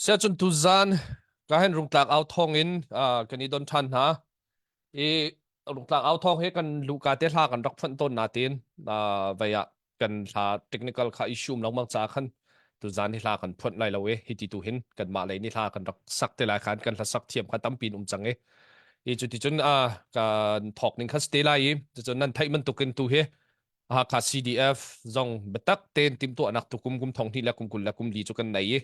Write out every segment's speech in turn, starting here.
Siacun tuzan ka hen rungtlak au thong in kan i don ṭhan hna. I rungtlak au thong hi kan luhka te hla kan rak phanh tawn natin vei ah kan hla technical kha issue um lengmang ca khan tuzan hi hla kan phuanh lai lo i hi ti tu hin kanmah lei nih hla kan rak sak te lai khan kan hla sak thiam kha tampi in um cang i i cuti cun kan thawk ning kha si te lai i cucun nan theih bantukin tu hi Hakha CDF zong biatak tein timhtuahnak tukum kum thong hnih le kum 20 le kum li cu kan nei i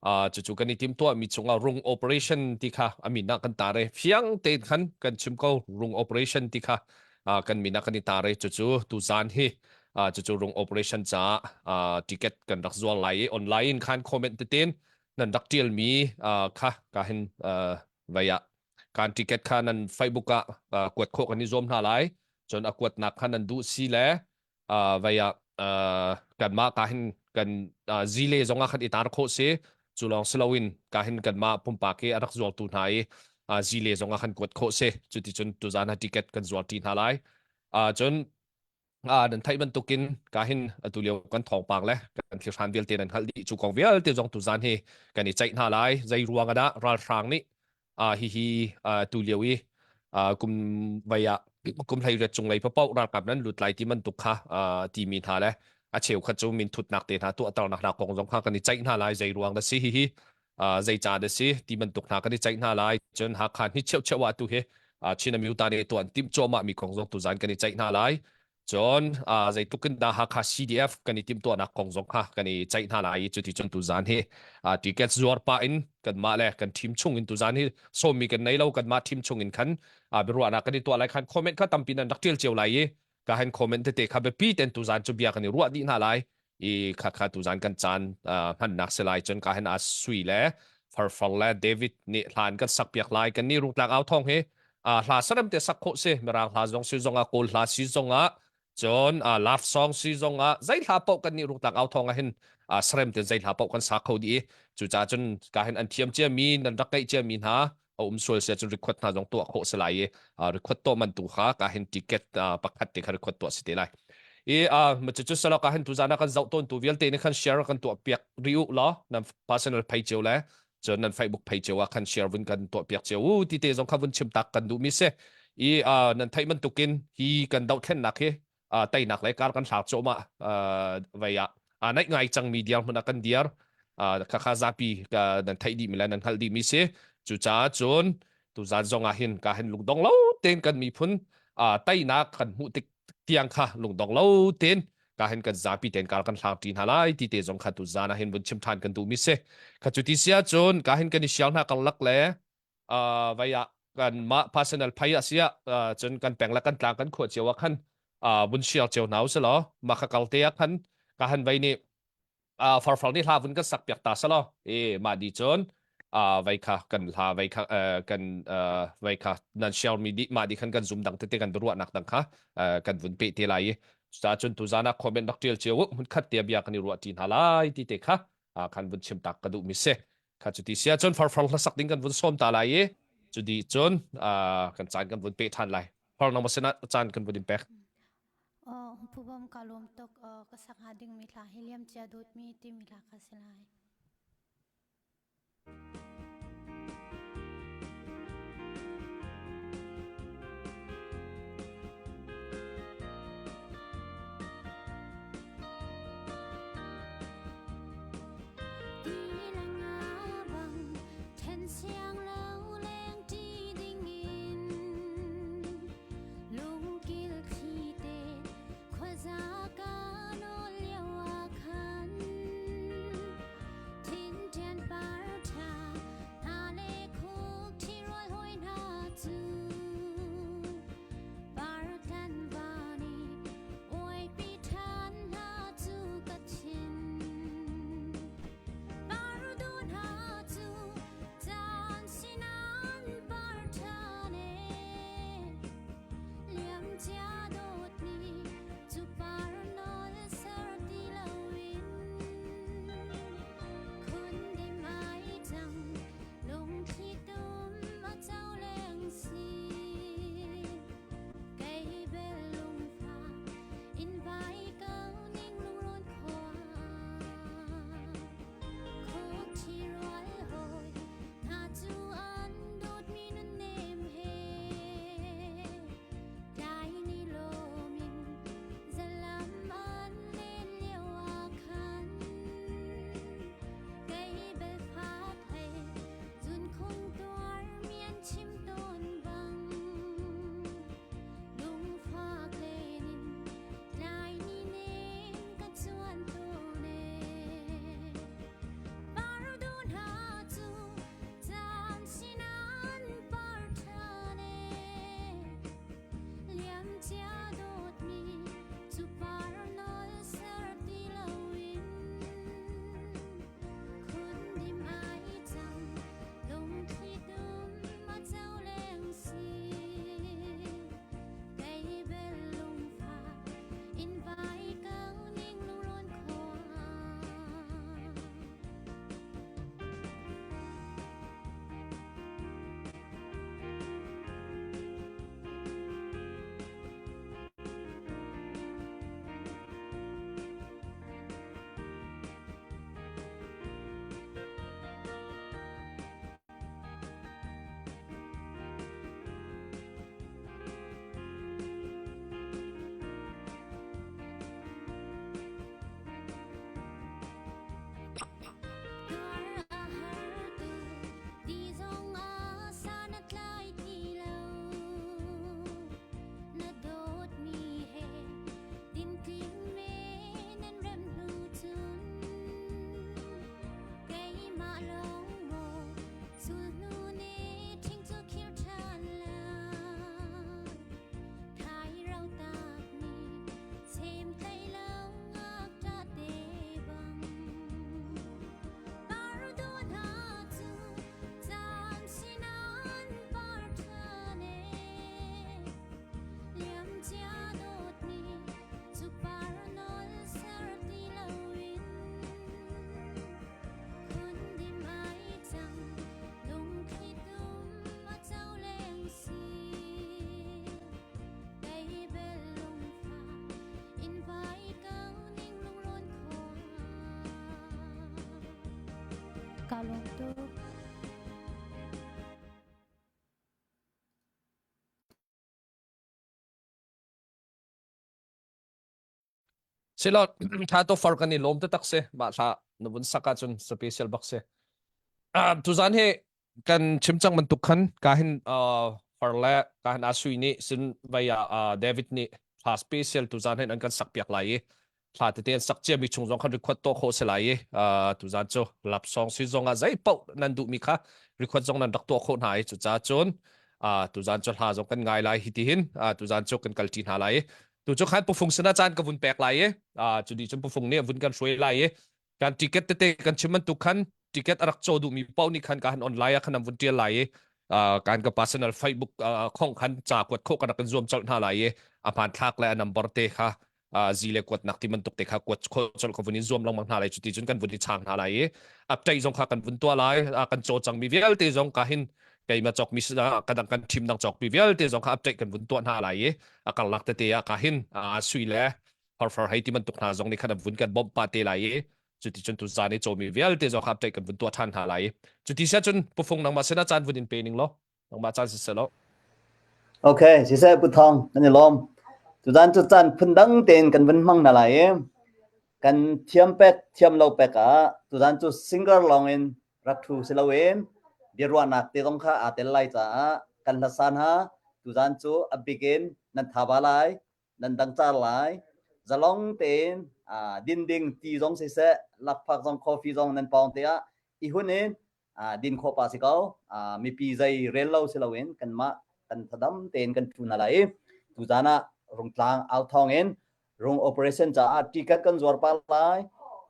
uh, cucu kan i timhtuahmi chungah rung operation ti kha a min ah kan tar i fiang tein khan kan chim ko rung operation ti kha uh, kan min ah kan i tar i cucu tuzan hi uh, cucu rung operation caah uh, ticket kan rak zuar lai i online in khan comment tein nan rak tialmi uh, kha ka hin uh, vai ah kan ticket kha nan Facebook ah uh, kuat khawh kan i zuam hna lai cun a kuatnak kha nan duh si le uh, vai ah uh, kanmah ka hin kan uh, zile zong ah khan i tar khawh si cu lawng si loin ka hin kanmah pumpak i a rak zuartu hna i uh, zile zong ah khan kuat khawh si cuticun tuzan ha ticket kan zuar ti hna lai uh, cun Ah, nan theih bantukin ka hin atu lio kan thawngpang le kan thilhran vialte nan hngalh dih cu kong vialte zong tuzan hi kan i ceih hna lai. Zei ruang ah dah ralhrang nih ah hihi tu lio i kum vei ah kum hlei riat cung lei papoh ralkap nan lut lai ti bantuk kha timi hna le a cheukhat cu min thutnak te hna tuahternak hna kong zong kha kan i ceih hna lai. Zei ruang dah si hihi zei ca dah si ti bantuk hna kan i ceih hna lai. Cun Hakha ni cheucheu ah tu hi Chin Amyota nih tuan timh cuahmah mi kong zong tuzan kan i ceih hna lai. Cun zeitluk in dah Hakha CDF kan i timhtuahnak kong zong kha kan i ceih hna lai i cuti cun tuzan hi ticket zuar pah in kanmah le kan team chung in tuzan hi sawmmi kan nei lo kanmah team chung in khan biaruahnak kan i tuah lai khan comment kha tampi nan rak tial cio lai i ka hen comment tete kha biapi ten tuzan cu bia kan i ruah dih hna lai i kha kha tuzan kan caan hmannak si lai cun ka hen a sui le farfar le David nih hlan kan sak piak lai kan ni rungtlak au thong hi hla saram te sak khawh si mirang hla zong si zong ah kawl hla si zong ah cun love song si zong ah zei hla paoh kan nih rungtlak au thong ah hin sarem te zei hla paoh kan sa kho dih i cucaah cun ka hin an thiam cia mi nan rak ngeih cia mi hna a um sual sia cun record hna zong tuah khawh si lai i record tuah man tu kha ka hin ticket pakhat te kha record tuah si te lai i ma cu cu salo ka hin tuzan ah kan zoh tawn tu vialte nih khan share kan tuah piak ri u law nan personal page cio le cun nan Facebook page cio ah khan share vun kan tuah piak cio u ti te zong kha vun chim tak kan duh mi si i nan theih bantukin hi kan dohthlennak hi teinak le kar kan thlak cuahmah vei ah aa naih ngai cangmi dirhmun ah kan dir khakha zapi nan theih dih mi le nan hngalh dih mi si cucaah cun tuzan zong ah hin ka hin lungdong lo tein kan miphun teinak kan hmuh tik tiang kha lungdong lo tein ka hin kan zapi tein kar kan hlang ṭi hna lai ti te zong kha tuzan ah hin vun chim ṭhan kan duh mi si kha cu ti sia cun ka hin kan i sial hna karlak le uh, vai ah kan mah personal phai a sia uh, cun kan peng le kan tlang kan khua cio ah khan uh, vun share cio hna usih law mah kha kal te ah khan ka han vai nih uh, farfar nih hla vun kan sak piak ta selaw e mah di cun uh, vai kha kan hla vai kha uh, kan uh, vai kha nan share mi di mah di khan kan zoom dang tete kan ruahnak dang kha uh, kan vun pe te lai i cucaah cun tuzan ah comment rak tial cio u mun khat te bia kan i ruah ti hna lai ti te kha uh, khan vun chim tak ka duh mi si Kha cuti si ahcun farfar hlasak ding kan vun sawm ta lai i cudi cun uh, kan caan kan vun pe ṭhan lai. Far nangmah sinah caan kan vun in pek. Oh, phubom ka lawm tuk ka sak hnga dingmi hla hi liam cia dawtmi timi hla kha si lai. Siang lo leng ṭi dingin lungkil thli te khuaza ka nawl lio ah khan thinṭian par ṭha hna le khuk ṭhirual hawi hna cu par tlan va nih uaipi ṭhan hna cu ka thin Kei bel lungfa in vai ko ning lungrawn khua. Ka lawm tuk. Silo tha to far kan i lawm te tak si mah thla na vun sak ahcun special bak si. Um, tuzan hi kan chim cang bantuk khan ka hin uh, far le ka hin asui nih sin vai ah David nih thla special tuzan hin an kan sak piak lai i thla tete an sak ciami chung zong khan record tuah khawh si lai i tuzan cu lapsong si zong ah zei paoh nan duhmi kha record zong nan rak tuah khawh hna i cucaah cun tuzan cu hla zong kan ngai lai hi ti hin tuzan cu kan kalṭi hna lai i tu cu khan pufung sinah caan ka vun pek lai i cu ni cun pufung nih vun kan hruai lai i kan ticket tete kan chim bantuk khan ticket a rak caw duhmi paoh nih khan ka han online ah khan an vun ṭial lai i kan ka personal Facebook khong khan ca kuat khawh kan rak in zuam colh hna lai i a hmanthlak le a number te kha zi le kuatnak ti bantuk te kha kuat khawh colh ka vun in zuam lengmang hna lai cuti cun kan vun i chang hna lai i update zong kha kan vun tuah lai kan caw cangmi vialte zong ka hin keima cawkmi ka dang kan team dang cawkmi vialte zong kha update kan vun tuah hna lai i a karlak tete ah ka hin sui le farfar hei ti bantuk hna zong nih khan vun kan bawmh pa te lai i cuti cun tu zan i cawmi vialte zong kha update kan vun tuah ṭhan hna lai i cuti sia cun pufung nangmah sinah caan vun in pe ning law nangmah caan siseh law Okay, siseh Pu Thawng, kan i lawm. Tuzan cu caan phundang tein kan vun hmang hna lai i kan thiam pek thiam lo pek ah tuzan cu singer lawng in rak ṭhu si loin biaruahnak te zong kha aa tel lai caah kan hlasa hna. Tuzan cu a bik in nan thaba lai, nan dangcar lai. Zalong tein din ding ti zong siseh, lakphak zong coffee zong nan pawng te ah i hun in din khawh pa si ko. Mipi zei rel lo si loin kanmah kan thadam tein kan ṭhu hna lai i tuzan ah Rungtlang au thawng in rung operation caah ticket kan zuar pa lai.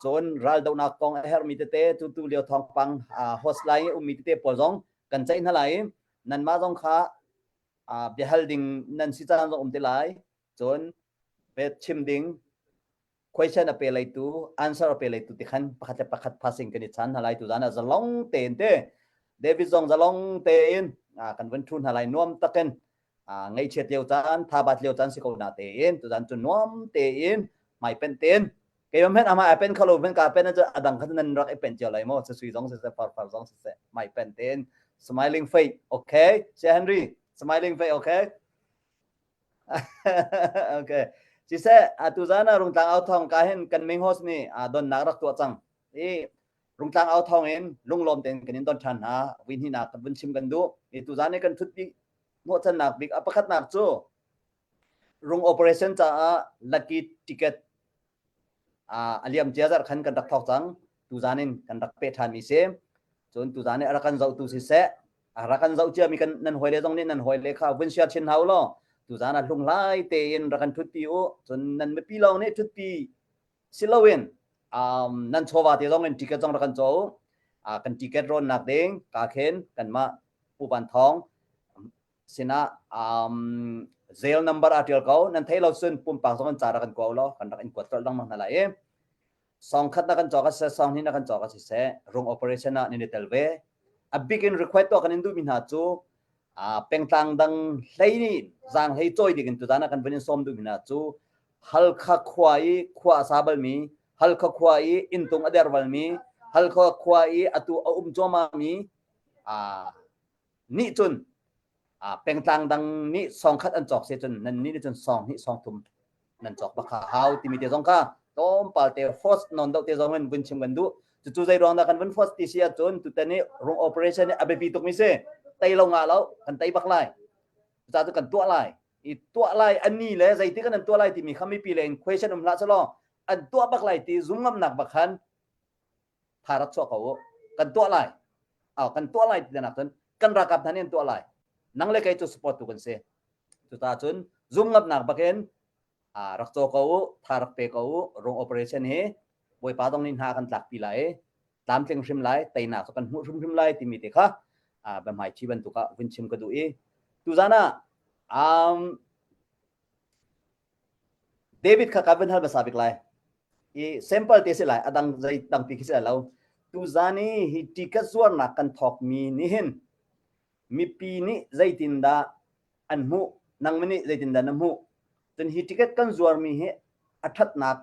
Cun raldohnak kong a herhmi tete tu tu lio thawngpang host lai i ummi tete pawl zong kan ceih hna lai i nanmah zong kha biahal ding nan si caan zong um te lai. Cun bet chim ding question a pe leitu answer a pe leitu ti khan pakhat le pakhat passing kan i chan hna lai tu zan ah zalong tein te David zong zalong tein kan vun thu hna lai nuam takin ngaihchiat lio caan thabat lio caan si ko na tein tu zan cu nuam tein hmai pen tein keimah men ama ai pen khalo men ka pen cu adang kha nan rak i pen cio lai mo sui zong siseh far far zong siseh hmai pen tein smiling face okay Sir Henry smiling face okay okay. Siseh, atu zan ah Rungtlang au thawng ka hin kan main host nih donnak rak tuah cang. I Rungtlang au thawng in lunglawm tein kan in don ṭhan hna. Vui hnihnak kan vun chim kan duh. I tu zan i kan ṭhut bik hnawhchannak bik a pakhatnak cu rung operation caah lucky ticket a liam cia zarh khan kan rak thawk cang. Tuzan in kan rak peh ṭhanmi si. Cun tuzan i a rak kan zohtu siseh, a rak kan zoh ciami kan nan hawile zong nih nan hawile kha vun share chin hna u law tuzan ah hlunghlai tein rak kan ṭhutpi u. Cun nan mipi lawng nih ṭhutpi si loin um, nan chawva te zong in ticket zong rak kan caw u. Uh, kan ticket rawnnak ding ka khen kanmah Pu Van Thawng sinah um, Zelle number a tial ko nan thei lo cun pumpak zong in ca rak kan kuau law kan rak in kuat colh lengmang hna lai i song khat na kan cawk a siseh song hnih na kan cawk a siseh rung operation ah nan i tel ve a big in request tuah kan in duhmi hna cu uh, pengtlang dang hlei nih zaang hlei cawi ding in tuzan ah kan vun in sawm duhmi hna cu Halkha khua i khua a sa balmi Halkha khua i inntung a der balmi Halkha khua i atu a um cuahmahmi uh, nih cun pengtlang dang nih song khat an cawk se cun nan nih cun song hnih song thum nan cawk bak kha hau timi te zong kha tlawmpal te force non deuh te zong in vun chim kan duh cucu zei ruang dah kan vun force ti si ahcun tutan i rung operation hi a biapi tuk mi si tei lo nga lo kan tei bak lai cucaah cu kan tuah lai i tuah lai ani le zeitik kan an tuah lai timi kha mipi le in question um hlah selaw an tuah bak lai ti zum ngamnak bak khan tha rak chuah ko u kan tuah lai aw kan tuah lai ti nak cun kan ralkap hna nih an tuah lai nang le kei cu support tu kan si cuta cun zum ngamnak bakin rak caw ko u tha rak pe ko u rung operation hi bawipa dong nih hna kan tlak pi lai tlamtling hrim lai teinak cu kan hmuh hrimhrim lai timi te kha biahmai thi bantuk ah vun chim ka duh i tuzan ah um, David kha ka vun hal hmasa bik lai. I sample te si lai, a dang zei dangpi khi si lai lo. Tuzan i hi ticket zuarnak kan thawkmi nih hin mipi nih zeitindah an hmuh, nangmah nih zeitindah na hmuh. Cun hi ticket kan zuarmi hi a ṭhatnak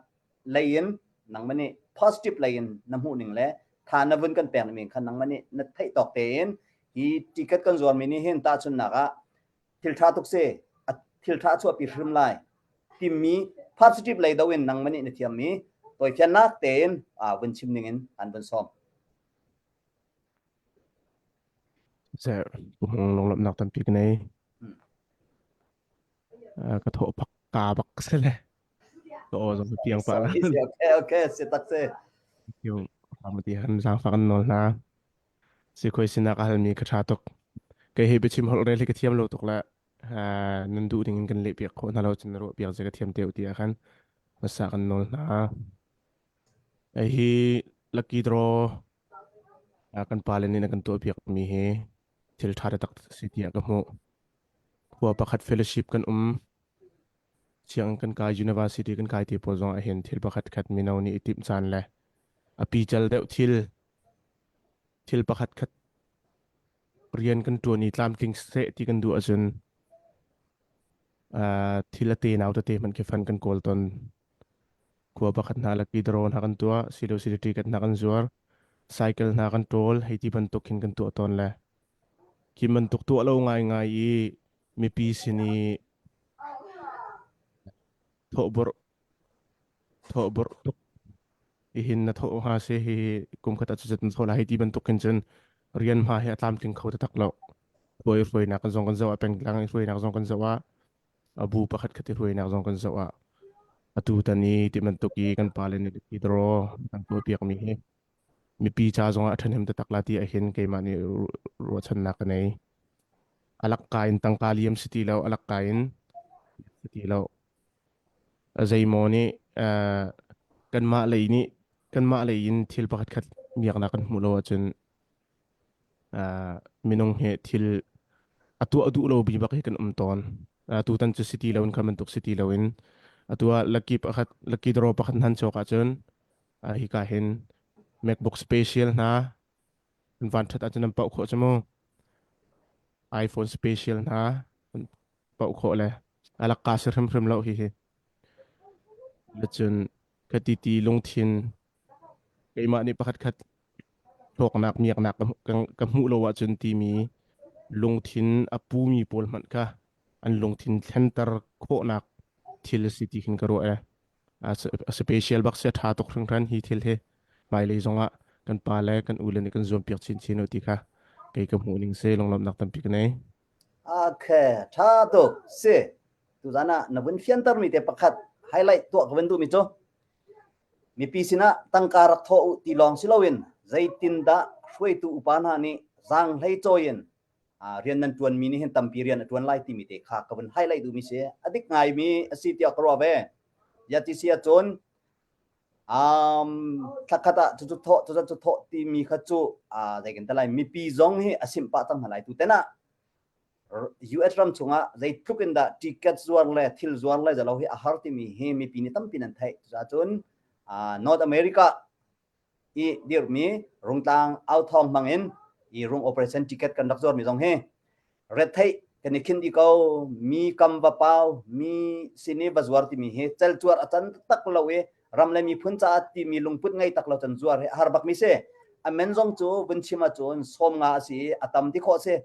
lei in nangmah nih positive lei in na hmuh ning le Tha na vun kan pek mi khan nangmah nih na theih tawk tein hi ticket kan zuarmi nih hin tahchunnak ah thil ṭha tuk si a thil ṭha chuahpi hrim lai timi positive lei do in nangmah nih na thiammi tawifiannak tein vun chim ning in an vun sawm. Sir, lunglawmhnak tampi ka nei. Ka thawh pak ka bak se le. Ka aw zong piang pa la. Okay, okay, si tak si. Yung ramati han zaangfak an nawl hna. Si khoi sinak a halmi ka ṭha tuk. Kei hi biachim holh rel hi ka thiam lo tuk le nan duh ding in kan leh piak khawh hna lo cun ruah piak ze ka thiam te ti ah khan hmasa kan nawl hna. Hi lucky draw kan pale nih na kan tuah piak mi hi thil ṭha tak si tiah ka hmuh. Khua pakhat fellowship kan um sianginn kan kai university kan kai ti pawl zong ah hin thil pakhat khat mino nih i timh caan le a pical deuh thil thil pakhat khat rian kan ṭuan i tlamtling seh ti kan duh ahcun thil a te nau tete hmanh khi fan kan kawl ton. Khua pakhat hna lucky draw hna kan tuah, silo silo ticket hna kan zuar, cycle hna kan ṭawl, hei ti bantuk khin kan tuah tawn le khi bantuk tuah lo ngaingai i mipi sin i thawhborh thawhborh tuk hihin na thawh hnga si hi kum khat ah cucet na thawh lai hei ti bantuk khin cun rian hma hi a tlamtling kho taktak lo. Hruai hruainak zong kan zoh ah pengtlang i hruainak zong kan zoh ah a bu pakhat khat i hruainak zong kan zoh ah atu tan i ti bantuk i kan pale nih i draw kan tuahpiak mi hi mipi ca zong ah a ṭhahnem taktak la ti ahhin keimah nih ruahchannak ka nei. A lakka in tangka liam si ti lo, a lakka in si ti lo. Zeimaw nih kanmah lei nih kanmah lei in thil pakhat khat miaknak kan hmuh lo ahcun minung he thil a tuah duh lo mi bak hi kan um tawn. Tutan cu si ti lo in kha bantuk si ti lo in atu ah lucky pakhat lucky draw pakhat nan cawk ahcun hika hin MacBook special hna an van ṭhat ahcun an pauh khawh cu mu. iPhone special hna an pauh khawh le a lakka si hrimhrim lo hi hi. Cun ka titi lungthin keimah nih pakhat khat hlawknak miaknak ka hmuh lo ahcun timi lungthin a pumi pawl hmanh kha an lungthin thlenter khawhnak thil a si ti khin ka ruah e. A special bak si a ṭha tuk hringhran hi thil hi hmailei zongah kan pa le kan u le nih kan zuam piak chinchin u ti kha kei ka hmuh ning si lunglawmhnak tampi ka nei. Okay, ṭha tuk si. Tuzan ah na vun fiantermi te pakhat highlight tuah ka vun duhmi cu mipi sinah tangka rak thawh u ti lawng si loin zeitindah hruaitu upa hna nih zaanghlei cawi in rian nan ṭuanmi nih hin tampi rian a ṭuan lai timi te kha ka vun highlight duhmi si. A dik ngaimi a si tiah ka ruah ve. Ya ti si ahcun um, thlakhat ah cucu thawh cucu cu thawh timi kha cu zei kan ti lai mipi zong hi a simh pah cang hna lai tu ten ah US ram chungah zeitluk in dah ticket zuar le thil zuar le zalo hi a har timi hi mipi nih tampi nan theih. Cucaah North America i dirhmi rungtlang authawng hmang in i rung operation ticket kan rak zuarmi zong hi retheih kan i khin dih ko mi kam va pau mi sin i va zuar timi hi celcuar a can tak lo i ram le miphun caah timi lungput ngei tak lo can zuar hi a har bak mi si a men zong cu vun chim ahcun sawm nga a si i a tam ti khawh si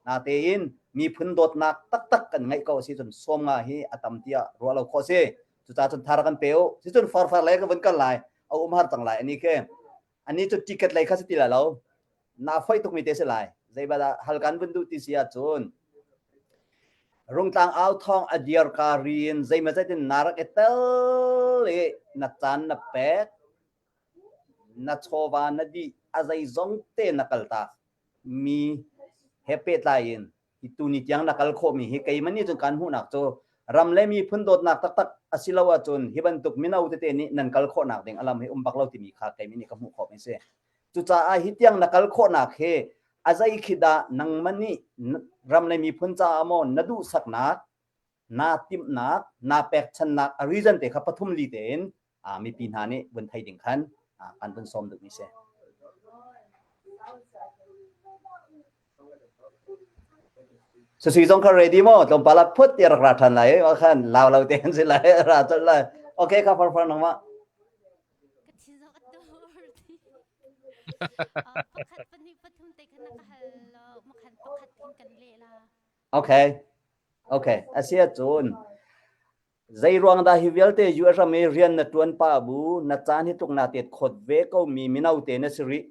Natein miphun dawtnak taktak kan ngeih ko si cun sawm nga hi a tam tiah ruah lo khawh si. Cucaah cun thar kan pe u. Si cun farfar lei ka vun kal lai. A um har cang lai ani khi. Ani cu ticket lei kha si ti lai lo. Na foi tuk mi te si lai. Zeibadah hal kan vun duh ti si ahcun Rungtlang au thawng a dir ka rin zeimazet in na rak i tel i na caan na pek na chawva na dih a zeizong te na kaltak mi he pehtlai in hi tuni tiang na kal khawhmi hi keimah nih cun kan hmuhnak cu ram le miphun dawtnak taktak a si lo ahcun hi bantuk mino tete nih nan kal khawhnak ding a lam hi um bak lo timi kha keimah nih ka hmuh khawhmi a si. Cucaah hi tiang na kal khawhnak hi a zei khi dah nangmah nih ram le miphun caah maw na duhsaknak naa timhnak naa pekchannak a reason te kha pathum li tein mipi hna nih vun thei ding khan kan vun sawm duhmi si. Susui zong kha ready maw tlawmpal ah phut ti rak ra ṭhan lai ma khan lau lo te an si lai ra colh lai okay kha far far nangmah Ka thin zong a tur. Pakhat pahnih pathum te khan na ka hal lo makhan pakhat hin kan leh la. Okay. Okay. Asia cun zei ruang dah hi vialte US ram i rian na tuan pa bu na caan hi tluk na tet khot ve ko mi mino te na si rih.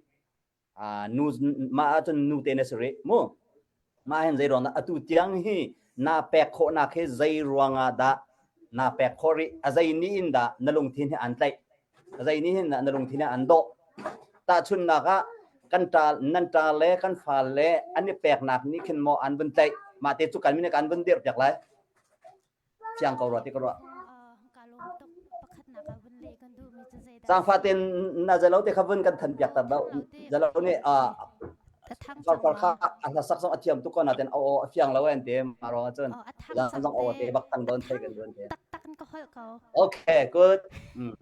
Nu mah ahcun nu te na si rih mu. Mah hin zei ruang dah atu tiang hi na pek khawhnak hi zei ruangah dah na pek khawh rih? A zei ni in dah na lungthin hi an tlaih? A zei ni hin dah na lungthin hi an dawh? Tahchunhnak ah kan ṭa nan ṭa le kan fa le an i peknak nih khin maw an vun tlaih? Mah te cu kan min kan vun dirh piak lai. Fiang ko rua ti ka ruah. Zaangfah tein na zalo te kha vun kan than piak ta do. Zalo nih far kha a hlasak zong a thiam tuk ko natin aw a fiang lo an ti ma ro cun zang zong aw te bak tang don thei kan don te. Tak tak in ka holh ko. Okay, good. Mm.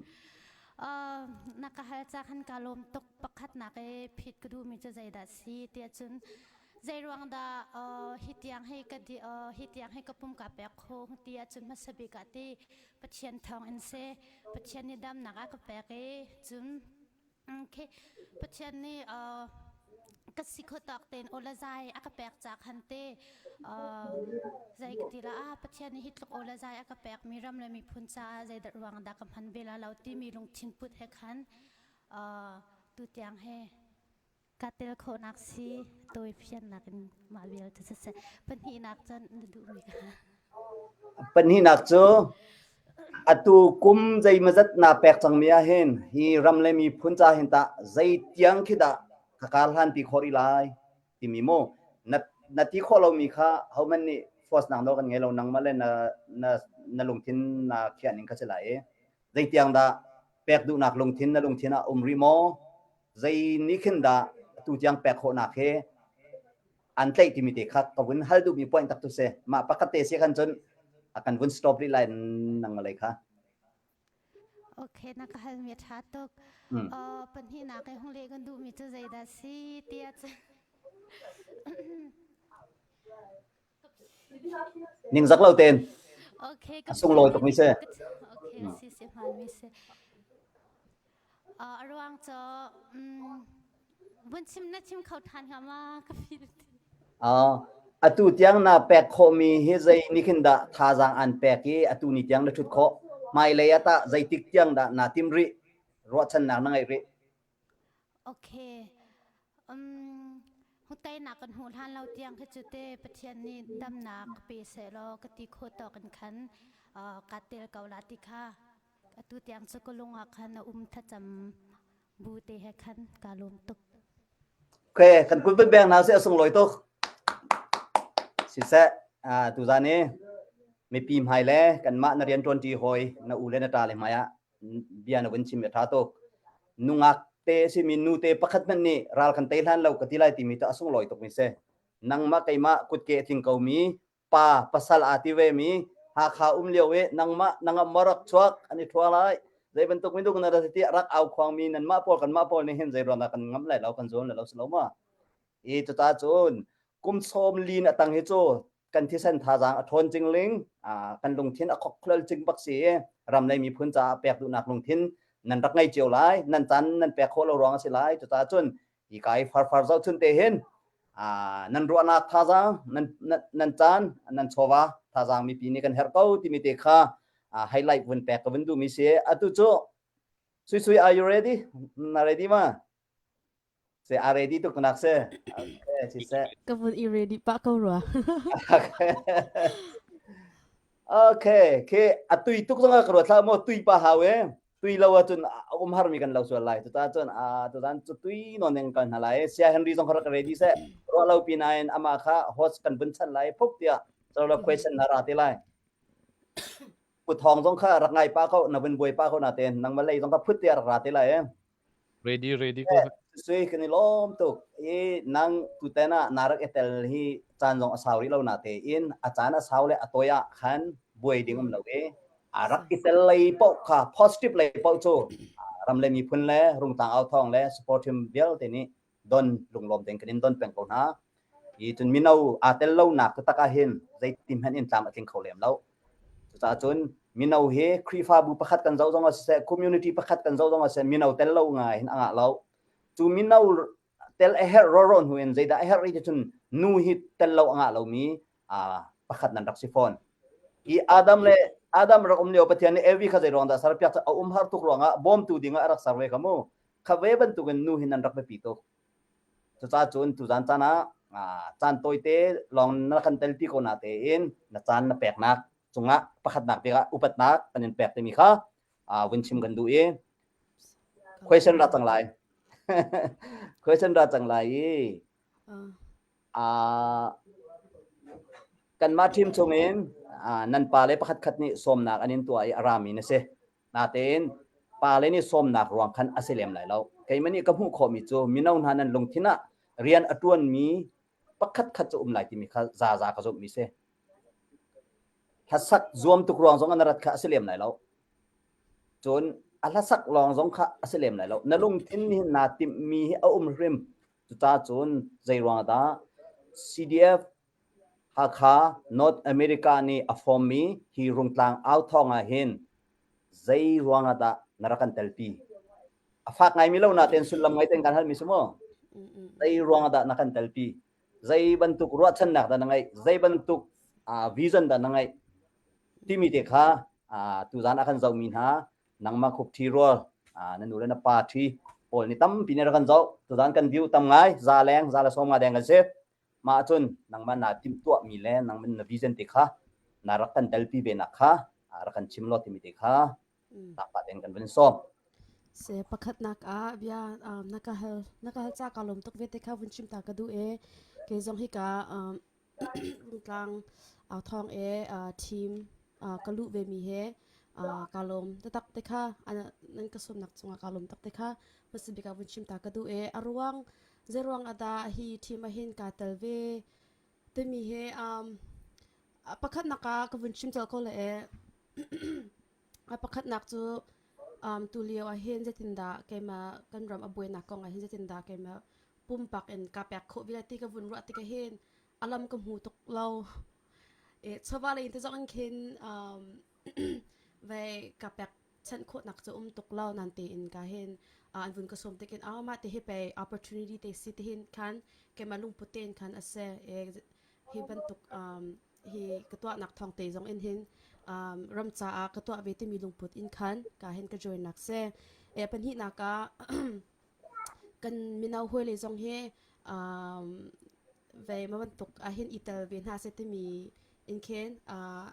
Na ka hal ca khan ka lawm tuk pakhat nak e phit ka duh mi cu zeidah si tiah cun Zeiruang dah hi tiang hi ka di hi tiang hi ka pum ka pek kho ti ahcun hmasa bik ah ti Pathian thawng in si Pathian nih damnak a ka pek i cun okay Pathian nih ka si kho tawk tein aw le zai a ka pek ca khan te zei ka ti la ah Pathian nih hi tluk aw le zai a ka pek mi ram le miphun caah zeidah ruang dah ka hman ve la lo timi lungthin put he khan tu tiang he Ka tel khawhnak si tawi fiannak in mah vialte siseh. Pahnihnak cun na duhmi ka. Pahnihnak cu atu kum zeimazat naa pek cangmi ah hin hi ram le miphun ca hin tah zei tiang khi dah ka kar hlan ti khawh rih lai timi mu na na ti khawh lomi kha hohmanh nih force nak nawl kan ngei lo nangmah le na na na lungthin na khiah ning kha si lai i zeitiang dah pek duhnak lungthin na lungthin ah um rih maw zei nih khin dah atu tiang pek khawhnak hi an tlaih timi te kha ka vun hal duhmi point tak tu si mah pakhat te si khan cun a kan vun stop rih lai nang malay kha Okay na ka hal mi tha tuk uh pahnih nak e hung le kan duh mi cu zeidah si tiah cu Ningzak lo ten. Okay, A sunglawi tuk mi si. Okay, si si hmaan mi si. A ruang cu vun chim na chim kho than hnga ma ka feel. Ah, atu tiang na pek khawhmi hi zei ni khin dah thazaang an pek i atu ni tiang na ṭhut khawh? Hmailei ah tah zeitik tiang dah naa tim rih? Ruahchannak na ngeih rih? Okay. Um, teinak kan hmuh hlan lo tiang khi cu te Pathian nih damnak pe seh law ka ti kho tawk in khan uh, ka tel ko la ti kha atu tiang cu ka lung ah khan a um thlacam bu te he khan ka lawm tuk. Okay, kan kut beng hna sih a sunglawi tuk. Siseh, uh, tuzan i mipi hmai le kanmah na rian ṭuanṭi hawi na u le na ṭa le hmai ah bia na vun chim a ṭha tuk. Nungak te simi nu te pakhat hmanh nih ral kan tei hlan lo ka ti lai timi cu a sunglawi tuk mi si. Nangmah keimah kutke a tling komi pa pasal aa ti ve mi Hakha um lio i nangmah nangam maw rak chuak an i ṭhua lai. Zei bantuk minung na ra ti rak au khuangmi nanmah pawl kanmah pawl nih hin zei ruangah kan ngam lai lo kan zuam lai lo si lo ma. I cuta cun kum sawm lin a tang hi cu kan thisen thazaang a ṭhawn cingling kan lungthin a khokhlol cing bak si i ram le miphun caah pek duhnak lungthin nan rak ngei cio lai nan caan nan pek khawh lo ruang a si lai cucaah cun hi ka i farfar zohchun te hin nan ruahnak thazaang nan nan caan nan chawva thazaang mipi nih kan herh ko timi te kha highlight vun pek ka vun duhmi si atu cu Sui Sui are you ready na ready ma Se a ready tuk nak se. Okay, si se. Ka vun i ready pah ko rua. Okay, ke atui tuk zong ka ruat thla mo tui pa hau e. Tui lo ahcun a um har mi kan lo sual lai. Cuta cun a tuzan cu tui non ning kal hna lai. Sia Henry zong rak ready se. Ruah lo pi nain ama kha host kan vun chan lai phuk tiah chalo question na ra te lai. Pu Thawng zong kha rak ngai pa ko na vun buai pa ko na ten nang malay zong kha phut tiah rak ra te lai e. Ready, ready ko. Sui kan i lawm tuk. I nang tuten ah na rak i tel hi caan zong a sau rih lo na te in a caan a sau le a tawi ah khan buai ding um lo i a rak i tel lei paoh kha positive lei paoh cu ram le miphun le rungtang au thawng le support team vialte nih don lunglawm tein kan in don peng ko hna. I cun mino aa tel lonak taktak ah hin zeiti hmanh in tlam a tling kho lem lo. Cucaah cun mino hi Khrihfabu pakhat kan zoh zong ah siseh, community pakhat kan zoh zong ah siseh, mino tel lo ngai hin a ngah lo. Cu mino tel a herh rawro hnu in zeidah a herh rih ti cun nu hi tel lo a ngah lomi pakhat nan rak si fawn. I Adam le Adam rak um lio Pathian nih Evi kha zei ruang dah serpiak a um har tuk ruangah bawmtu ding ah a rak ser ve kha mu. Kha ve bantukin nu hi nan rak biapi tuk. Cucaah cun tuzan caan ah caan tawite lawng na kan telpi ko na tein na caan na peknak cungah pakhatnak bik ah upatnak kan in pek timi kha vun chim kan duh i question ra cang lai. Question ra cang lai i kanmah team chungin nan pale pakhatkhat nih sawmnak an in tuah i a rami na si. Natein pale nih sawmnak ruang khan a si lem lai lo. Keimah nih ka hmuh khawhmi cu mino hna nan lungthin ah rian a ṭuanmi pakhatkhat cu um lai timi kha zaza ka zumhmi si. Hlasak zuam tuk ruang zong an rat kha a si lem lai lo. Cun a hlasak lawng zong kha a si lem lai lo. Na lungthin nih naa timhmi hi a um hrim. Cucaah cun zei ruang dah CDF Hakha North America nih a form-mi hi Rungtlang authawng ah hin zei ruang ah dah na rak kan telpi? A fak ngaimi lo natein sullam ngei tein kan halmi si mu. Zei ruang ah dah na kan telpi? Zei bantuk ruahchannak dah na ngeih? Zei bantuk vision dah na ngeih? Timi te kha tuzan a kan zohmi hna nangmah khup ṭhi rual na nu le na pa ṭhi pawl nih tampi nih rak kan zoh. Tuzan kan view tam ngai, za leng, za le sawm nga deng kan si. Mah ahcun nangmah naa timhtuahmi le nangmah na vision te kha na rak kan telpi ve nak kha rak kan chim law timi te kha tlangpah tein kan vun sawm. Se pakhatnak ah bia na ka hal na ka hal ca ka lawm tuk ve te kha vun chim ta ka duh e kei zong hi ka rungtlang thawng e team ka luh ve mi he ka lawm taktak te kha nan ka sawmnak cungah ka lawm tak te kha hmasa bik ah vun chim ta ka duh e a ruang Zeiruang ah dah hi team ah hin kaa tel ve timi hi um, pakhatnak ah ka vun chim colh ko le e a pakhatnak cu um, tu lio ah hin zeitindah keimah kan ram a buainak kong ah hin zeitindah keimah pumpak in ka pek khawh ve ti ka vun ruah tikah hin a lam ka hmu tuk lo. E, chawva lei in te zong in khin um, ve ka pek chanh khawhnak cu um tuk lo nan tein ka hin an vun ka sawm tikin ah mah te hi pei opportunity te si te hin khan keimah lungput tein khan a si e hi bantuk um, hi ka tuahnak thawng te zong in hin um, ram caah ka tuah ve timi lungput in khan ka hin ka join nak si e pahnihnak ah kan mino hawi le zong hi um, ve ma bantuk ah hin i tel ve hna se timi in khin uh,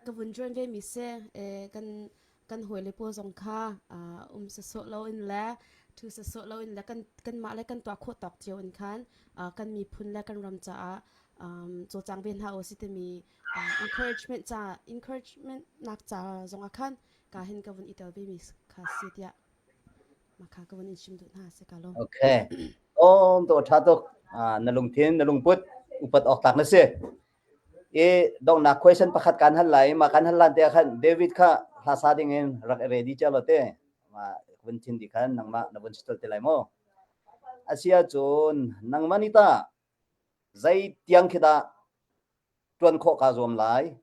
Ka vun join ve mi si. Kan kan hawile pawl zong kha um sawsawh loin le thu sawsawh loin le kan kanmah le kan tuah khawh tawk cio in khan kan miphun le kan ram caah cawlcang ve hna u si timi encouragement ca encouragement nak ca zong ah khan ka hin ka vun i tel ve mi kha si tiah Mah kha ka vun in chim duh hna si ka lawm. Okay. Om to tha tuk. Na lungthin na lungput upat awk tlak na si. I donghnak question pakhat kan hal lai. Mah kan hal lan te khan David kha hla sa ding in rak i ready cia lo te. Ma vun thin di khan nangmah na vun settle te lai mo. Asia cun nangmah ni ta zei tiang khi dah ṭuan khawh kaa zuam lai.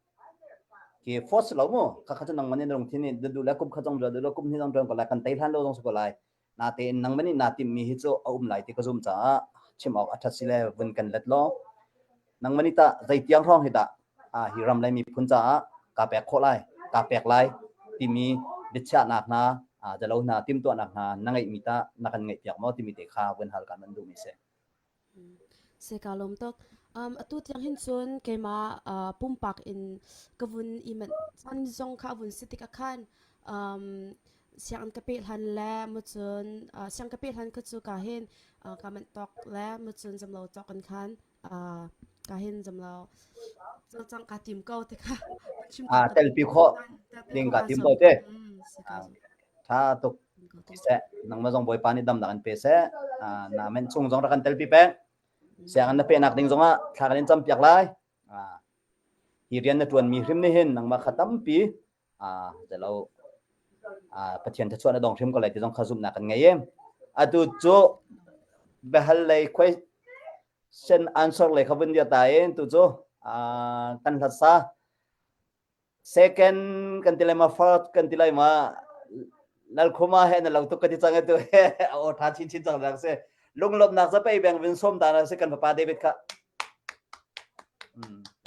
Khi force lo mu. Khakha cu nangmah nih na lungthin nih na duh le kum khat zong duh le kum hnih zong ṭuan ko lai kan tei hlan lo zong si ko lai. Natein nangmah nih naa timhmi hi cu a um lai ti ka zum caah chim awk a ṭhat si le vun kan let law nangmah nih tah zei tiang hrawng hi dah hi ram le miphun caah kaa pek khawh lai, kaa pek lai timi biachiahnak hna, jalo hna, timhtuahnak hna na ngeihmi tah na kan ngeihpiak maw timi te kha vun hal kan duhmi si. Si kaa lawm tuk. Um, atu tiang hin cun keimah uh, pumpak in ka vun i manh caan zong kha a vun si tikah khan um, sianginn ka peh hlan le mu cun uh, siang ka peh hlan kha cu ka hin uh, ka manh tawk le mu cun zamlo cawk in khan uh, ka hin zamlo cang ka tim ko te kha chim Ah, telpi khawh ding ka tim ko te. Tha tuk. Siseh, nangmah zong Bawipa nih damnak in pe seh. Na men chung zong rak kan telpi peng. Sianginn na pehnak ding zongah thla kan in campiak lai. Hi rian na ṭuanmi hrim nih hin nangmah kha tampi zelo Pathian thachuah na dong hrim ko lai ti zong kha zumhnak kan ngei. Atu cu biahal lei question answer lei kha vun dia ta in tu cu kan hlat sa Second kan ti lai ma, first kan ti lai ma. Lalkhuma he na lo tuk ka ti cang atu a aw tha chin chin cang rak si. Lunglawmhnak zapei beng vin som ta na si kan fapa David kha.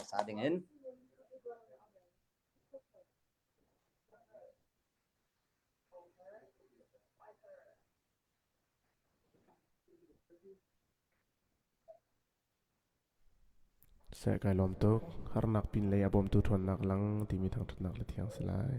Sa ding in. Seh kai lawm tuk. Harnak pinlei a bawmtu ṭhawnnak lang timi thangṭhatnak le thiang si lai.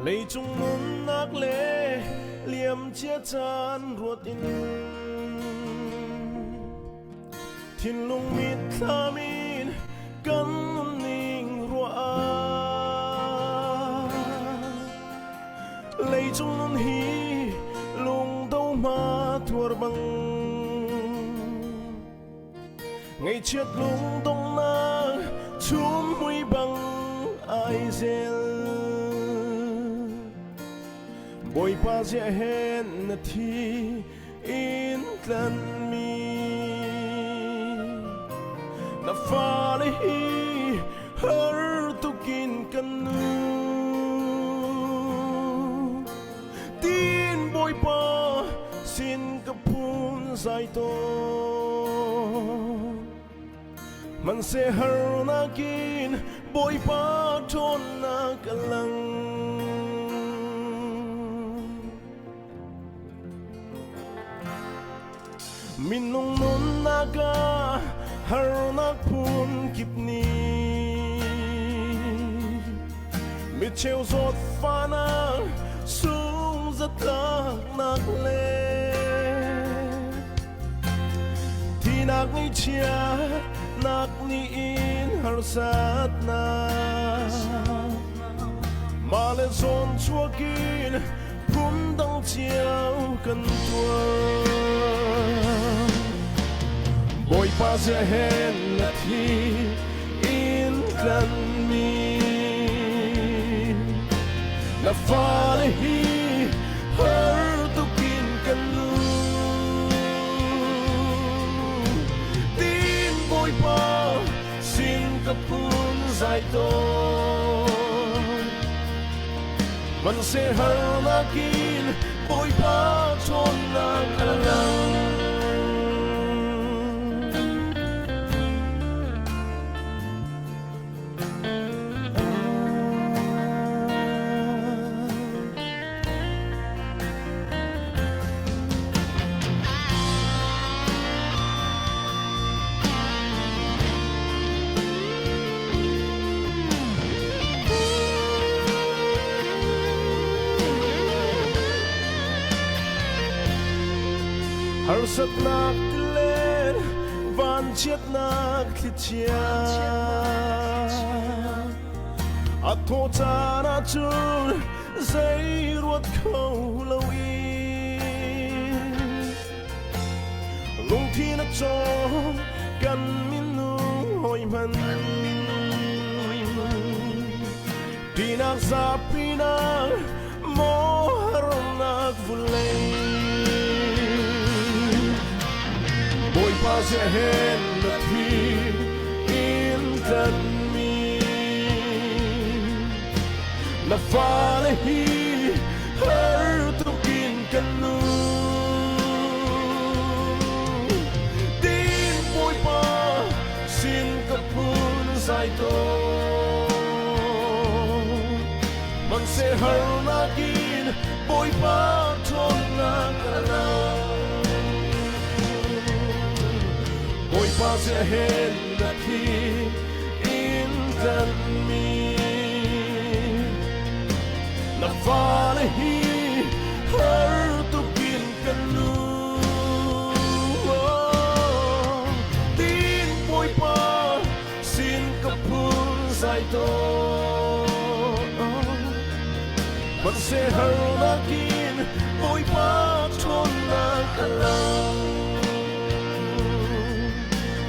Leicung nunnak le liamcia caan ruat in Thinlung mitthlam in kan nunning ruah ah Leicung nun hi lungdo hma thuar bang Ngaihchiat lungdonghnak chum mui bang ai zel Bawipa ziah hen na thi in tlanmi na fale hi har tukin kan nu tin Bawipa sin ka phun zai tawn Hmanhseh harnak in Bawipa ṭhawnnak a lang. Minung nunnak ah harnak phun kip nih micheu zawtfahnak sung zatlaknak le thinak ngaihchiatnak nih in harsatnak mah le zawn chuakin phundang cio kan tuar. Bawipa zia hen na thi in tlanmi na fale hi har tukin kan nu tin Bawipa sin ka phun zai tawn Hmanhseh harnak in Bawipa ṭhawnnak a lang. Harsatnak tilet vanchiatnak thlichia a thaw caan ahcun zei ruat kho lo in Lungthin a caw kan minung hawi hman Tinak zapinak maw harnak vulei Bawipa zia hen na thi in tlanmi Na fale hi har tukin kan nu Tin Bawipa sin ka phun zai tawn Hmanhseh harnak in Bawipa ṭhawnnak a lang Bawipa zia hen na thi in tlanmi Na fale hi har tukin kan nu Tin Bawipa sin ka phun zai tawn. Hmanhseh harnak in Bawipa ṭhawnnak a lang.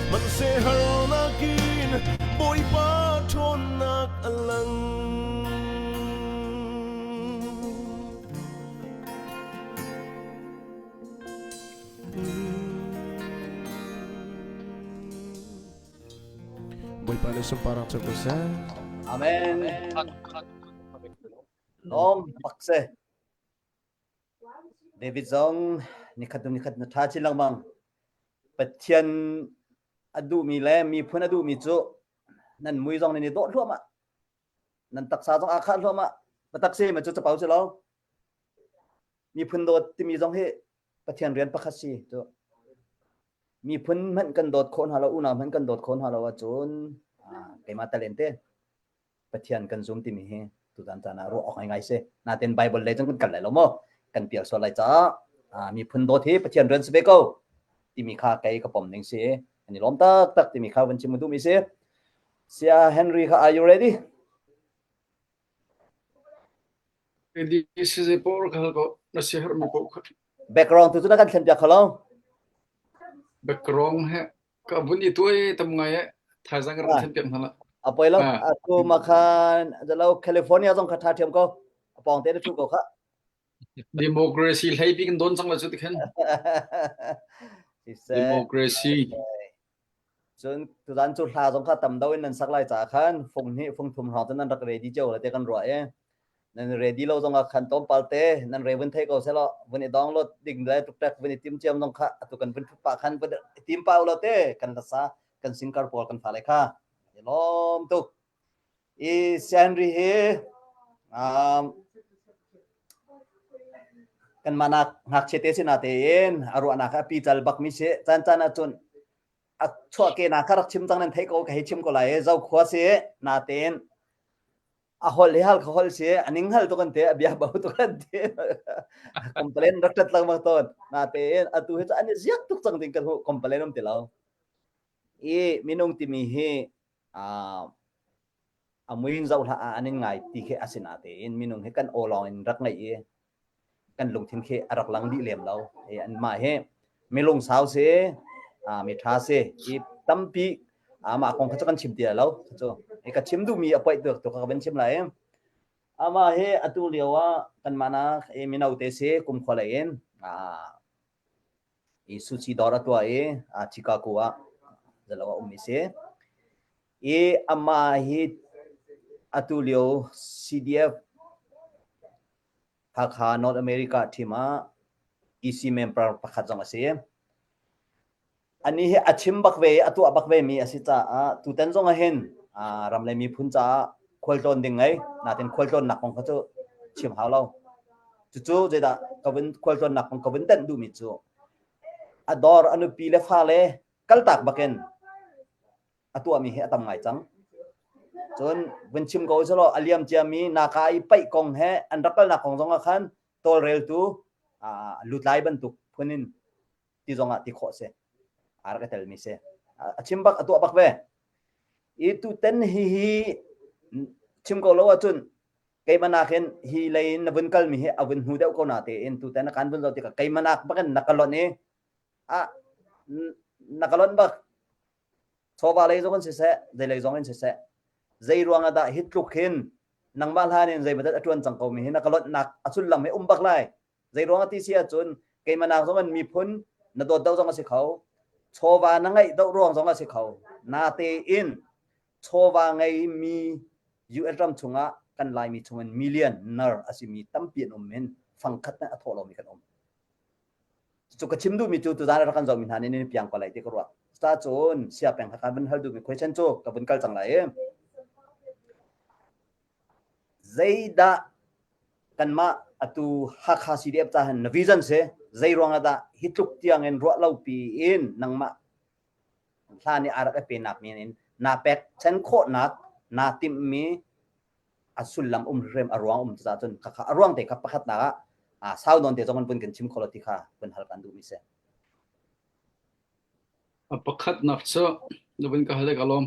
Hmanhseh harnak in Bawipa ṭhawnnak a lang. Bawipa nih sunparnak cu ko seh. Amen. Lawm bak se. David zong nikhat hnu nikhat na ṭha chin lengmang. Pathian a duhmi le miphun a duhmi cu nan mui zong nan i dawh hluahmah. Nan taksa zong aa khah hluahmah. Biatak si ma cu capo si lo. Miphun dawt timi zong hi Pathian rian pakhat si cu. Miphun hmanh kan dawt khawh hna lo, unau hmanh kan dawt khawh hna lo ahcun keimah talen te Pathian kan zum timi hi tutan caan ah ruah awk ngaingai si. Natin Bible lei cun kan kal lai lo maw? Kan pial sual lai caah miphun dawt hi Pathian rian si ve ko timi kha kei ka pom ning si. An i lawm taktak timi kha van chim duhmi si. Sia Henry kha are you ready? Ready si zei paoh rak hal ko. Na siaherhmi paoh kha. Background tu cu na kan thlen piak kho lo. Background he ka vun i tuai tam ngai e. Thaizang ka rak thlen piak hna la. A poi lo. Atu makhan zalo California zong kha tha thiam ko. A pawng te na thu ko kha. Democracy hlei pi kan don cang la cu ti khan. Democracy. Cun tuzan cu hla zong kha tam deuh in nan sak lai caah khan fung hnih fung thum hrawng cu nan rak ready cio la te kan ruah i nan ready lo zong ah khan tlawmpal te nan re vun thei ko selaw vun i download ding le tuktek vun i tim ciam zong kha atu kan vun thut pah khan vun i tim pah lo te kan lasa kan singkar pawl kan fale kha i lawm tuk i Henry hi um, kanmah nak ngakchia te si na tein a ruahnak a pical bak mi si caan caan ahcun a chuahkehnak kha rak chim cang nan theih ko ka hei chim ko lai i zokhua si natein a holh hi hal kha holh si a ning hal tuk an ti a bia bo tuk an ti complain rak tat lengmang tawn natein atu hi cu an i ziak tuk cang ding kan hu complain um ti lo i minung timi hi a muin zoh hlah ah an in ngai ti khi a si natein minung hi kan aw lawng in rak ngaih i kan lungthin khi a rak lang dih lem lo. I anmah hi milung sau si, mi ṭha si, i tampi amah kong kha cu kan chim ti lo. Cu i ka chim duhmi a poih tuk tuk ka van chim lai. Amah hi atu lio ah kanmah nak i mino te si kumkhua lei in i sushi dawr a tuah i Chicago ah zalo a ummi si. I amah hi atu lio CDF Hakha North America team ah EC member pakhat zong a si. Anih hi a chim bak ve i a tuah bak ve mi a si caah tutan zong ah hin ram le miphun caah khualtlawn ding ngei natin khualtlawnnak kong kha cu chim hau lo. Cucu zeidah ka vun khualtlawnnak kong ka vun tenh duhmi cu a dawr a nupi le fale kaltak bakin a tuahmi hi a tam ngai cang. Cun vun chim ko selaw a liam ciami naka i paih kong he an rak kalnak kong zong ah khan tawlreltu lutlai bantuk phun in ti zong ah ti khawh si. A rak i telmi si. A chim bak a tuah bak ve. I tuten hi hi chim ko lo ahcun keimah nakin hi lei in na vun kalmi hi a vun hnu deuh ko na tein tuten a kan vun zoh tikah keimah nak bakin na ka lonh i a na ka lonh bak chawva lei zong in siseh zei lei zong in siseh zei ruang ah dah hi tluk hin nangmah hlan in zeimadat a ṭuan cang ko mi hi na ka lonhnak a sullam hi um bak lai zei ruang ah ti si ahcun keimah nak zong in miphun na dawt do zong a si kho chawva na ngeih do ruang zong a si kho natein chawva ngei mi US ram chungah kan Laimi chungin million nar a simi tampi an um in fangkhat na a thawh lomi kan um Cu ka chim duhmi cu tuzaan rak kan zohmi hna nih nan piang ko lai ti ka ruah. Cucun siapeng kha ka vun hal duhmi question cu ka vun kal cang lai i zeidah kanmah atu Hakha CDF ca hin na vision si zei ruang ah dah hi tluk tiang in ruah lo pi in nangmah hlan i aa rak i penak min in naa pek chan khawhnak naa timhmi a sullam um hrim a ruang um caah cun khakha a ruang te kha pakhatnak ah ah sau nawn te zong vun kan chim kho lo ti kha vun hal kan duhmi si. A pakhatnak cu na vun ka hal ka lawm.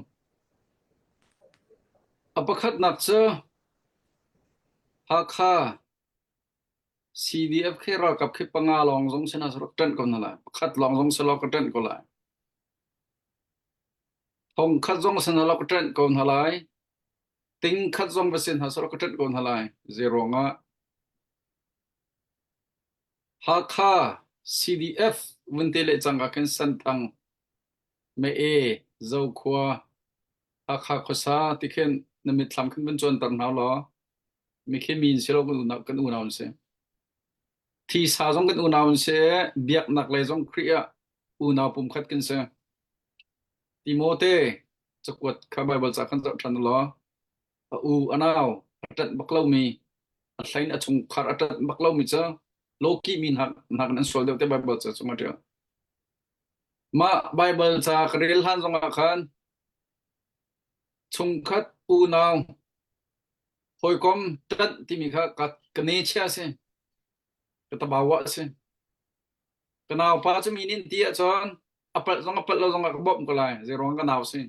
A pakhatnak cu Hakha. CDF khi ralkap khi panga lawng zong si na rak ṭanh ko hna lai. Pakhat lawng zong si law ka ṭanh ko lai. Thong khat zong si hna law ka ṭanh ko hna lai. Ting khat zong va si hna seh law ka ṭanh ko hna lai. Zei ruangah Hakha CDF vun te le cangka khin Senthang, Mee, Zokhua, Hakha khuasa ti khin na mitthlam khin vun cuanter hna law mi khi mi in si lo kan unau kan unau an si. Thisa zong kan unau an si, biaknak lei zong Khrih ah unau pumkhat kan si. Timote cakuat kha Baibal ca kan zoh ṭhan law a u a nau a ṭanh bak lomi a hlein a chungkhar a ṭanh bak lomi cu lawki mi hna nakin an sual deuh te Baibal ca chung a ṭial. Mah Baibal ca ka rel hlan zongah khan chungkhat unau hawikom ṭanh timi kha ka ka ne chia a si ka tabawa a si. Ka naupa cu mi nih ti ahcun a palh zong a palh lo zongah ka bawmh ko lai zeiruang ka nau si.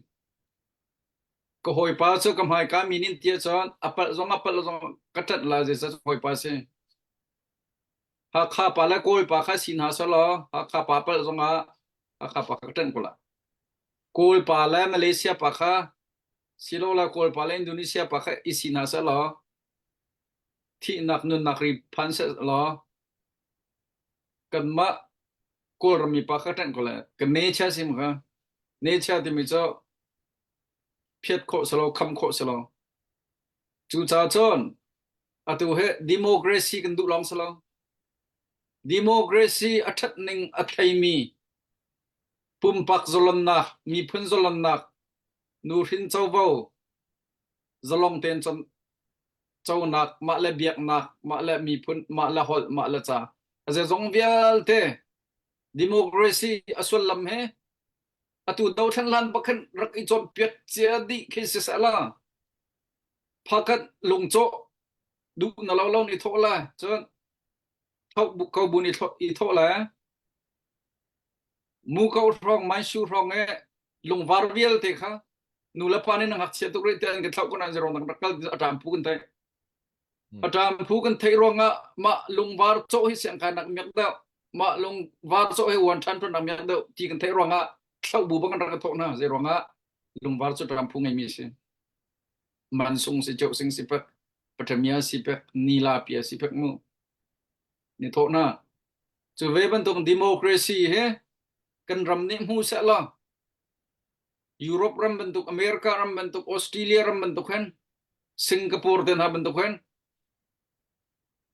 Ka hawipa cu ka hmaika mi nih ti ahcun a palh zong a palh lo zong ka ṭanh lai zeicah cu hawipa si. Hakha pa le Kawl pa kha si hna selaw Hakha pa palh zongah Hakha pa kha ka ṭanh ko lai. Kawl pa le Malaysia pa kha silole Kawl pa le Indonesia pa kha i si hna selaw thihnak nunnak ri phan selaw kanmah Kawlram mi pa kha ṭanh ko lai. Ka nature sim kha. Nature timi cu phiat khawh si lo, kham khawh si lo. Cucaah cun atu hi democracy kan duh lawng si lo. Democracy a ṭhat ning a theimi pumpak zalonnak, miphun zalonnak, nuhrin covo, zalong tein conak, mah le biaknak, mah le miphun, mah le holh, mah le ca. A zeizong vialte democracy a sullam he atu dothlen hlan bakhin rak i cawnpiak cia dih khi si seh la. Phakhat lungcawh duh na lo lo ni thawh la cun thok bu ko bu ni i thawh la mu ko hrawng mai su hrawng e lungvar vialte kha nu le pa nih na ngakchia tuk rih tiah an kan thlauh ko nain zerong rak kal a ṭam phu kan theih a ṭam phu kan theih ruangah mah lungvar cawh hi siangkai nak miak deuh mah lungvar cawh hi uan ṭhan ṭuan nak miak deuh ti kan theih ruangah thlauh bu bang kan rak thawh hna zei ruangah lungvar cu ṭam phu ngeimi si mansung si cheu sing si pek paṭamia si pek nila pia si pek mu ni thawh hna cu ve bantuk democracy he kan ram nih hmu seh law Europe ram bantuk, America ram bantuk, Australia ram bantuk hin, Singapore te hna bantuk hin,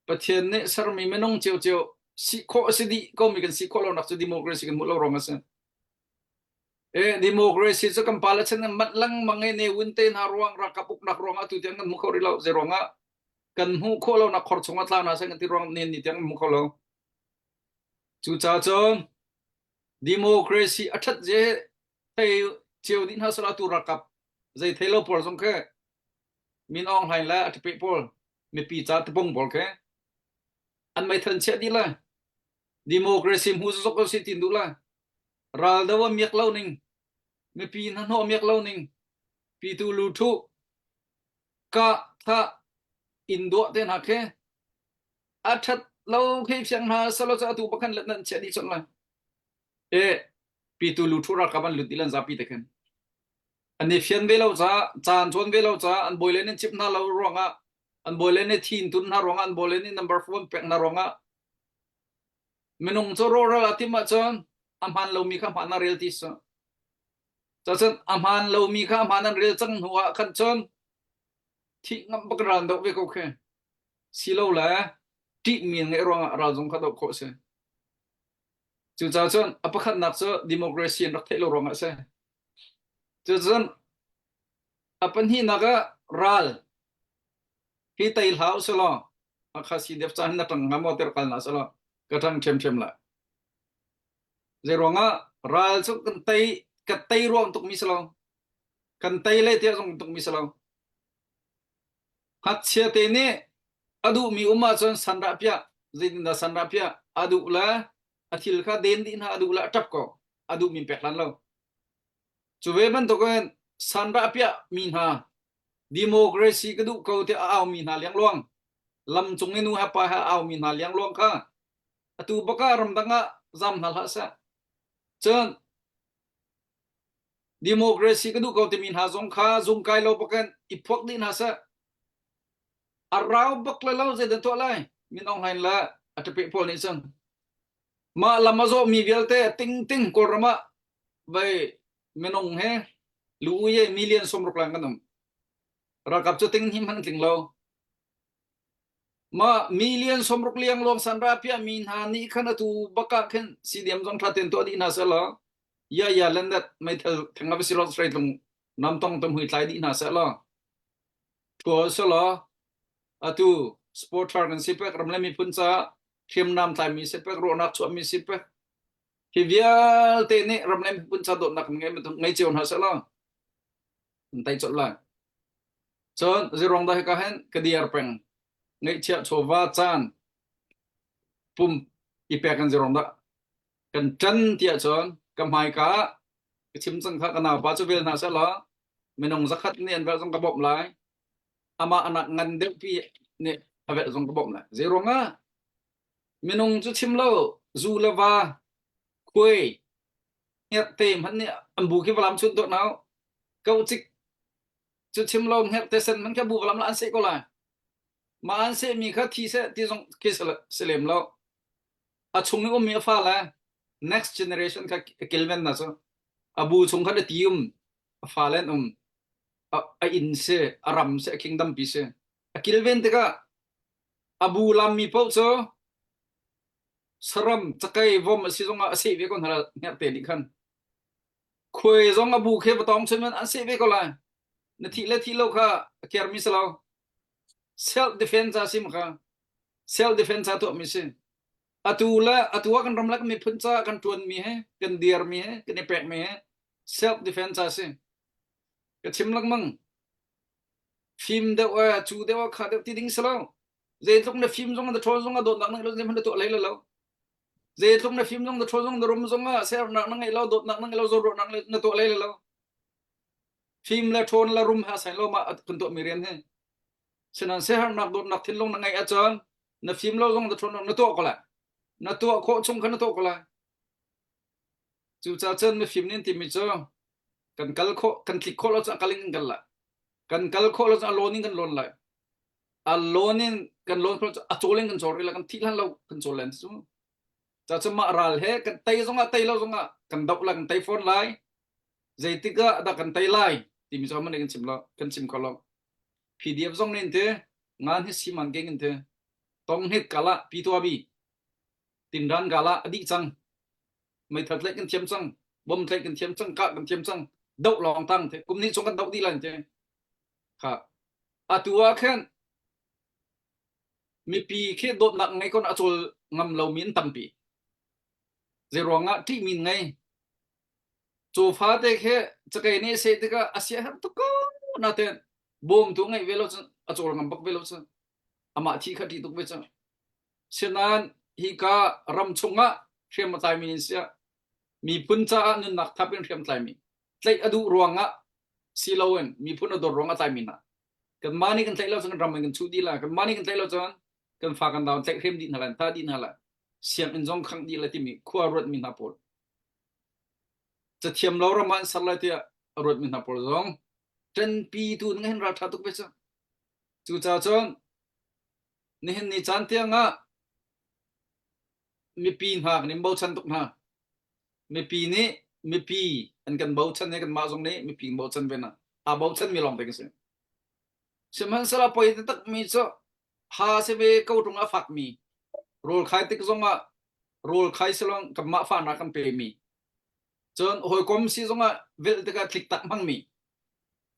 Pathian nih sermi minung ciocio si khawh a si dih komi kan si khawh lonak cu democracy kan hmuh lo ruang a si. E, democracy cu kan pale chan in manh lengmang i ne win te hna ruang ralkap uknak ruang ah tu tiang kan hmu kho rih lo. Zei ruang ah kan hmuh khawh lonak khor chung ah tla hna seh kan ti ruang nen ni tiang kan hmu kho lo. Cucaah cun democracy a ṭhat je thei cio dih hna sala tu ralkap zei thei lo pawl zong khi Min Aung Hlaing le a ṭape pawl mipi ca tapung pawl khi an meithal chiah dih lai democracy hmu zok ko si tin duh lai ral do a miak lo ning mipi hna hnawh miak lo ning pitu lu thu ka tha in duah te hna khi a ṭhat lo khi fiang hna salo cu atu pakhan let nan chiah dih chon lai e pitu lu thu ralkap an lut ilan zapi te khan an i fian ve lo ca caan cawn ve lo ca an bawi le nan chip hna lo ruangah an bawi le nih thin tun hna ruangah an bawi le nih number phone pek hna ruangah minung cu rawhral a tim ahcun a hmaan lomi kha hmaan a rel ti su cacun a hmaan lomi kha hmaan an rel cang hnu ah khan cun thih ngam bak ral doh ve ko khi silo le ṭihmi ngeih ruangah ral zong kha doh khawh si Cucaah cun a pakhatnak cu democracy an rak theih lo ruangah a si. Cucun a pahnihnak ah ral hi tei hlah usih law Hakha CDF ca hin na ṭang hnga maw ti rak kal hna seh law ka ṭang ṭhiamṭhiam lai. Zei ruangah ral cu kan tei ka tei ruang tukmi si lo. Kan tei le tiah zong tukmi si lo. Ngakchia te nih a duhmi um ahcun sanrah piah, zeitindah sanrah piah a duh le a thil kha den dih hna a duh le a ṭap ko. A duhmi pek hlan lo. Cu ve bantukin sanrah piah mi hna democracy ka duh ko tiah a aumi hna liangluang. Lam cung i nu he pa he aumi hna liangluang kha atu bak ah ramdang ah zam hna hlah seh. Cun democracy ka duh ko timi hna zong kha zung kai lo bakin i phuak dih hna seh. A rau bak le lo zeidah tuah lai? Min Aung Hlaing le a ṭapeh pawl nih cun mah lam a zawhmi vialte tingting Kawlram ah vei minung he lu ye million 60 lang kan um. Ralkap cu ting hnih hmanh an tling lo. Mah million 60 liang lawng san ra piah mi hna nih khan atu bak ah khin CDM zong tha ten tuah dih hna seh law ya ya lendet meithal theng a si lo tlung nam tong tam hui tlai dih hna seh law thua seh law atu supporter kan si pek ram le miphun ca hriamnam tlai mi si pek ruahnak chuah mi si pek hi vialte nih ram le miphun ca dawtnak ngei ngei cio hna seh law kan tai colh lai. Cun zeruang dah hika hin ka diar peng ngeihchiah chawva caan pum i pek in zeruang dah kan ṭan tiah cun ka hmaika ah ka chim cang kha ka naupa cu vel hna seh law minung zakhat nih an velh zong ka bawmh lai amah anak ngan deuhpi nih a velh zong ka bawmh lai zeiruang ah minung cu chim lo zu le va khuai hngerhte hmanh nih an bu khi valam chunh tuah nau ko cik cu chim lo hngerhte sen hmanh kha bu valam la an seh ko lai ma an seh mi kha thi seh ti zong khi si lem lo a chung i ummi a fa le next generation kha kilven na cu a bu chung kha ti um a fa len um a inn si a ram si a kingdom pi si a kilven tikah a bu lam mi paoh cu saram cakei vom a si zongah a seh ve ko hna hngerhte nih khan khuai zong a bu khe va tong chun an seh ve ko lai na thih le thih lo kha a care mi si lo self defense a sim kha self defense a tuah mi si atu le atu ah kan ram le kan miphun ca kan tuan mi he kan dir mi he kan i pek mi he self defense a si ka chim lengmang fim deuh e cu deuh kha deuh ti ding si lo Zeitluk na fim zong na ṭhawn zong ah dawtnak na ngeih lo zeihmanh na tuah hlei lo. Zeitluk na fim zong na ṭhawn zong na rum zong ah sernak na ngeih lo dawtnak na ngeih lo zawnruahnak na tuah hlei lo. Fim le ṭhawn le rum ha sai lo ma kan tuah mi rian hi. Sinan siaherhnak dawtnak thinlung na ngeih ahcun na fim lo zong na ṭhawn lo na tuah ko lai. Na tuah khawh chung kha na tuah ko lai. Cucaah cun mifim nih an timi cu kan kal khawh kan tlik khawh lo cun a kal in kan kal lai. Kan kal khawh lo cun a lawn in kan lawn lai. A lawn in kan lawn khawh a cawl in kan cawl rih lai kan thih hlan lo kan cawl len cu. Ca cu mah ral he kan tei zongah tei lo zongah kan doh lai kan tei fawn lai. Zeitik ah dah kan tei lai timi cu man kan chim lo kan chim kho lo. PDF zong nih ti ngan hi siman keng in ti tong hit kala pi tua bi tinran gala a dih cang meithal tlaih kan thiam cang bom tlaih kan thiam cang kah kan thiam cang doh lawng tang te kum hnih chung kan doh dih lan te kha atu ah khan mipi khi dawtnak ngei kon a cawl ngam lo mi an tampi zei ruangah ṭih min ngei cawfa te khi cakei nih seh tikah a sia herh tuk ko na ten bawm tu ngeih ve lo cun a cawl ngam bak ve lo cun amah thi kha ṭih tuk ve cun Sinain hika ram chungah hriam a tlaimi in siah miphun caah nunnak thap in hriam tlaimi tlaih a duh ruangah si loin miphun a dawt ruangah tlaimi hna kanmah nih kan tlaih lo cun kan ram in kan chuh dih lai kanmah nih kan tlaih lo cun kan fa kan dau tlaih hriam dih hna lai tha dih hna lai sianginn zong khangh dih lai timi khua ruatmi hna pawl cathiam lo ram ah an ser lai tiah a ruatmi hna pawl zong ṭanpi tu nan hin ralṭha tuk ve cu cucaah cun Nihin ni caan tiangah mipi hna kan in bochan tuk hna. Mipi nih mipi an kan bochan i kanmah zong nih mipi kan bochan ve hna. Aa bochan mi lawng te kan si. Sihmanhsehlaw poi taktak mi cu ha si ve ko ṭung a fak mi rawl khai tik zongah rawl khai silong kanmah fahnak kan pe mi cun hawikom si zongah velh tikah tlik tak hmang mi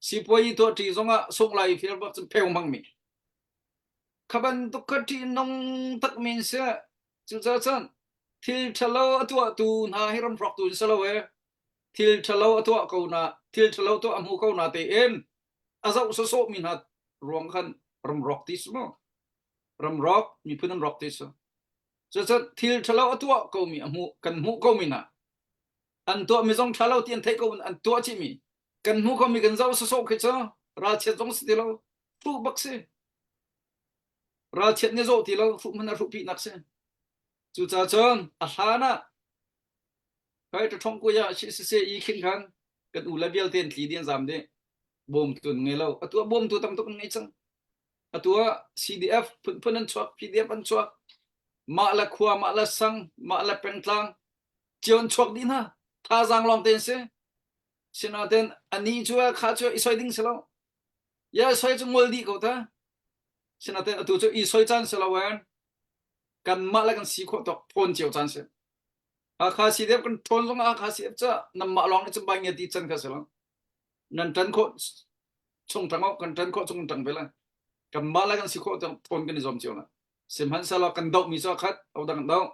sipuai tuah ṭi zongah sungh lai fir bak cun pheu hmang mi Kha bantuk kha ṭihnung tak men si. Cucaah cun thil ṭhalo a tuahtu hna hi ram hrawktu an si lo ee. Thil ṭhalo a tuah ko na, thil ṭhalo tuah a hmu ko na tein a zoh sawsawhmi hna ruang khan ram rawk ti si mu. Ram rawk, miphun an rawk ti si. Cucaah thil ṭhalo a tuah komi a hmuh, kan hmuh komi hna, an tuahmi zong ṭhalo ti an theih ko an tuah chihmi, kan hmuh komi kan zoh sawsawh khi cu ralchiat zong si ti lo, hruh bak si. Ralchiat nih zawh ti lo hruh hmanh a hruh pihnak si. Cucaah cun a hlan ah kai ṭaṭhong kuya si si se i khin khan kan u le vialte an tli dih an zam dih. Bawmtu an ngei lo. Atu ah bawmtu tam tuk an ngei cang. Atu ah CDF phunphun an chuak, PDF an chuak. Mah le khua, mah le sang, mah le pengtlang cio an chuak dih hna. Thazaang lawng te an si. Sinain ani cu kha cu i soi ding si lo. Ya soi cu ngol dih ko ta. Sinain atu cu i soi caan si lo en kanmah le kan si khawh tawk thawn cio caan si. Hakha CDF kan thawn zong ah Hakha CDF cu nanmah lawng nih cun bai ngia ti can kha si lo. Nan ṭan khawh chung ṭang kan ṭan khawh chung ṭang ve lai. Kanmah le kan si khawh tawk thawn kan i zuam cio lai. Sihmanhsehlaw kan dohmi cu a khat, odang kan doh.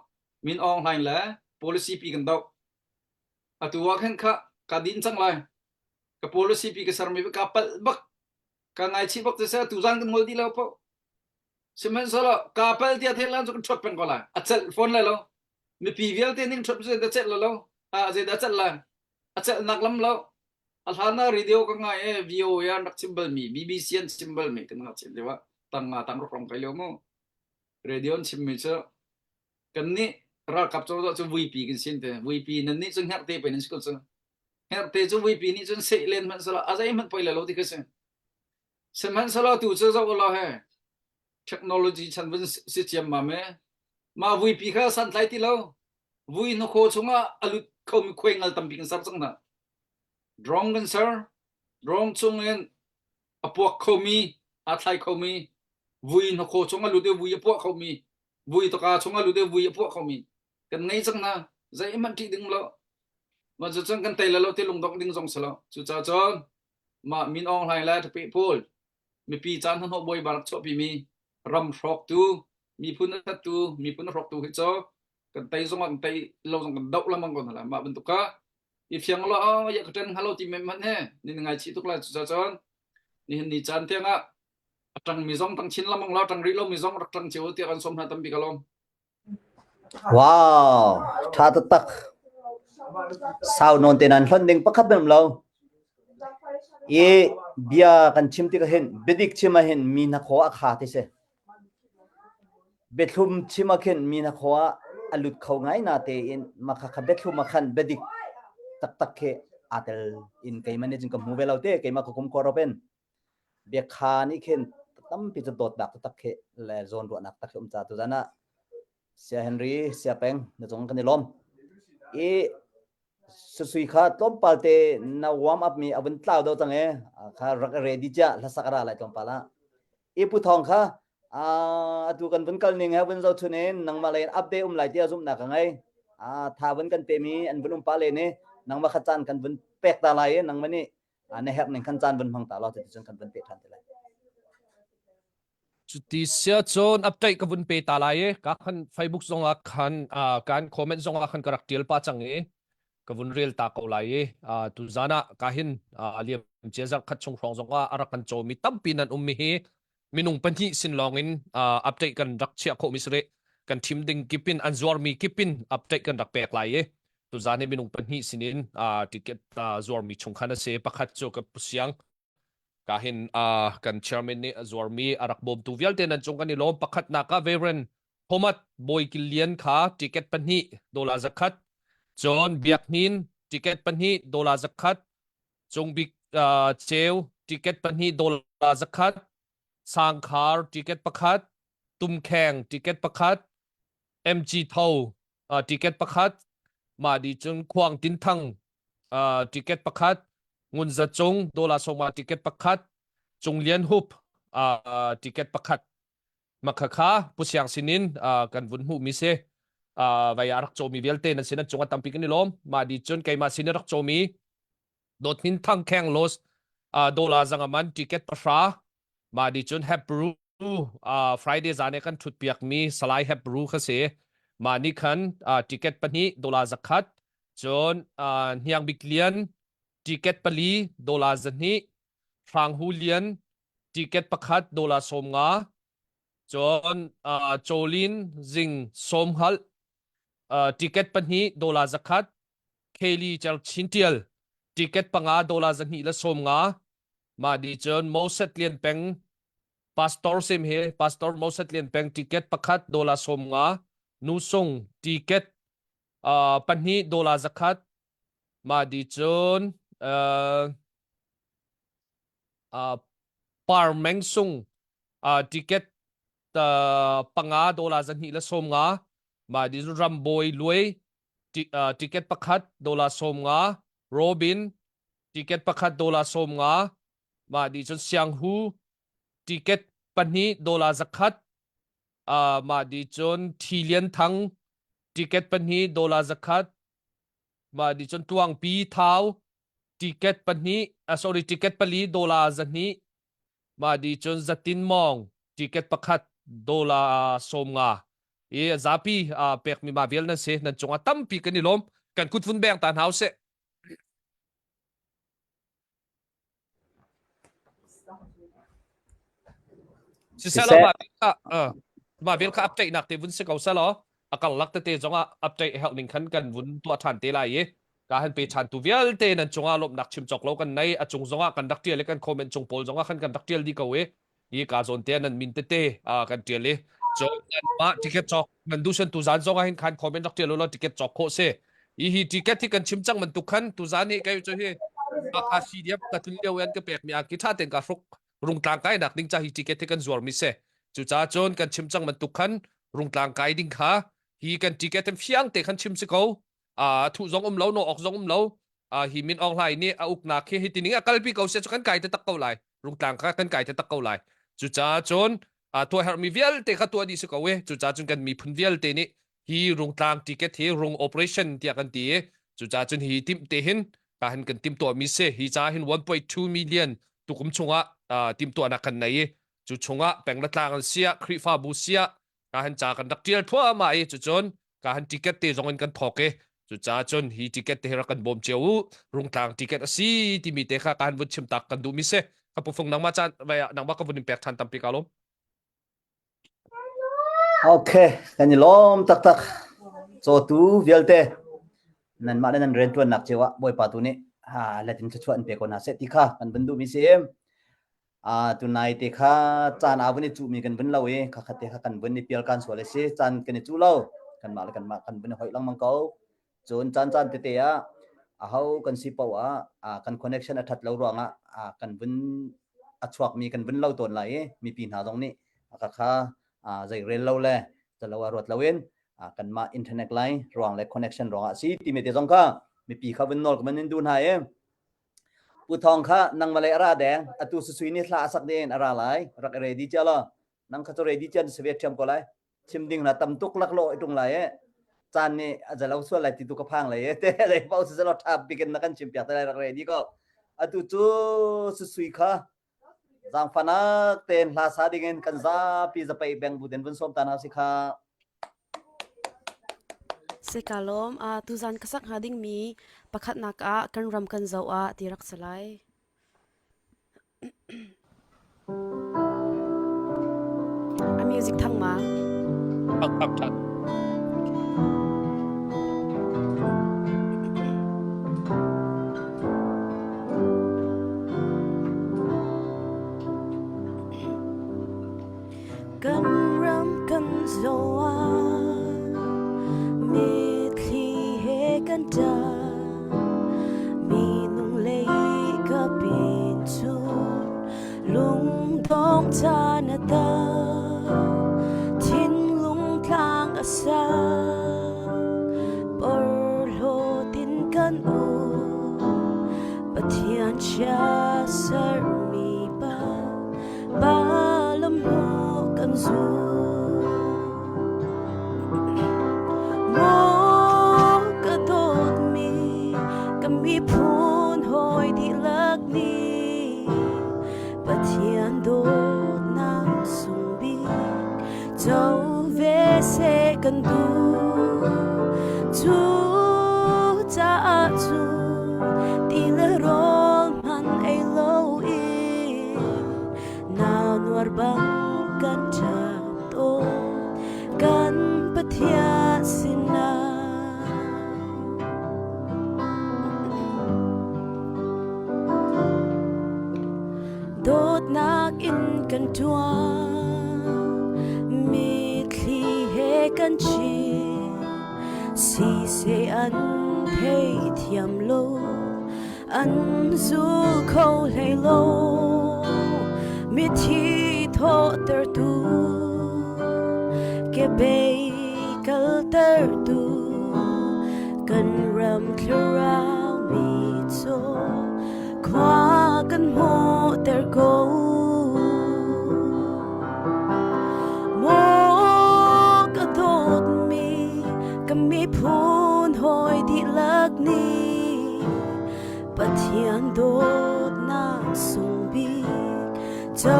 Min Aung Hlaing le policy pi kan doh. Atu ah khan kha ka din cang lai. Ka policy pi ka sermi ka palh bak. Ka ngaichih bak te seh tuzan kan ngol dih lo po. Sihmanhsehlaw ka palh tiah thei lan cu kan ṭhuat peng ko lai. A celh fawn lai lo. Mipi vialte ning ṭhuat cu zeidah celh lo. Ah zeidah celh lai. A celhnak lam lo. A hlan ah radio ka ngai e VOA an rak chim balmi BBC an chim balmi kan ngakchiat lio ah tang nga tang ruk rong kai lio mu. Radio an chimmi cu kannih ralkap cozah cu vuipi kan sin te vuipi nan nih cu hngerhte pei nan si ko cu hngerhte cu vuipi nih cun seh len hmanh sala a zei hmanh poi le lo ti khi si sihmanhsehlaw tu cu zoh ulaw he technology chan vun si ciam ma me ma vuipi kha santlai ti lo vui hnakhaw chungah a lut khomi khuai ngal tampi kan ser cang hna drone kan ser drone chung in a puak khomi aa thlai khomi vui hnakhaw chung a lut i vui a puah khomi vui taka chung a lut i vui a puah khomi kan ngei cang hna zeihmanh ṭih ding lo mah cu cun kan tei le lo ti lungdongh ding zong si lo cucaah cun mah Min Aung Hlaing le Ṭhape pawl mipi caan hnahnawh bawi rak chuahpi mi ram hrawktu miphun a thattu miphun a hrawktu hi cu kan tei zong ah kan tei lo zong kan doh lengmang ko hna lai mah bantuk kha i fiang lo ya ka ṭen hnga lo ti men hmanh he ni ngai chih tuk lai cucaah cun nihin ni caan tiang ah a ṭangmi zong ṭang chin lengmang lo ṭang rih lomi zong rak ṭang cio tiah kan sawm hna tampi ka lawm. Wow, ṭha taktak. Sau nawn te nan hlonh ding pakhat hmanh um lo. I bia kan chim tik ahhin biadik chim ahhin mi hnakhaw a kha ti si. Biathlum chim ahkhin mi hnakhaw ah a lut kho ngai na tein mah kha biathlum ah khan biadik taktak khi aa tel in keimah nih cun ka hmu ve lo te keimah ka kum khua rop in. Biakha nih khin tampi cu dawtnak taktak khi le zawnruahnak tak khi um ca tuzan ah Sia Henry Sia Peng na cung kan i lawm. I susui kha tlawmpal te na warm up mi a vun tlau do cang e kha rak ready cia hlasak ra lai tlawmpal ah. I pu thong kha atu kan vun kal ning he vun zo chun in nangmah lei in update um lai tiah zumhnak ka ngei. Tha vun kan pe mi an vun um pa le ni nangmah kha caan kan vun pek ta lai i nangmah nih na herh ning khan caan vun hmang ta law cuticun kan vun pe ṭhan te lai. Cuti sia cun update ka vun pe ta lai i ka khan Facebook zong ah khan kan comment zong ah khan ka rak tial pa cang i ka vun rel ta ko lai i tuzan ah ka hin liam cia zarh khat chung hrawng zong ah a rak kan cawmi tampi nan um mi hi minung pahnih sin lawng in update kan rak chiah khawh mi si rih kan thim ding kipin an zuarmi kipin update kan rak pek lai i tuzan hi minung pahnih sinin ticket zuarmi chung khan a si pakhat cu ka siang ka hin kan chairman nih a zuarmi a rak bawmtu vialte nan cung kan i lawm pakhatnak ah Veteran Thomas Bawi Kil Lian kha ticket pahnih dollar zakhat cun Biak Hnin ticket pahnih dollar zakhat Cung Bik Ceu ticket pahnih dollar zakhat Sangkhar ticket pakhat Tumkheng ticket pakhat MG Tho uh, ticket pakhat mah di cun Khuang Tin Thang uh, ticket pakhat Ngun Za Cung Dola Soma ticket pakhat Cung Lian Hup uh, ticket pakhat makhakha Pu Siang sinin uh, kan vun hmuh mi si uh, vai a rak cawmi vialte nan sin an cung a tampi kan i lawm mah di cun keimah sin i rak cawmi Dawt Hnin Thang Kheng Los uh, Dola Zangaman ticket pahra mah di cun Hebrew uh, Friday zan i kan ṭhut piakmi Salai Hebrew kha si. Mah nih khan uh, ticket pahnih dollar zakhat, cun uh, Hniang Bik Lian ticket pali dollar zahnih, Hrang Hu Lian ticket pakhat dollar 50, cun uh, Cholin Zing Sawm Hngalh uh, ticket pahnih dollar zakhat, Kelly Cer Chin Tial ticket panga dollar zahnih le 50, mah di cun Moses Lian Peng. Pastor sim hi Pastor Moses Lian Peng ticket pakhat dollar 50 nu sung ticket pahnih dollar zakhat ma di cun Par Meng Sung ticket panga dollar zahnih le 50 ma di cun Rambawi Luai ticket pakhat dollar 50 Robin ticket pakhat dollar 50 mah nih cun Sianghu ticket pahnih dollar zakhat mah nih cun Thi Lian Thang ticket pahnih dollar zakhat mah nih cun Tuangpi Thau ticket pahnih sorry ticket pali dollar zahnih mah nih cun Zatin Mawng ticket pakhat dollar 50 i zapi pekmi mah vial nan si nan cungah tampi kan i lawm kan kut vun beng ta hna usih. Siseh mah vel kha mah vel kha update nak te vun si ko selaw a karlak tete zongah update helh ning khan kan vun tuah ṭhan te lai i ka han pe ṭhan tu vialte nan cungah lawmhnak chim cawk lo kan nei a cung zongah kan rak ṭial i kan comment cung pawl zongah khan kan rak ṭial dih ko i hi ka zawn te nan min tete kan ṭial i cun mah ticket cawk nan duh sen tuzan zong ah hin khan comment rak ṭial ulaw ticket cawk khawh si hi hi ticket hi kan chim cang bantuk khan tuzan hi kai cu hi Hakha CDF ka tlun lio an ka pek mi angki ṭha ten ka hruk rungtlang kai nak ding ca hi ticket hi kan zuar mi si cucaah cun kan chim cang bantuk khan rungtlang kai ding kha hi kan ticket hin fiang te khan chim si ko a thuh zong um lo no ok zong um lo hi Min Aung Hlaing nih a uknak hi hi tining a kalpi ko se cu kan kai te tak ko lai rungtlang kha kan kai te tak ko lai cucaah cun tuah herhmi vialte kha tuah dih si ko e cucaah cun kan miphun vialte nih hi rungtlang ticket hi rung operation tiah kan ti i cucaah cun hi timh te hin ka hin kan timh tuahmi si hi ca hin 1.2 million tukum chungah timhtuahnak kan nei i cu chungah peng le tlang an siah Khrihfabu siah ka han ca kan rak tial thluahmah i cucun ka han ticket te zong in kan thawk i cucaah cun hi ticket te hi rak kan bawm cio u rungtlang ticket a si timi te kha ka han vun chim tak kan duhmi si ka pufung nangmah caan vai ah nangmah ka vun in pek than tampi ka lawm Okay, kan i lawm taktak. Cawtu vialte nanmah le nan rianṭuannak cio ah Bawipa tu nih ha latin thluachuah in pe ko hna seh ti kha kan vun duhmi si. Tunai te kha caan aa vun i cuhmi kan vun lo i khakhat te kha kan vun i pial kan sual a si. Caan kan i cuh lo. Kanmah le kanmah kan vun i hoih lengmang ko. Cun caan caan tete ah aho kan si paoh ah kan connection a ṭhat lo ruangah kan vun a chuakmi kan vun lo tawn lai i mipi hna zong nih khakha zei rel lo le calo ah ruat loin kanmah internet line ruang le connection ruangah a si timi te zong kha mipi kha vun nawl ka van in duh hna i Pu Thawng kha nangmah lei a ra deng. Atu Susui nih hla a sak ding in a ra lai. Rak i ready cia law. Nang kha cu ready cia na si ve ṭhiam ko lai. Chim ding na tam tuk laklawh i ṭung lai e. Caan nih a zalo sual lai ti tu ka phang lei e. Te lei paoh si selaw ṭha bik in na kan chim piak te lai rak ready ko. Atu cu Susui kha zaangfanak tein hla sa ding in kan zapi zapei beng bu den vun sawm ta hna si kha. Seka lawm ah tuzan ka sak hnga dingmi pakhatnak ah kan ram kan zoh ah ti rak si lai. A music thang ma? Thang thang than. Kan ram kan zoh ah mitthli he kan ṭap. Minung lei ka pin cu lungdong caan a tam. Thinlung tlang a sang, porhlawt in kan um. Pathian chia sermi pa Balam hnu kan zul. Maw ka dawtmi ka miphun hawi dihlak nih Pathian dawtnak sung bik co ve seh kan duh. Cu caah cun ti le rawl hmanh ei lo in Na nuar bang kan ṭap tawn kan Pathian sinah. Dawtnak. Dawtnak in kan ṭuan, mitthli he kan chim. Siseh an theithiam lo, an zul kho hlei lo. Mithi thawhtertu, kebei kaltertu, kan ram thlarau mi caw khua kan hmuhter ko. Maw ka dawtmi ka miphun hawi dihlak nih Pathian dawtnak sung bik co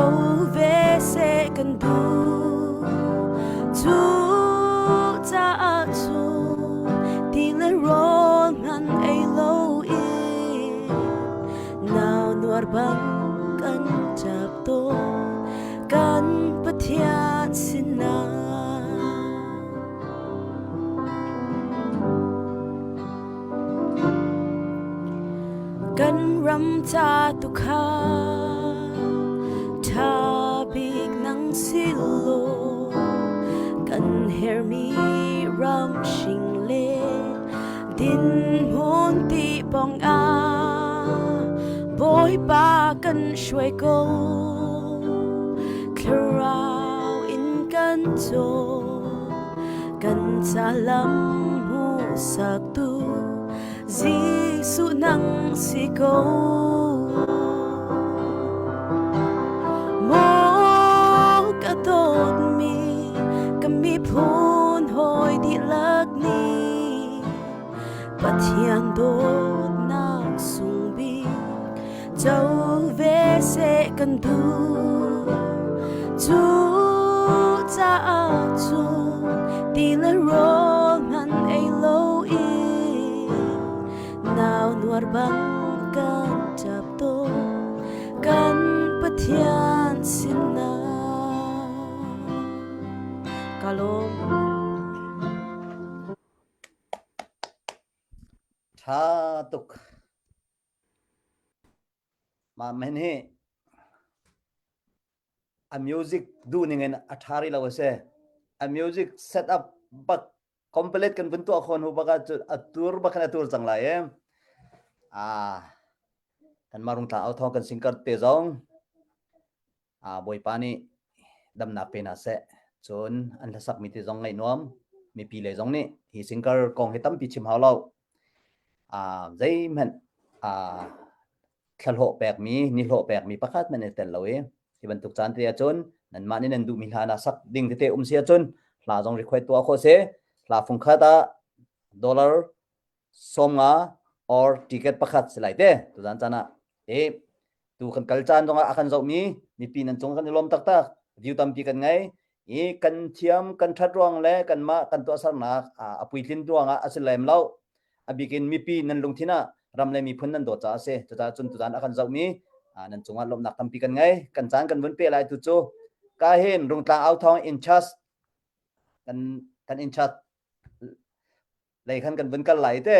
ve seh kan duh. Cu caah cun ti le rawl hmanh ei lo in nau nuar bang kan ṭap tawn kan Pathian sinah. Kan ram ca tu kha ṭha bik nang si law kan hermi ram hring le dinhmun ti pong ah Bawipa kan hruai ko thlarau in kan caw kan ca lam hmuhsaktu Jesuh nang si ko. Maw ka dawtmi ka miphun hawi dihlak nih Pathian dawtnak sung bik co ve seh kan duh. Cu caah cun ti le rawl hmanh ei lo in nau nuar bang kan ṭap tawn kan Pathian sinah. Ka lawm. Ṭha tuk. Mah men hi a music duh ning in a ṭha rih lo a si. A music set up bak complete kan vun tuah khawh hnu bak ah cun a tur bak in a tur cang lai i. Ah, kan mah rungtla au thawng kan singkar te zong Bawipa nih damnak pe hna seh. Cun an hlasakmi te zong ngaih nuam. Mipi lei zong nih hi singkar kong hi tampi chim hau lo. Zeihmanh thlahlawh pekmi, nihlawh pekmi pakhat hmanh i tel lo i hi bantuk caan te ahcun nanmah nih nan duhmi hla na sak ding tete um si ahcun hla zong request tuah khawh si. Hla fungkhat ah dollar 50 or ticket pakhat si lai te tuzan caan ah e tu kan kal caan zongah a kan zohmi mipi nan cung kan i lawm taktak view tampi kan ngei i kan thiam kan that ruang le kanmah kan tuahsernak a puitlin ruangah a si lem lo a bikin mipi nan lungthin ah ram le miphun nan dawt caah a si cucaah cun tuzan a kan zohmi nan cungah lawmhnak tampi kan ngei kan caan kan vun pe lai tu cu ka hin rungtlang au thawng in charge kan kan in charge lei khan kan vun kal lai te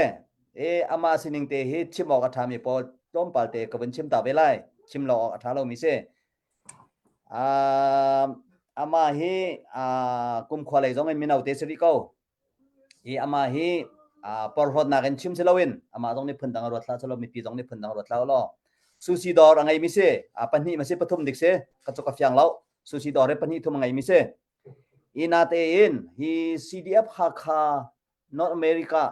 e ama sining te hi chim awk a ṭhami pawl tlawmpal te ka vun chim ta ve lai chim lo awk a ṭha lomi si ama hi kumkhua lei zong in mino te si rih ko i ama hi porhlawtnak in chim si loin amah zong nih phundang a ruat hlah selaw mipi zong nih phundang ruat hlah law sushi dawr a ngeimi si pahnih ma si pathum dik si ka cu ka fiang lo sushi dawr hi pahnih thum a ngeimi si Hi natein hi CDF Hakha North America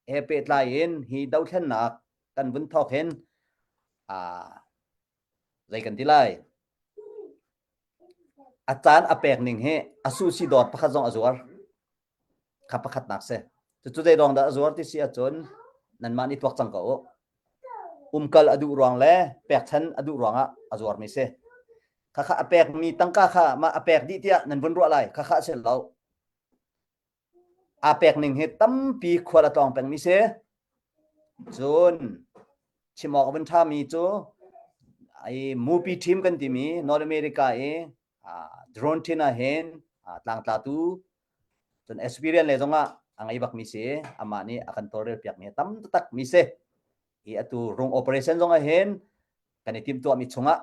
he pehtlai in hi dothlennak kan vun thawk hin aa zei kan ti lai a caan a pek ning hi a susi dawr pakhat zong a zuar kha pakhatnak si cucu zei dawng dah a zuar ti si ahcun nanmah nih tuak cang ko u umkal a duh ruang le pekchan a duh ruangah a zuarmi si khakha a pekmi tangka kha mah a pek dih tiah nan vun ruah lai khakha a si lo aa pek ning hi tampi khual a tlawng pengmi si cun chim awk a vun ṭhami cu ai mupi team kan timi North America i drone thin ah hin tlangtlatu cun experience le zongah a ngei bakmi si amah nih a kan tawlrel piakmi tam taktak mi si hi atu rung operation zong ah hin kan i timhtuahmi chungah.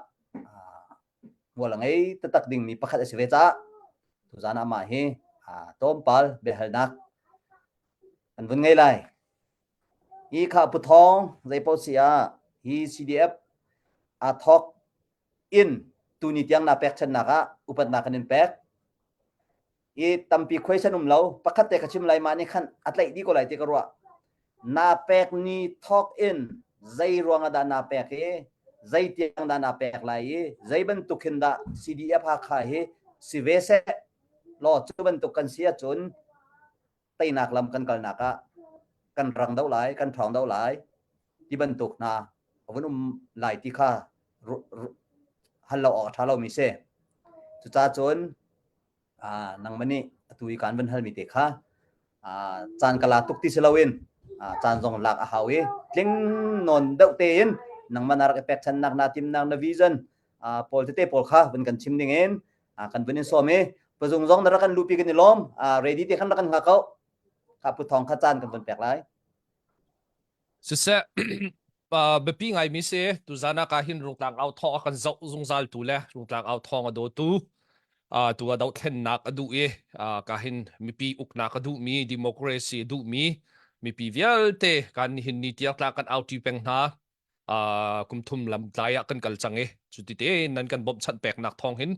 Hmual a ngei taktak dingmi pakhat a si ve caah tuzan ah mah hi tlawmpal biahalnak kan vun ngei lai. Hi kha Pu Thawng zeipaoh si ah hi CDF aa thawk in tuni tiang na pekchannak ah upatnak kan in pek. I tampi question um lo pakhat te ka chim lai mah nih khan a tlaih dih ko lai ti ka ruah. Na pek ni thawk in zei ruang ah dah na pek i zei tiang dah na pek lai i zei bantuk hin dah CDF Hakha hi si ve seh law cu bantuk kan si ahcun teinak lam kan kalnak ah kan rang deuh lai, kan ṭhawng deuh lai ti bantuk hna a vun um lai ti kha hal lo awk a ṭha lomi si. Cucaah cun nangmah nih atu i kaan van halmi te kha caan ka la tuk ti si loin caan zong lak a hau i tling nawn deuh tein nangmah na rak i pekchannak na timnak na vision pawl tete pawl kha vun kan chim ding in kan vun in sawm i pazung zong na rak kan luhpi kan i lawm ready te khan rak kan hngak ko kha pu thong kha caan kan vun pek lai Siseh biapi ngaimi si tuzan ah ka hin rungtlang au thawng a kan zoh zungzal tu le rungtlang au thawng a dawtu tu a dohthlennak a duh i ka hin mipi uknak a duhmi democracy a duhmi mipi vialte kan nihin ni tiang tla kan auṭi peng hna kum thum lam tlai ah kan kal cang i cuti tein nan kan bawmhchanh peknak thawng hin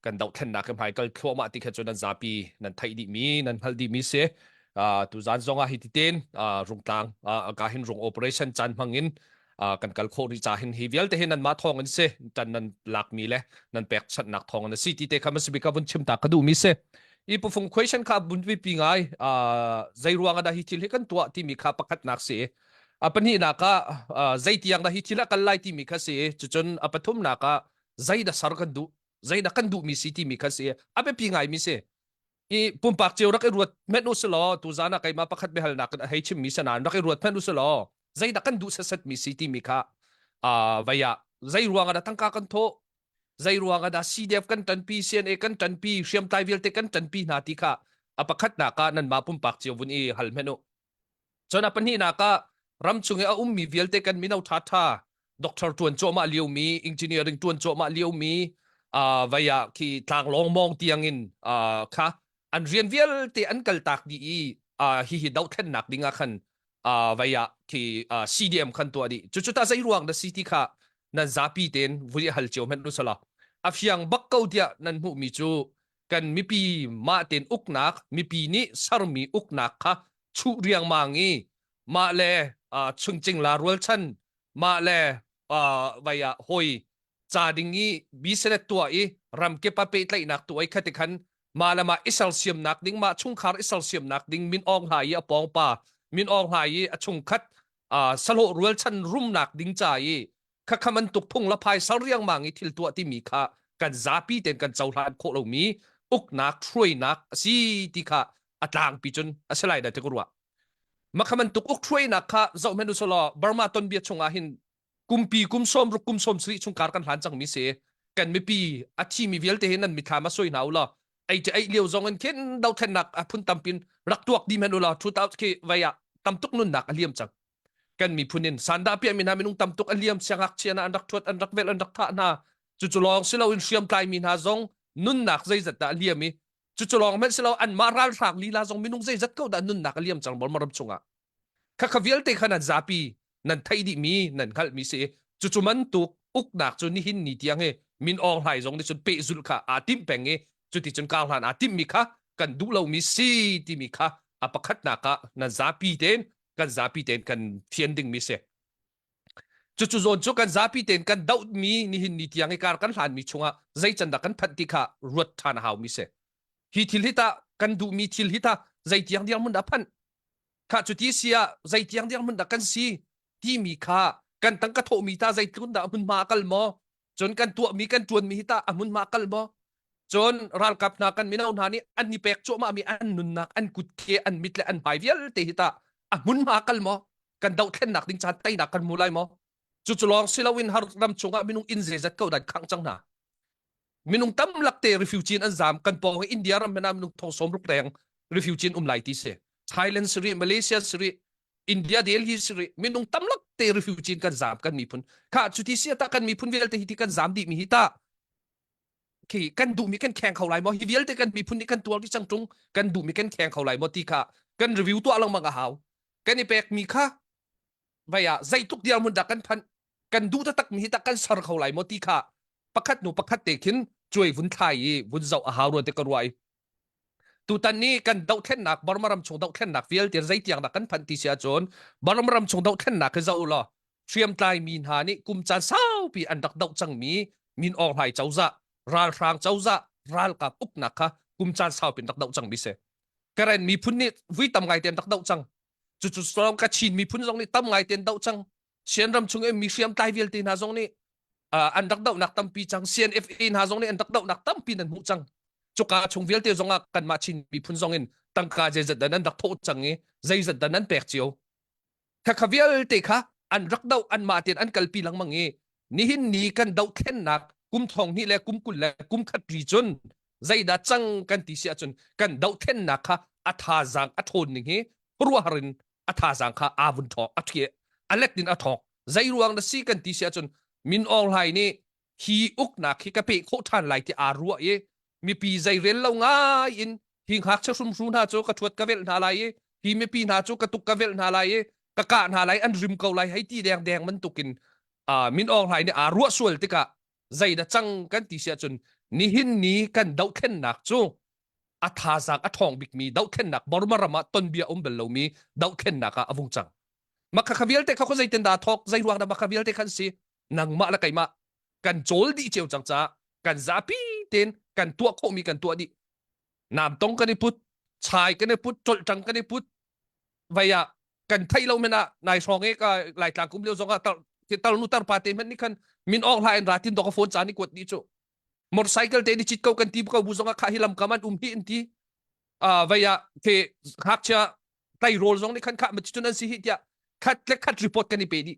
kan dohthlennak hi hmai kal thluahmah ti kha cu nan zapi nan theih dihmi nan hngalh dihmi si tuzan zong ah hi ti tein rungtlang ka hin rung operation caan hmang in kan kal khawh rih ca hin hi vialte hi nanmah thawng in si tan nan lakmi le nan pekchanhnak thawng in a si ti te kha masibik ka vun chim ta ka duhmi si i pufung question kha bun pi ngai zei ruang ah dah hi thil hi kan tuah timi kha pakhatnak si A pahnihnak ah zei tiang dah hi thil a kal lai timi kha si cucun a pathumnak ah zei dah ser kan duh zei dah kan duhmi si timi kha si a biapi ngaimi si i pumpak cio rak i ruat hmenh u silaw tuzan ah keimah pakhat biahalnak in a hei chimmi sanan rak i ruat hmenh u silaw zei dah kan duh setsetmi si timi kha vai ah zei ruang ah dah tangka kan thawh zei ruang ah dah CDF kan ṭanpi CNA kan ṭanpi hriamtlai vialte kan ṭanpi hna ti kha a pakhatnak ah nanmah pumpak cio vun i hal hmenh u Cun a pahnihnak ah ramchung i a ummi vialte kan mino ṭhaṭha doctor ṭuan cuahmah liomi, engineering ṭuan cuahmah liomi, uh, vai ah khi tlanglawng mawng tiangin uh, kha an rian vialte an kaltak dih i uh, hihi dohthlennak ding ah khan uh, vai ah khi uh, CDM khan tuah dih. Cucu ta zei ruang dah si ti kha nan zapi tein vui hal cio hmenh usala. A fiang bak ko tiah nan hmuhmi cu kan mipi mah tein uknak mipi nih sermi uknak kha chuh riangmang i mah le uh, chungcing la rualchan mah le uh, vai ah hoi ca ding i business tuah i ramkip ah pehtlaihnak tuah i khati khan mah le mah i sersiamnak ding mah chungkhar i sersiamnak ding min awng hlai i a pawngpa min awng hlai i a chungkhat uh, sahlawh rualchan rumnak ding ca i khakha bantuk phung la phai sal riangmang i thil tuah timi kha kan zapi ten kan cohlan khawh lomi uknak hruainak a si ti kha a tlangpi cun a si lai da ti ka ruah makha bantuk uk hruainak kha zoh hmenh usulaw Burma tonbia chungah hin kumpi kum sawm ruk kum sawm sarih chung kar kan hlan cangmi si kan mipi a thimi vialte hi nan mithlam a soi hna ulaw ei ei lio zong in khin dothlennak a phun tampin rak tuak di hmenh ulaw 2000 khi vai ah tamtuk nunnak a liam cang kan miphun in sandah piahmi hna minung tam tuk a liam siangngakchia hna an rak ṭhuat an rak velh an rak thah hna cucu lawng si loin hriamtlai mi hna zong nunnak zeizat dah a liam i cucu lawng hmanh si lo anmah ralhrang lila zong minung zeizat ko dah nunnak a liam cang Burma ram chungah khakha vialte kha nan zapi nan theih dihmi nan hngalhmi si cucu mantuk uknak cu nihin ni tiang hi min awng hlai zong nih cun pehzulh kha aa timh peng i cuticun kar hlan aa timhmi kha kan duh lomi si timi kha a pakhatnak ah nan zapi tein kan zapi tein kan thian dingmi si. Cucu zawn cu kan zapi tein kan dohmi nihin ni tiang i kar kan hlanmi chungah zei can dah kan phanh ti kha ruat ṭhan a haumi si. Hi thil hi tah kan duhmi thil hi tah zei tiang dirhmun dah phanh? Kha cuti si ah zei tiang dirhmun dah kan si timi kha kan tangka thawhmi ta zeitluk dah hmunhma a kal maw? Cun kan tuahmi kan ṭuanmi hi tah a hmunhma a kal maw? Cun ralkap hna kan mino hna nih an i pek cuahmahmi an nunnak, an kutke, an mit le an hmai vialte hi tah a hmunhma kal maw? Kan dohthlennak ding caan teinak kan hmu lai maw? Cucu lawng si loin har ram chungah minung inn zeizat ko dan khangh cang hna. Minung tam lakte refugee in an zaam kan pawng i India ram hmanh ah minung thong sawm ruk leng refugee in um lai ti si. Thailand si rih, Malaysia si rih, India Delhi si rih, minung tam lakte refugee in kan zaam kan miphun. Kha cuti si ta kan miphun vialte hi ti kan zaam dih mi hi ta. Khi kan duhmi kan kheng kho lai maw? Hi vialte kan miphun nih kan tuar dih cang ṭung, kan duhmi kan kheng kho lai maw ti kha kan review tuah lengmang a hau. Kan i pekmi kha vai ah zeitluk dirhmun dah kan phanh, kan duh taktak mi hi tah kan ser kho lai maw ti kha pakhat hnu pakhat te khin cuai vun thlai i vun zoh a hau rua te ka ruah i tutan ni kan dohthlennak Burma ram chung dohthlennak vialte zeitiang dah kan phanh ti si ahcun Burma ram chung dohthlennak hi zoh law hriamtlai mi hna nih kum caan saupi an rak doh cangmi Min Aung Hlaing cozah ralhrang cozah ralkap uknak kha kum caan saupi an rak doh cangmi si Karen miphun nih vui tam ngai te an rak doh cang cucu Kachin miphun zong nih tam ngai te an doh cang Sian ram chung i mi hriamtlai vialte hna zong nih an rak dohnak tampi cang CNFA hna zong nih an rak dohnak tampi nan hmuh cang cuka chung vialte zong ah kanmah Chin miphun zong in tangka zeizat dan an rak thawh cang i zeizat dan an pek cio khakha vialte kha an rak doh anmah tein an kalpi lengmang i nihin ni kan dohthlennak kum thong hnih le kum 20 le kum khat ri cun zeidah cang kan ti si ahcun kan dohthlennak kha a thazaang a ṭhawn ning hi khuaruahhar in a thazaang kha aa vun ṭhawk a ṭhi a let in a ṭhawk zei ruang na si kan ti si ahcun Min Aung Hlaing nih hi uknak hi ka peh khawh ṭhan lai ti aa ruah i mipi zei rel lo ngai in hi ngakchia hrumhru hna cu ka ṭhuat ka velh hna lai i hi mipi hna cu ka tuk ka velh hna lai i ka kah hna lai an rim ko lai hei ti deng deng bantukin uh, Min Aung Hlaing nih aa ruah sual tikah zeidah cang kan ti si ahcun nihin ni kan dohthlennak cu a thazaang a ṭhawng bikmi dohthlennak Burma ram ah tonbia um bal lomi dohthlennak ah a vung cang. Mah kha vialte kha zeitin dah thawk zei ruang dah mah kha vialte khan si nangmah le keimah kan cawl dih cio cang caah kan zapi tein kan tuah khawhmi kan tuah dih. Namtong kan i put, chai kan i put, cawlṭang kan i put, vei ah kan theih lo men ah nai hrawng i ka Laitlang kum lio zong ah tar nu tar pa te hmanh nih khan min awk hla in ra tin dok a phone caan i kuat dih cu motorcycle te ni cit ko kan ti ko bu zong ah kha hi lam kam an um hi an ti a vei ah ke ngakchia tleirawl zong nih khan kha ma cun an si hi tiah khat le khat report kan i pe dih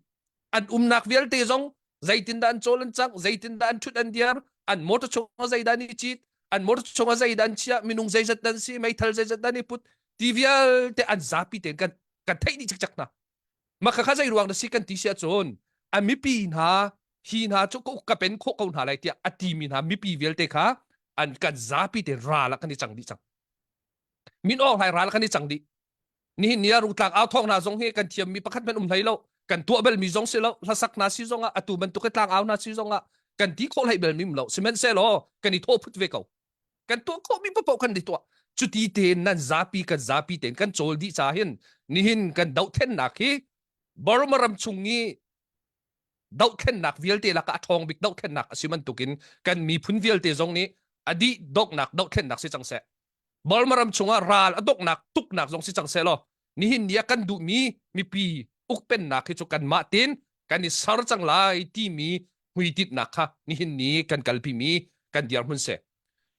an umnak vialte zong zeitindah an cawl an cang zeitindah an thut an diar an motor chung ah zeidah an i cit an motor chung ah zeidah an chiah minung zeizat dan si meithal zeizat dan i put ti vialte an zapi tein kan kan theih dih cikcek hna mah kha zei ruang na si kan ti si ahcun a mipi hna hi hna cu ka ka pen khawh ko hna lai tiah a timi hna mipi vialte kha an kan zapi te ral ah kan i cang dih cang min awng hlai ral kan i cang dih nihin ni ah rungtlang au thawng hna zong hi kan thiammi pakhat hmanh um hlei lo kan tuah belmi zong si lo hlasak hna si zong ah atu bantuk i tlang au hna si zong ah kan ti khawh hlei belmi um lo sihmanhsehlaw kan i thawh phut ve ko kan tuah khawhmi paoh kan i tuah cuti tein nan zapi kan zapi tein kan cawl dih ca hin nihin kan dohthlennak hi Burma ram chung i dohthlennak vialte lakah a ṭhawng bik dohthlennak a si bantukin kan miphun vialte zong nih a dih donghnak dohthlennak si cang seh Burma ram chungah ral a donghnak tuknak zong si cang seh law nihin ni ah kan duhmi mipi ukpennak hi cu kanmah tein kan i ser cang lai timi hmuitinhnak kha nihin ni kan kalpimi kan dirhmun si.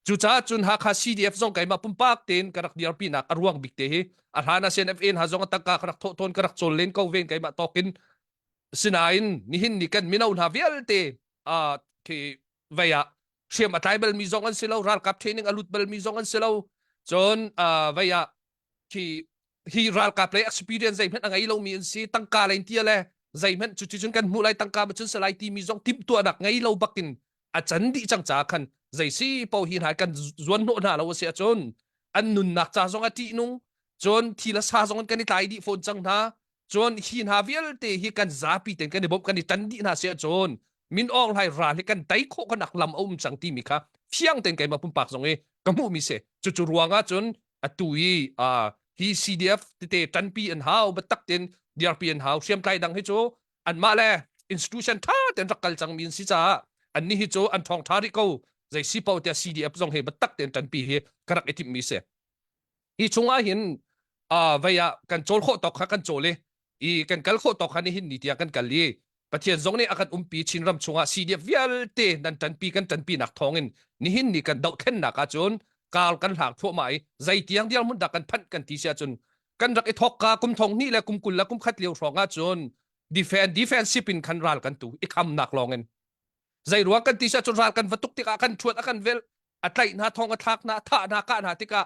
Cucaah cun Hakha CDF zong keimah pumpak tein ka rak dirpinak a ruang bik te hi a hlan ah CNFA hna zong a tangka ka rak thawh tawn ka rak cawl len ko ven keimah tawkin sinain nihin ni kan mino hna vialte uh, khi vei ah hriam a tlai balmi zong an si lo ralkap training a lut balmi zong an si lo cun uh, vei ah khi hi ralkap lei experience zeihmanh a ngei lomi an si tangka lei tia le zeihmanh cu cun kan hmuh lai tangka ma cun salai timi zong timhtuahnak ngei lo bakin a can dih cang ca khan zei si po hi hna kan zuan hnawh hna lo a si ahcun an nunnak ca zong a ṭihnung cun thi le sa zong kan i tlai dih fawn cang hna cun hi hna vialte hi kan zapi ten kan i bawmh kan i tan dih hna si ahcun min awng hlai ral hi kan tei khawh kan nak lam a um cang timi kha fiang ten keimah pumpak zong i ka hmuh mi si cucu ruang ah cun atu i hi CDF tete ṭanpi an hau biatak ten dirpi an hau hriamtlai dang hi cu anmah le institution ṭha ten rak kal cang mi an si caah annih hi cu an ṭhawng ṭha rih ko zei si paoh tiah CDF zong hi biatak ten ṭanpi hi ka rak i timh mi si hi chungah hin uh, vei ah kan cawl khawh tawk kha kan cawl i i kan kal khawh tawk kha nihin ni tiang kan kal i Pathian zong nih a kan umpi Chinram chungah CDF vialte nan ṭanpi kan ṭanpi nak thawngin nihin ni kan dohthlennak ahcun kar kan hlang thluahmah i zei tiang dirhmun dah kan phanh kan ti si ahcun kan rak i thawk ka kum thong hnih le kum 20 le kum khat lio hrawng ahcun defense defensive in khan ral kan tu i khamnak lawng in zei ruang kan ti si ahcun ral kan va tuk tikah kan ṭhuat a kan vel a tlaih hna thong a thlak hna a thah hna kah hna tikah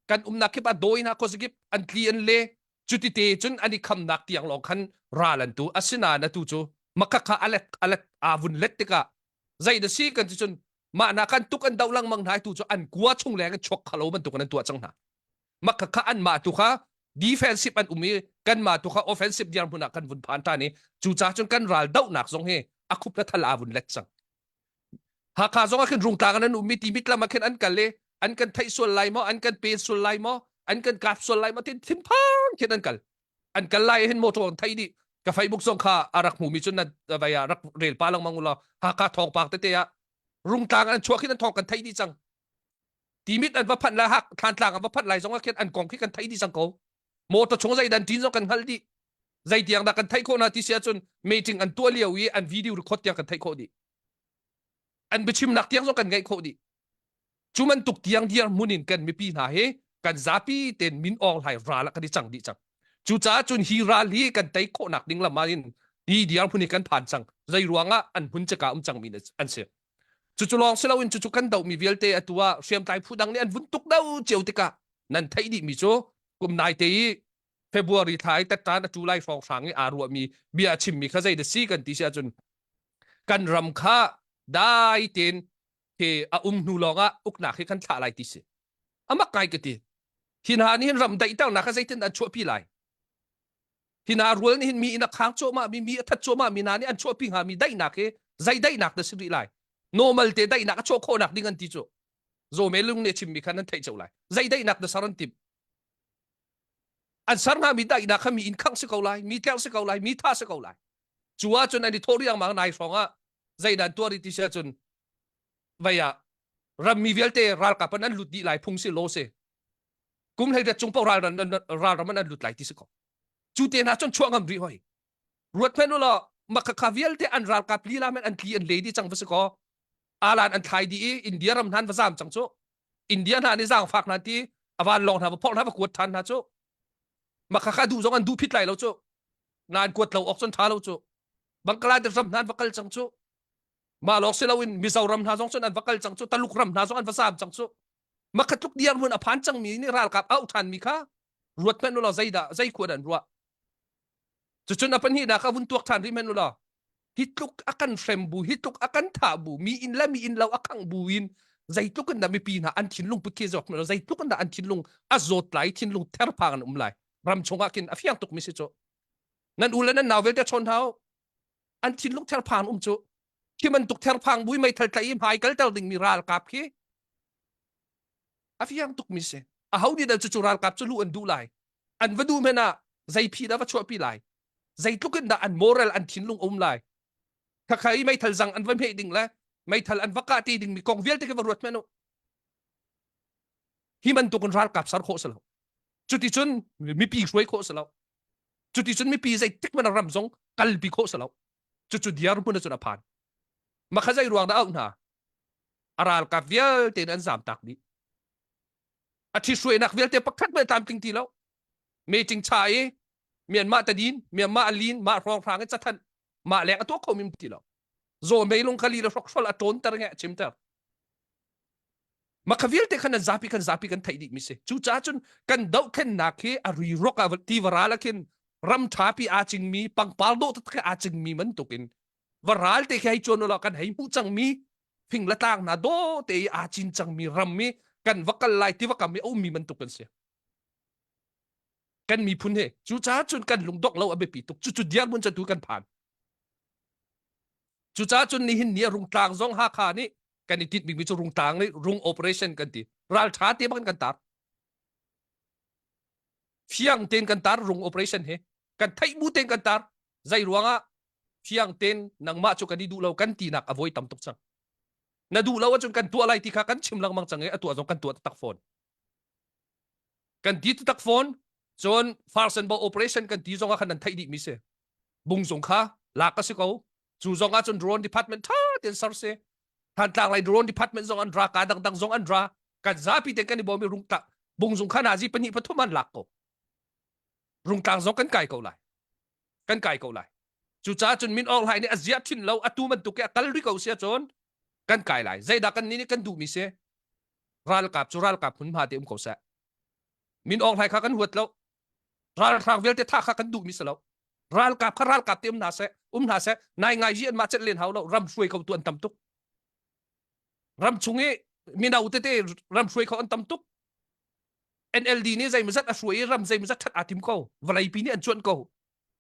kan umnak kip a dawi hna khuazakip an tli an le cuti te cun an i khamnak tiang lawng khan ral an tu asinain atu cu makha kha alet alet aa vun let tikah zei da si kan ti cun. Mah na kan tuk an do lengmang hna tu cu an kua chung leng in chuak khalo bantuk in an tuah cang hna. Mah kha kha an mah tu kha defensive an um i kan mah tu kha offensive dirhmun ah kan vun phan ṭhan i cucaah cun kan ral dohnak zong hi a khup le thal aa vun let cang. Hakha zong ah khin Rungtlang an um i Timit lam ah khin an kal i an kan theih sual lai maw an kan pe sual lai maw an kan kap sual lai maw tin thinphang khin an kal an kal lai hin motor an theih dih ka Facebook zong kha a rak hmumi cun nan vai ah rak rel pa lengmang ulaw Hakha thawngpang tete ah Rungtlang an chuak hin an thawng kan theih dih cang Timit an va phanh lai hak Thlantlang an va phanh lai zong ah khin an kong khi kan theih dih cang ko motor chung zei dan tin zong kan hngalh dih zei tiang dah kan theih khawh na ti si ahcun meeting an tuah lio i an video record tiang kan theih khawh dih an biachimnak tiang zong kan ngaih khawh dih cu bantuk tiang dir hmun in kan mipi hna hi kan zapi ten min awng hlai ral ah kan i cang dih cang cucaah cun hi ral hi kan tei khawhnak ding lam ah hin hi dir hmun hi kan phan cang zei ruangah an hmun caka um cangmi an si cucu lawng si loin cucu kan dohmi vialte atu ah hriamtlai phu dang nih an vun tuk do cio tikah nan theih dihmi cu kum nai te i February thla i tettan a tu lai hrawng hrang i aa ruahmi bia a chimmi kha zei da si kan ti si ahcun kan ram kha dai tein he a um hnu lawng ah uknak hi kan thlah lai ti si amak ngai ka ti hi hna nih hin ram daihternak kha zeitin an chuahpi lai hi hna rual nih hin mi in a khang cuahmah mi mi a that cuahmah mi hna nih an chuahpi hnga mi daihnak hi zei daihnak dah si rih lai normal te daihnak a chuah khawhnak ding an ti cu zawme lung nih a chimmi kha nan theih cio lai zei daihnak dah sar an timh an ser hnga mi daihnak kha mi inn khangh si ko lai mi tlerh si ko lai mi thah si ko lai cu ahcun an i thawh riangmang nai hrawng ah zeidah an tuah rih ti si ahcun vei ah rammi vialte ralkap an an lut dih lai phung si law si kum hlei ret cung paoh ral ralram an an lut lai ti si ko cu te hna cun chuah ngam rih hoi ruat hmenh u law makhakha vialte an ralkap lila men an tli an le dih cang va si ko alan an thlai dih i India ram hna an va zam cang cu India hna nih zaangfak hna ti a vanlawng hna va phorh hna va kuat ṭhan hna cu makhakha duh zong an duh phit lai lo cu nain kuat lo awk cun ṭha lo cu Bangladesh ram hna an va kal cang cu mah lawng si loin Mizoram hna zong cun an va kal cang cu Taluk ram hna zong an va zaam cang cu makha tluk diar hmun a phan cangmi nih ralkap auh ṭhanmi kha ruat hmanh u law zeidah zei khua an ruah cucun a pahnihnak ah vun tuak ṭhan rih hmanh u law hi tluk a kan hrem bu hi tluk a kan thah bu mi inn le mi inn lo a khangh bu in zeitluk in dah mipi hna an thinlung put khi zawk hmanh zeitluk in dah an thinlung a zawt lai thinlung therphang an um lai ram chungah khin a fiang tuk mi si cu nan u le nan nau vialte chawn hau an thinlung therphang um cu khi bantuk therphang bui meithal tlaih i hmai kalter ding mi ralkap khi a fiang tuk mi si a ho nih dah cucu ralkap cu lu an duh lai an va duh men ah zei phi dah va chuahpi lai zeitluk in dah an moral an thinlung um lai khakha i meithal zang an va hmeh ding le meithal an va kah ti ding mi kong vialte khi va ruat men u hi bantuk in ralkap sar khawh si lo cuticun mipi hruai khawh si lo cuticun mipi zeitik man ram zong kalpi khawh si lo cucu diar hmun cun a phan makha zei ruang dah auh hna a ralkap vialte in an zam tak dih a ṭhithruainak vialte pakhat hmanh tlamtling ti lo meeting cha i Myanmar tadin Myanmar alin mah hrawnghrang in cathanh mah leng a tuah kho mim ti lo zaw meilung kha li le hrokhrol a ṭawnter nge a chimter makha vialte khan an zapi kan zapi kan theih dih mi si cucaah cun kan dohthlennak hi a ri rok ah tiva ral ah khin ram ṭhapi aa cingmi pangpar dawh taktak aa cingmi bantukin varal te khi hei cuan ulaw kan hei hmuh cangmi fing le tlang hna dawh te i aa cin cangmi ram i kan va kal lai tiva kam i a ummi bantuk kan si kan miphun he cucaah cun kan lungdongh lo a biapi tuk cucu dirhmun cu tu kan phan cucaah cun nihin ni ah rungtlang zong Hakha nih kan i tinh bikmi cu rungtlang nih rung operation kan ti ralṭha te bak in kan tar fiang tein kan tar rung operation he kan theih bu tein kan tar zei ruangah fiang tein nangmah cu kan i duh lo kan tinak a voi tam tuk cang na duh lo ahcun kan tuah lai ti kha kan chim lengmang cang i a tuah zong kan tuah taktak fawn kan ti taktak fawn cun farsan bo operation kan ti zong ah khan nan theih dih mi si bung zung kha lak a si ko cu zong ah cun drone department tha tein ser si Thantlang lai drone department zong an ra ka dangdang zong an ra kan zapi te kan i bawm i rung tak bungzung kha nazi pahnih pathum an lak ko rungtlang zong kan kai ko lai kan kai ko lai cucaah cun Min Aung Hlaing nih a ziah thin lo atu bantuk i a kal rih ko si ahcun kan kai lai zeidah kan nih kan duhmi si ralkap cu ralkap hmunhma te um ko seh Min Aung Hlaing kha kan huat lo ralhrang vialte thah kha kan duhmi si lo ralkap kha ralkap te um hna seh um hna seh nai ngai ji an mah celh len hau lo ram hruai ko tu an tam tuk. Ram chung i mino tete ram hruai kho an tam tuk. NLD nih zeimawzat a hruai i ram zeimawzat ṭhat aa tim ko. Vawleipi nih an cuanh ko.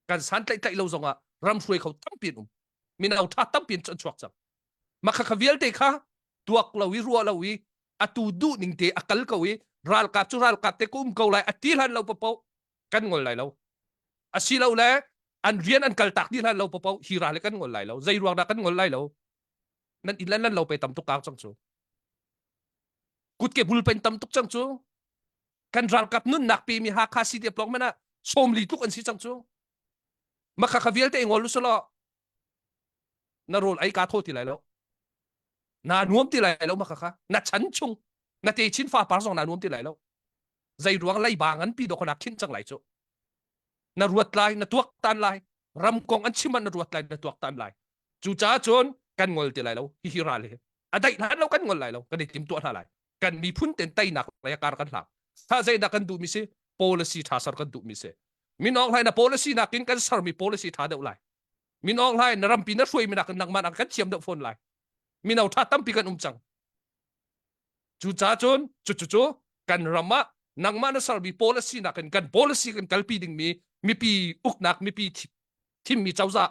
Kan san tlaih tlaih lo zongah ram hruai kho tampi an um. Mino ṭha tampi an chuak cang. Mah khakha vialte kha tuak lo i ruah lo i atu duh ning te a kal ko i ralkap cu ralkap te ka um ko lai a ti hlan lo paoh kan ngol lai lo. Asilole an rian an kal tak dih hlan lo paoh hi ral hi kan ngol lai lo. Zei ruang dah kan ngol lai lo? Nan inn le nan lo pe tam tuk kang cang cu. Kutke bul pen tam tuk cang cu. Kan ralkap nunnak pe mi Hakha si te plong man ah sawmli tluk an si cang cu. Makha kha vialte ngol usulaw na rawl ei ka thaw ti lai lo. Na nuam ti lai lo makha kha. Na chan chung na te chin fa par zong na nuam ti lai lo. Zei ruang leiba ngan pi dawk na khin cang lai cu. Na ruat lai, na tuak tan lai. Ram kong an chim ah na ruat lai, na tuak tan lai. Cucaah cun kan ngol ti lai lo. Hihi ral hi. A daih hlan lo kan ngol lai lo. Kan i tim tuah hna lai. Kan miphun ten teinak lei kar kan hlang. Tha zeidah kan duhmi si? Policy tha ser kan duhmi si. Min Aung Hlaing na policy nakin kan sermi policy tha deuh lai. Min Aung Hlaing na rampi na hruaimi nakin nangmah nak kan thiam deuh fawn lai. Mino tha tampi kan um cang. Cucaah cun cucu kan ram ah nangmah na sermi policy nakin kan policy kan kalpi dingmi mipi uknak mipi thimmi cozah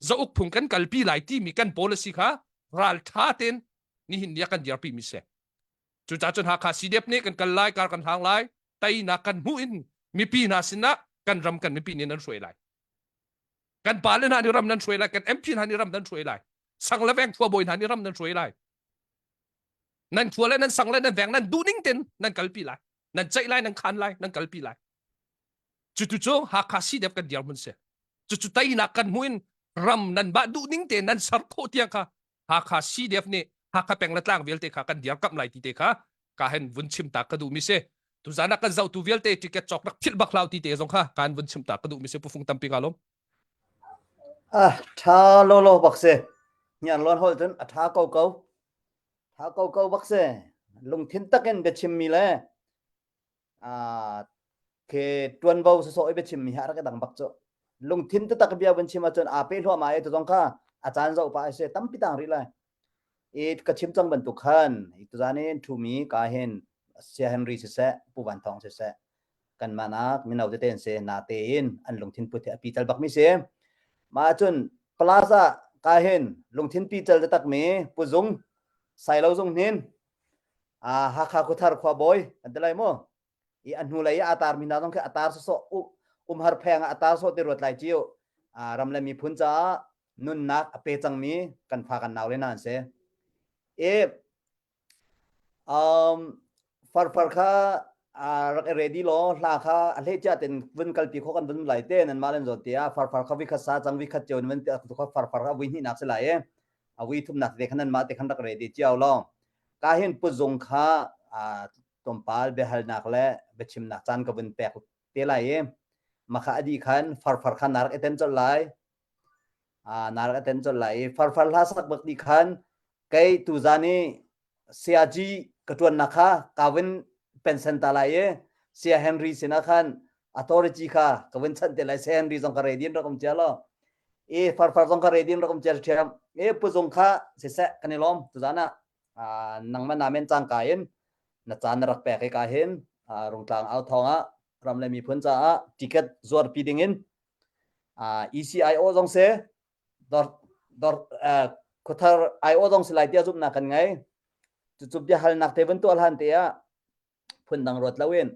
zauk phung kan kalpi lai timi kan policy kha raltha tein nihin ni ah kan dirpi mi si. Cucaah cun Hakha CDF nih kan kal lai kar kan hlang lai teinak kan hmuh in mipi hna sinah kan ram kan mipi nih nan hruai lai. Kan pale hna nih ram nan hruai lai, kan MP hna nih ram nan hruai lai. Sang le veng khua bawi hna nih ram nan hruai lai. Nan khua le nan sang le nan veng nan duh ning ten nan kalpi lai. Nan ceih lai, nan khan lai, nan kalpi lai. Cutu cu Hakha CDF kan dirhmun si. Cucu teinak kan hmuh in ram nan bah duh ning te nan ser khawh tiang kha Hakha CDF nih Hakha peng le tlang vialte kha kan dirkamh lai ti te kha ka hen vun chim ta ka duh mi si. Tuzan ah kan zohtu vialte ticket cawk rak philh bak hlau ti te zong kha kan vun chim ta ka duh mi si pufung tampi ka lom. Ah tha lo lo bak si. Ngian lon hol cun a tha ko ko. Tha ko ko bak si. Lungthin takin biachim mi le ke tuanvo sawsawh i biachim mi hi a rak i dang bak cu lungthin taktak bia vun chim ahcun aa pe hluahmah i tu zong kha a caan zoh pah a si tampi tang rih lai i ka chim cang bantuk khan i tuzan in thumi ka hin Sia Henry siseh Pu Van Thawng siseh kanmah nak mino tete an si na tein an lungthin put hi a pical bak mi si mah ahcun plaza ka hin lungthin pical taktak mi Pu Zung Sailo Zung Hnin Ah Hakha khuathar khuabawi an ti lai mu. I a hnulei i aa tar mi hna zong khi a tar sawsawh umhar pheng ah a tar sawh ti ruat lai ciu. Ah ram le miphun caah nunnak a pe cangmi kan fa kan nau le hna an si. I um, farfar kha a rak i ready law hla kha a hleh cia ten vun kalpi kho kan vun lai te nan mah len zawn tia farfar kha vi khat sa cang vi khat cio vun ti kha farfar kha vui hnih nak si lai e a vui thum nak te khan nan mah te khan rak ready cio law Ka hin puzung kha tlawmpal biahalnak le biachimnak caan ka vun pek te lai i makha a dih khan farfar kha na rak i ten colh lai. Na rak i ten colh lai i farfar hla sak bak dih khan kei tuzan i sayaci ka ṭuannak kha ka vun pension ta lai i Saya Henry sinah khan authority kha ka vun chanh te lai. Saya Henry zong ka ready in rak um cia law. I farfar zong ka ready in rak um cia ṭhiam. I puzung kha siseh kan i lawm tuzan ah nangmah na men cangka in na caan na rak pek i ka hin Rungtlang au thawng ah ram le miphun caah ticket zuarpi ding in ECIO zong si dor dor khuathar IO zong si lai tiah zumhnak kan ngei cucu biahalnak te vun tuah hlan te ah phundang ruat loin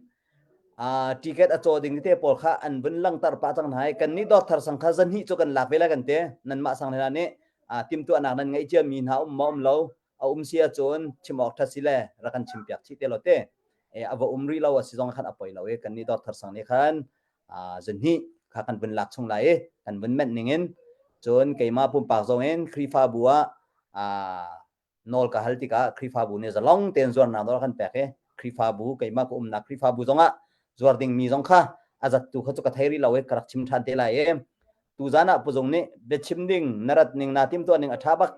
ticket a caw ding te pawl kha an vun langter pah cang hna i kan nih dawr thar sang kha zan hnih cu kan lak ve lai kan ti nanmah sang hna nih timhtuahnak nan ngeih cia mi hna um maw um lo a um si ahcun chim awk ṭhat si le rak kan chim piak chih te lo te a va um rih lo a si zong khan a poi lo i kan nih dawr thar sang nih khan zan hnih kha kan vun lak chung lai i kan vun menh ning in cun keimah pumpak zong in Khrihfabu ah nawl ka hal tikah Khrihfabu nih zalong tein zuarnak nawl kan pek i Khrihfabu keimah ka umnak Khrihfabu zongah zuar dingmi zong kha a zattu kha cu ka thei rih lo i ka rak chim ṭhan te lai i tuzan ah puzung nih biachim ding na rat ning na timtuah ning a ṭha bak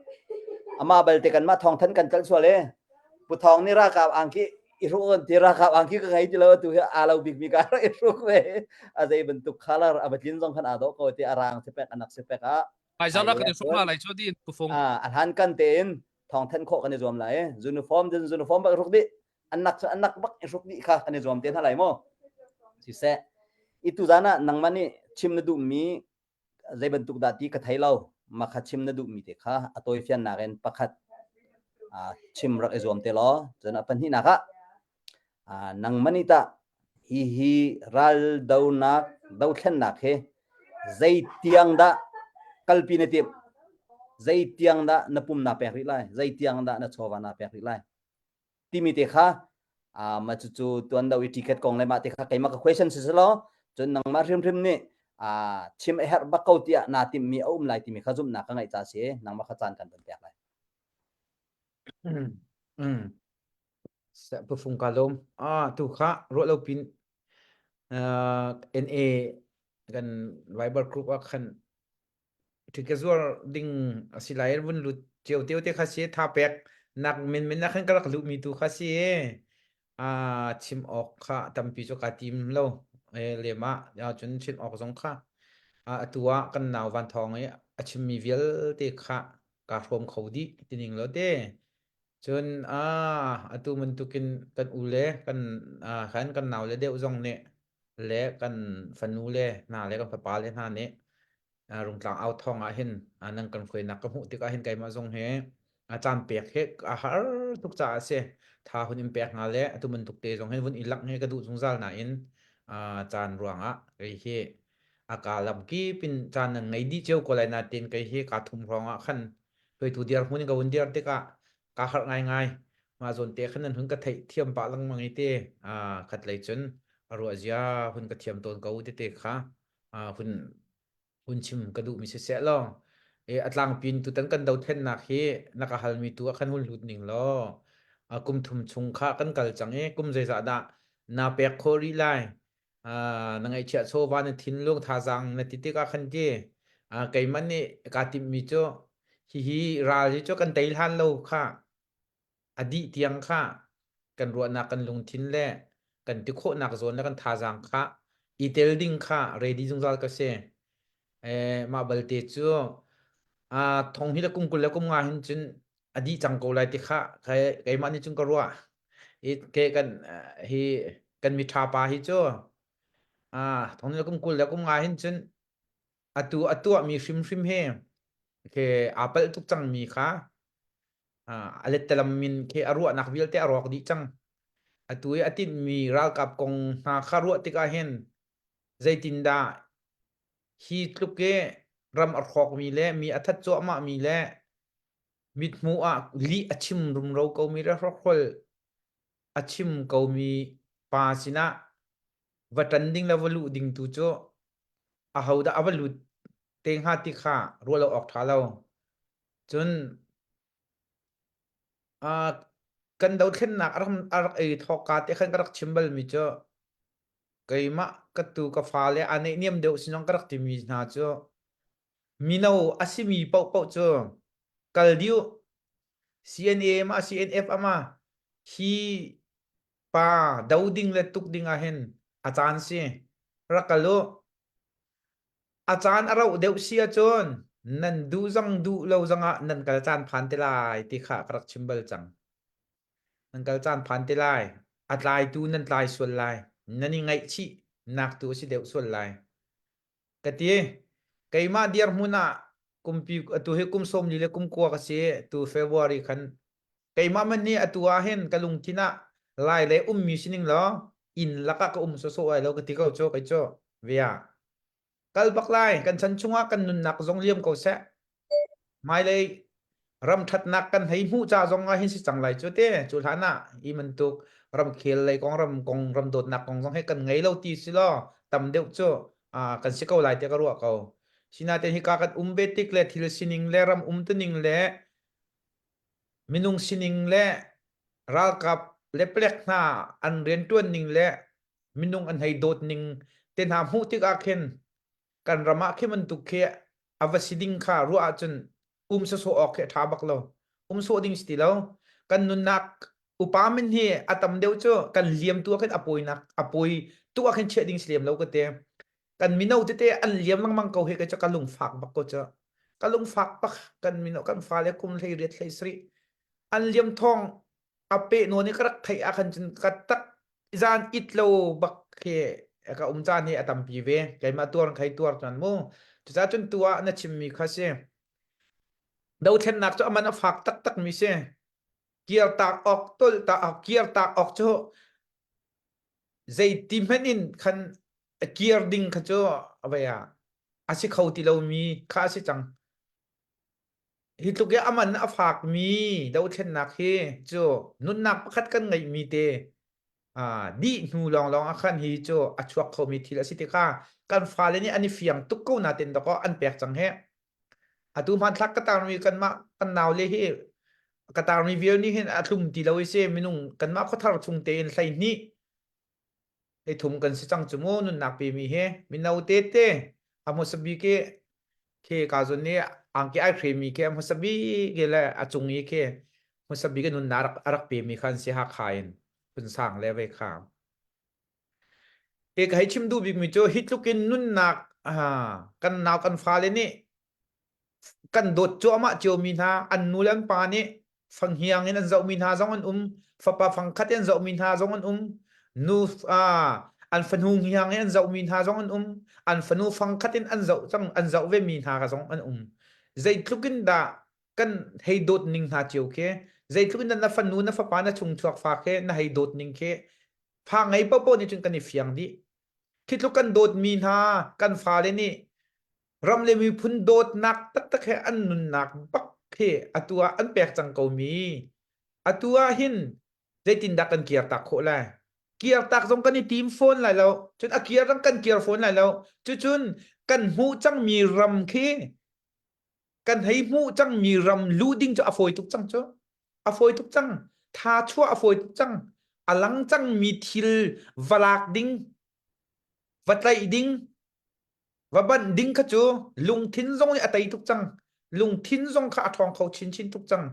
amah balte kanmah thawngthan kan tlal sual i pu thawng nih ralkap angki i hruk kan ti ralkap angki ka ngei ti lo atu hi aa lo bikmi ka rak i hruk ve a zei bantuk color a va tlin zong khan aa dawh ko ti a rang si pek anak si pek ah Ai zan kan i hruk hna lai cu din pufung. A hlan kan tein. Thawng thanh khawh kan i zuam lai. Uniform din uniform bak hruk dih. An nak cu an nak bak i hruk dih kha kan i zuam te hna lai mu. Siseh, i tuzan ah nangmah nih chim na duhmi zei bantuk dah ti ka thei lo. Mah kha chim na duhmi te kha a tawifiannak in pakhat chim rak i zuam te law. Cun a pahnihnak ah nangmah nih tah hihi ral donak dothlennak hi zeitiang dah kalpi na timh? Zeitiang dah na pum naa pek rih lai? Zeitiang dah na chawva naa pek rih lai? Timi te kha mah cucu tuan do i ticket kong le mah te kha keimah ka question si selaw cun nangmah hrimhrim nih chim a herh bak ko tiah naa timhmi a um lai timi kha zumhnak ka ngeih ca si nangmah kha caan kan ton pek lai. Mm. Pufung ka lawm. Ah, tu kha ruah lo pin uh, NA kan Viber group ah khan thil zuar ding a si lai vun lut cio teo te kha si tha pek nak min min na khan ka rak luh mi tu kha si a chim awk kha tampi cu ka tim lo e lema cun chim awk zong kha atu ah kan nau van thawng i a chim mi vialte kha ka hrawm kho dih tining lo te Cun atu bantukin kan u le kan khan kan naule deuh zong nih le kan fanu le hna le kan fapa le hna nih Rungtlang au thawng ah hin nan kan hruainak ka hmuh tikah hin keimah zong hi caan pek hi a har tuk caah a si. Tha hun in pek hna le atu bantuk te zong hin vun i langh hi ka duh zungzal nain caan ruangah kei hi a ka lam kip in caan nan ngei dih cio ko lai nain kei hi kaa thum hrawng ah khan hruaitu dirhmun in ka vun dir tikah kaa harh ngaingai. Mah zawn te khan nan hun ka theih thiam pah lengmang i te khat lei cun a ruah zia hun ka thiam tawn ko tete kha hun hun chim ka duhmi siseh law e a tlangpin tutan kan dothlennak hi na ka halmi tu ah khan hun hlut ning law kum thum chung kha kan kal cang i kum zeizah dah na pek khawh rih lai na ngaihchiah chawva na thinlung thazaang na ti tikah khan ti keimah nih kaa timhmi cu hihi ral hi cu kan tei hlan lo kha a dih tiang kha kan ruahnak kan lungthin le kan ti khawhnak zawn le kan thazaang kha i tel ding kha ready zungzal ka si. Eh, mah balte cu thong hi le kum 20 le kum nga hin cun a dih cang ko lai ti kha keimah nih cun ka ruah. I ke kan hi kan miṭha pa hi cu thong le kum 20 le kum nga hin cun atu a tuahmi hrimhrim hi ke aa palh tuk cangmi kha a lettalam min khi a ruahnak vialte a rawk dih cang. Atu i a tinhmi ralkap kong hna kha ruah tikah hin zeitindah hi tluk i ram a hrawkmi le mi a that cuahmahmi le mithmuh ah lih a chim rumro komi le hrawkhrol a chim komi pa sinah va ṭan ding le va luh ding tu cu ahodah a va lut te hnga ti kha ruah lo awk ṭha lo. Cun uh, kan dothlennak a rak, a rak ei thawkka te khan ka rak chim balmi cu keimah ka tu ka fale a neihniam deuh sinong ka rak timi hna cu mino a simi paohpaoh cu kal dih u. CNA ma CNF ama hi pa do ding le tuk ding ah hin a caan si rak kal u a caan a rauh deuh si ahcun nan duh zong duh lo zong ah nan kal caan phan te lai ti kha ka rak chim bal cang nan kal caan phan te lai a tlaitu nan tlai sual lai nan i ngaihchih nak tu a si deuh sual lai Ka ti. Keimah dirhmun ah kumpi atu hi kum 40 le kum kua ka si tu February khan keimah man nih atu ah hin ka lungthin ah lai le ummi sining law inn lakah ka um sawsawh ai lo ka ti ko cu kei cu via kal bak lai kan chan chungah kan nunnak zong liam ko seh Hmailei ram ṭhatnak kan hei hmuh ca zong ah hin si cang lai cu te. Cu hlan ah hi bantuk ramkhel lei kong ram kong ram dawtnak kong zong hi kan ngei lo ti si law tam deuh cu kan si ko lai tiah ka ruah ko. Sinain hika kan um ve tik le thil sining le ram umtuning le minung sining le ralkap le palek hna an rianṭuan ning le minung an hei dawt ning te hna hmuh tikah khin kan ram ah khi bantuk khi a va si ding kha ruah ahcun um sawsawh awk khi a ṭha bak lo. Um sawh ding si ti lo. Kan nunnak upa min hi a tam deuh cu kan liam tu ah khin a pawinak a pawi tu ah khin chiah ding si lem lo ka ti. Kan mino tete an liam lengmang ko hi ka cu ka lungfak bak ko cu. Ka lungfak bak kan mino kan fale kum hlei riat hlei sarih. An liam thawng a pe nawn i ka rak theih ah khan cun ka tak zan it lo bak khi ka um caan hi a tampi ve. Keimah tuar khai tuar cun mu. Cucaah cun tu ah na chimmi kha si. Dothlennak cu aman a fak taktak mi si. Kirtak awk tol ta kirtak awk cu zeiti hmanh in khan kir ding kha cu avei ah a si kho ti lomi kha a si cang. Hi tluk i a man a fakmi dothlennak hi cu nunnak pakhat kan ngeihmi te dih hnu lawnglawng ah khan hi cu a chuak khomi thil a si tikah kan fale nih an i fiang tuk ko natin dakaw an pek cang he. Atu hmanthlak ka tarmi kanmah kan naule hi ka tarmi vial nih hin a tlum ti lo i si minung kanmah khuathar chung tein 12 Hei thum kan si cang cu mu nunnak pemi hi mino tete a hmasa bik i khi ka zun nih angki ai hremi khi a hmasa bik i le a cung i khi hmasa bik i nunnak rak a rak pemi kha an si Hakha in Phunsang le ve kha. Hi ka hei chim duh bikmi cu hi tluk in nunnak kan nau kan fale nih kan dawt cuahmah ciomi hna an nu le an pa nih fanghiang in an zohmi hna zong an um fapa fangkhat in an zohmi hna zong an um nu an fanu hiang in an zohmi hna zong an um an fanu fangkhat in an zoh cang an zoh ve mi hna zong an um zeitluk in dah kan hei dawt ning hna cio khi zeitluk in dah na fanu na fapa na chungchuak fa khi na hei dawt ning khi fa ngei paohpaoh nih cun kan i fiang dih khi tluk kan dawtmi hna kan fale nih ram le miphun dawtnak taktak he an nunnak bak khi atu ah an pek cang ko mi atu ah hin zeitindah kan kirtak khawh lai kirtak zong kan i tim fawn lai lo cun a kir zong kan kir fawn lai lo cucun kan hmuh cangmi ram khi kan hei hmuh cangmi ram luh ding cu a fawi tuk cang cu a fawi tuk cang tha chuah a fawi tuk cang a lang cangmi thil va lak ding va tlaih ding Va banh ding kha cu lungthin zong nih a tei tuk cang. Lungthin zong kha a ṭhawng kho chinchin tuk cang.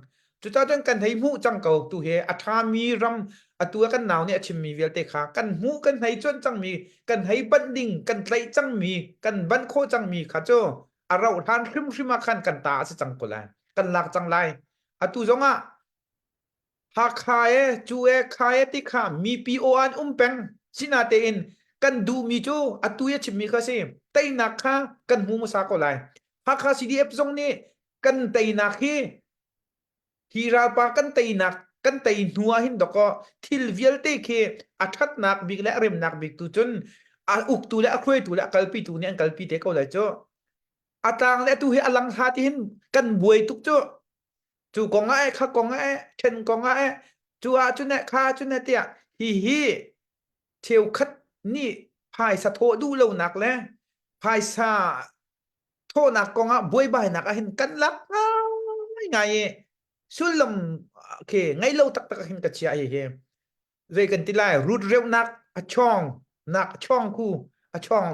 Cucaah cun kan hei hmuh cang ko tu hi a ṭhami ram atu ah kan nau nih a chimmi vialte kha kan hmuh kan hei cuanh cangmi kan hei banh ding kan tlaih cangmi kan banh khawh cangmi kha cu a rauh hlan hrimhrim ah khan kan ta a si cang ko lai kan lak cang lai atu zong ah Hakha e cu e kha e ti kha mipi aw an um peng sinatein kan duhmi cu atu i a chimmi kha si teinak kha kan hmu hmasa ko lai Hakha CDF zong nih kan teinak hi hi ralpa kan teinak kan tei hnu ah hin dawkaw thil vialte khi a ṭhatnak bik le a remnak bik tu cun a uktu le a hruaitu le a kalpitu nih an kalpi te ko lai cu a tlang le atu hi a lang hla ti hin kan buai tuk cu cu kong ah eh kha kong ah eh then kong ah eh cu ah cun eh kha cun eh tiah hi hi cheukhat nih phaisa thawh duh lonak le phaisa thawhnak kong ah buaibainak ah hin kan lak ngai ngai i sullam khi ngei lo taktak ah hin ka chia hi hi zei kan ti lai rut reunak a chong nak chong khu a chong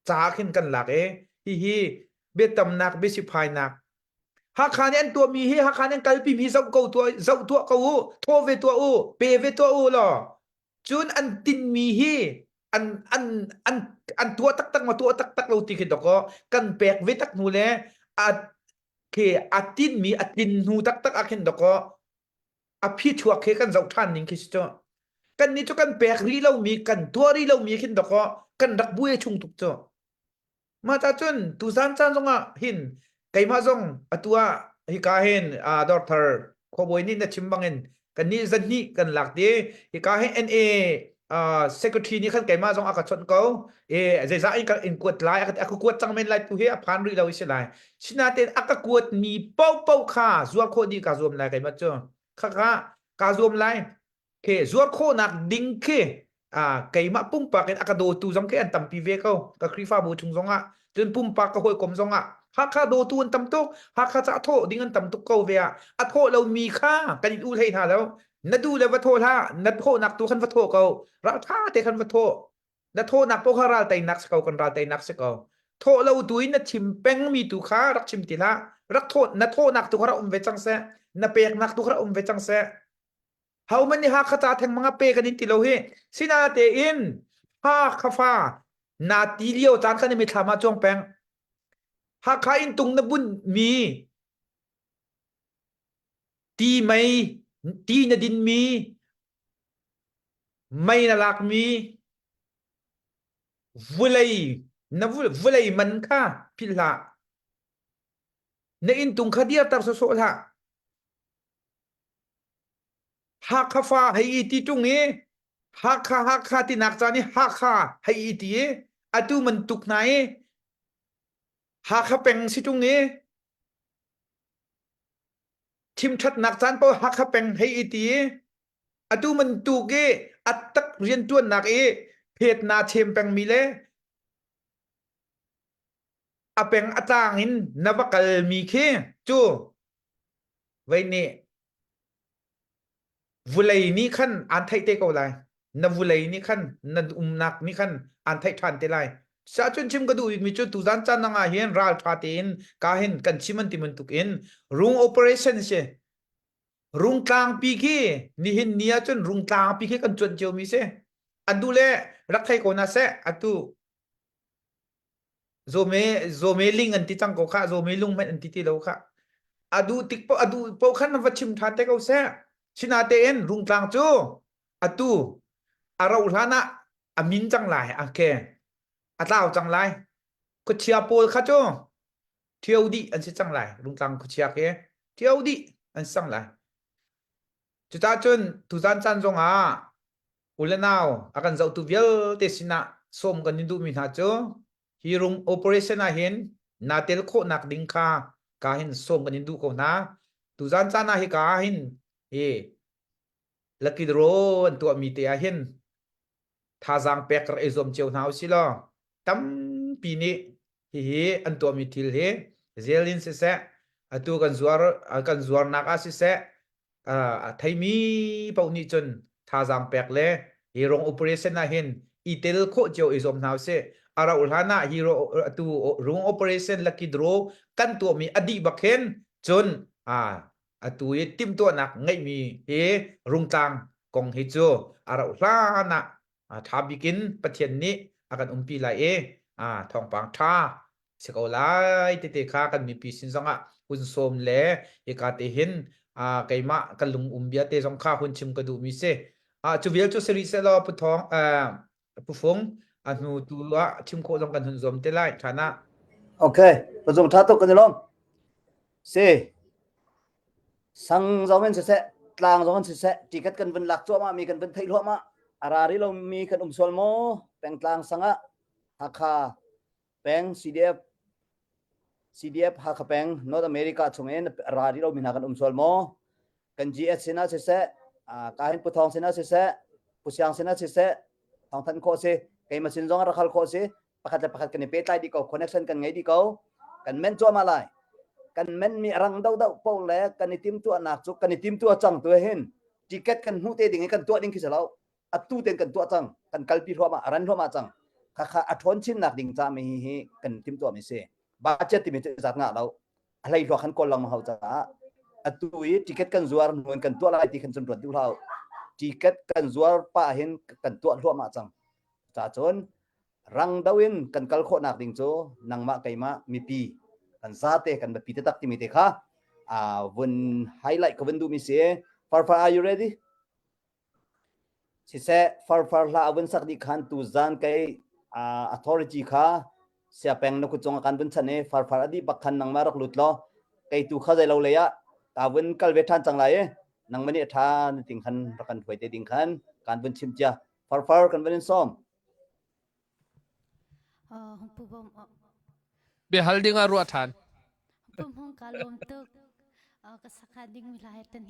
ca khin kan lak i hihi biatamnak biasiphainak Hakha nih an tuahmi hi Hakha nih an kalpi mi zoh ko tuah zoh tuah ko u thaw ve tuah u pe ve tuah u law cun an tinmi hi an an an an tuah taktak ma tuah taktak lo ti khi dawkaw kan pek ve tak hnu le a khi a tinmi a tin hnu taktak ah khin dawkaw a phi chuak khi kan zoh ṭhan ning khi si cu kan nih cu kan pek rih lomi kan tuah rih lomi khin dawkaw kan rak buai chung tuk cu mah ta cun tuzan caan zongah hin keimah zong atu ah hika hin dawrthar khuabawi nih na chim bangin kan nih zan hnih kan lak ti hika hin NA secretary nih khan keimah zong a ka chawnh ko e zeizah in ka in kuat lai a ka kuat cang men lai tu hi a phan rih lo i si lai sinain a ka kuat mi paohpaoh kha zuar khawh dih ka zuam lai keimah cu kha kha ka zuam lai khi zuar khawhnak ding khi keimah pumpak in a ka dawtu zong khi an tampi ve ko ka Khrihfabu chung zong ah cun pumpak ka hawikom zong ah Hakha dawtu an tam tuk Hakha ca thawh ding an tam tuk ko ve ah a thawh lomi kha kan in u hlei hna lo na duh le va thawh hlah na thawhnak tu khan va thawh ko ral tha te khan va thawh na thawhnak paoh kha ral teinak si ko kan ral teinak si ko thawh lo tu in na chim pengmi tu kha rak chim ti hlah rak thawh na thawhnak tu kha rak um ve cang seh na peknak tu kha rak um ve cang seh Ho man nih Hakha ca theng manga pe kan in ti lo hi. Sinatein Hakha fa na ti lio caan kan i mithlam ah cuang peng. Hakha in tung na bun mi Ti mei ti na dinmi mei na lakmi vulei na vulei man kha philh hlah. Na inntung kha dirter sawsawh hlah. Hakha fa hei i ti ṭung i Hakha Hakha tinak caan i Hakha hei i ti i atu man tuk hna i Hakha peng si ṭung i thimṭhatnak caan paoh Hakha peng hei i ti i atu bantuk i a tak rianṭuannak i phet naa chem pengmi le a peng a tlang in na va kalmi khi cu vei nih vulei nih khan aan theih te ko lai na vulei nih khan na umnak nih khan aan theih ṭhan te lai Sahcun chim ka duh bikmi cu tuzan caan ah hin ral ṭha tein ka hin kan chim an ti bantuk in rung operation si rungtlangpi khi nihin ni ahcun rungtlangpi khi kan cuanh ciomi si an duh le rak thei ko na seh atu Zawme zawme ling an ti cang ko khah zawme lung hmanh an ti ti lo khah a duh tik po a duh po khan va chim ṭhan te ko seh sinatein rungtlang cu atu a rauh hlan ah a min cang lai okay a tlau cang lai khuachia pawl kha cu ṭhio dih an si cang lai rungtlang khuachia khi ṭhio dih an si cang lai cucah cun tuzan caan zong ah u le nau a kan zohtu vialte sinah sawm kan in duhmi hna cu hi rung operation ah hin naa tel khawhnak ding kha ka hin sawm kan in duh ko hna tuzan caan ah hika ah hin hi lucky draw an tuahmi te ah hin thazaang pek rak i zuam cio hna usih law tampi nih hihi an tuahmi thil hi zel in siseh atu kan zuar kan zuarnak ah siseh a theimi paoh nih cun thazaang pek le hi rong operation ah hin i tel khawh cio i zuam hna usih a rauh hlan ah hi atu rung operation lucky draw kan tuahmi a dih bak hin cun a atu i timhtuahnak ngeihmi hi rungtlang kong hi cu a rauh hlan ah ṭha bik in Pathian nih a kan umpi lai i thawngpang ṭha si ko lai tete kha kan mipi sin zongah hun sawm le hika te hin keimah ka lung um bia te zong kha hun chim ka duhmi si. Cu vial cu si rih sehlaw Pu Thawng Pu Fung a hnu tu ah chim khawh zong kan hun zuam te lai ṭhan ah. Okay, pazung ṭha tuk kan i lawm. Si. Sang zong in siseh, tlang zong in siseh, ticket kan vun lak cuahmah mi kan vun theih hluahmah. A ra rih lomi kan um sual maw? Pengtlang sang ah Hakha peng CDF CDF Hakha peng North America chung in a ra rih lomi hna kan um sual maw? Kan GS sinah siseh, kahin Pu Thawng sinah siseh, Pu Siang sinah siseh, thawng thanh khawh si, keimah sin zong rak hal khawh si, pakhat le pakhat kan i pehtlai dih ko connection kan ngei dih ko kan men cuahmah lai kan men mi rang do do po le kan i timtuahnak cu kan i timtuah cang tu hin ticket kan hmuh te ding i kan tuah ding khi si lo atu ten kan tuah cang kan kalpi hluahmah ran hluahmah cang khakha a ṭhawn chinnak ding ca mi hi kan timtuah mi si budget timi cu zat ngah lo a hlei hluak kan kawl lengmang hau caah atu i ticket kan zuar hnu in kan tuah lai ti khan cun ruat duh hlah ticket kan zuar pah hin kan tuah hluahmah cang ca cun Rang do in kan kal khawhnak ding cu nangmah keimah mipi kan zate kan biapi taktak timi te kha uh, vun highlight ka vun duhmi si. Farfar are you ready? Siseh farfar hla a vun sak dih khan tu zan kei uh, authority kha siapeng na kut cung kan vun chan i farfar a dih bak khan nangmah rak lut law kei tu kha zei lo lei ah ta vun kal ve ṭhan cang lai i nangmah nih a ṭha na ting khan rak kan hruai te ding khan kan vun chim cia farfar kan vun in sawm Biahal ding ah ruah ṭhan.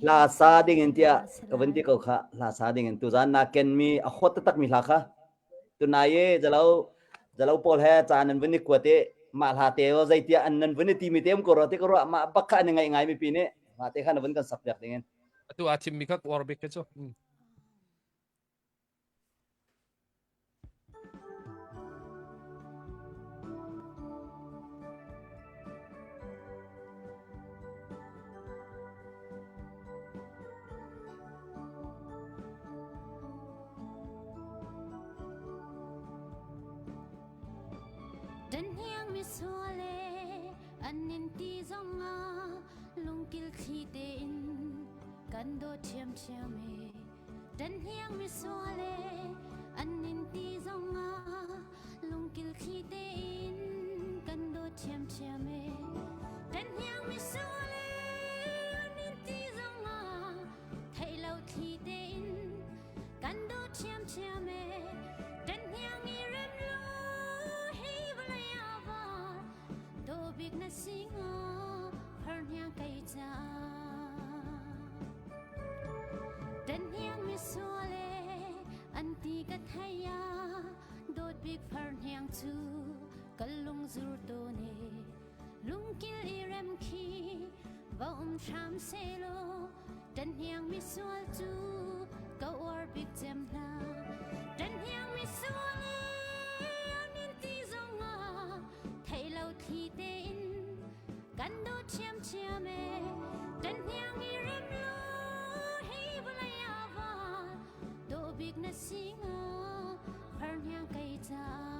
Hla sa ding in tiah ka vun ti ko kha hla sa ding in tuzan na ken mi a hot taktak mi hla kha tunai i zalo zalo pawl he caan an vun i kuat i mah hla te o zeitiah an nan vun i ti mi te um ko ro ti ko ruah mah bak kha an i ngaih ngai mi pi nih mah te kha na vun kan sak piak ding in Atu aa thim mi kha uar bik cu. Danhiang misuale an nin ti zongah lungkil thli tein. Kan dawt ṭhiamṭhiam e Dan hniang misual e An nin ti zong ah Lungkil thli tein Kan dawt ṭhiamṭhiam e Dan hniang misual e An nin ti zong ah Theih lo thli tein Kan dawt ṭhiamṭhiam e Dan hniang i rem lo Hi vawlei ah va Dawh bik na si hnga Farhniang kei caah Dan hniang misual e an ti ka thei ah Dawt bik farhniang cu ka lung zur tawn e Lungkil i rem khi va um hram selaw Dan hniang misual cu ka uar bik cem hna Dan hniang misual e an in ti zong ah Theih lo thli tein kan dawt ṭhiamṭhiam e Dan hniang i rem lo hi vawlei ah va dawh bik na si hnga farhniang kei caah.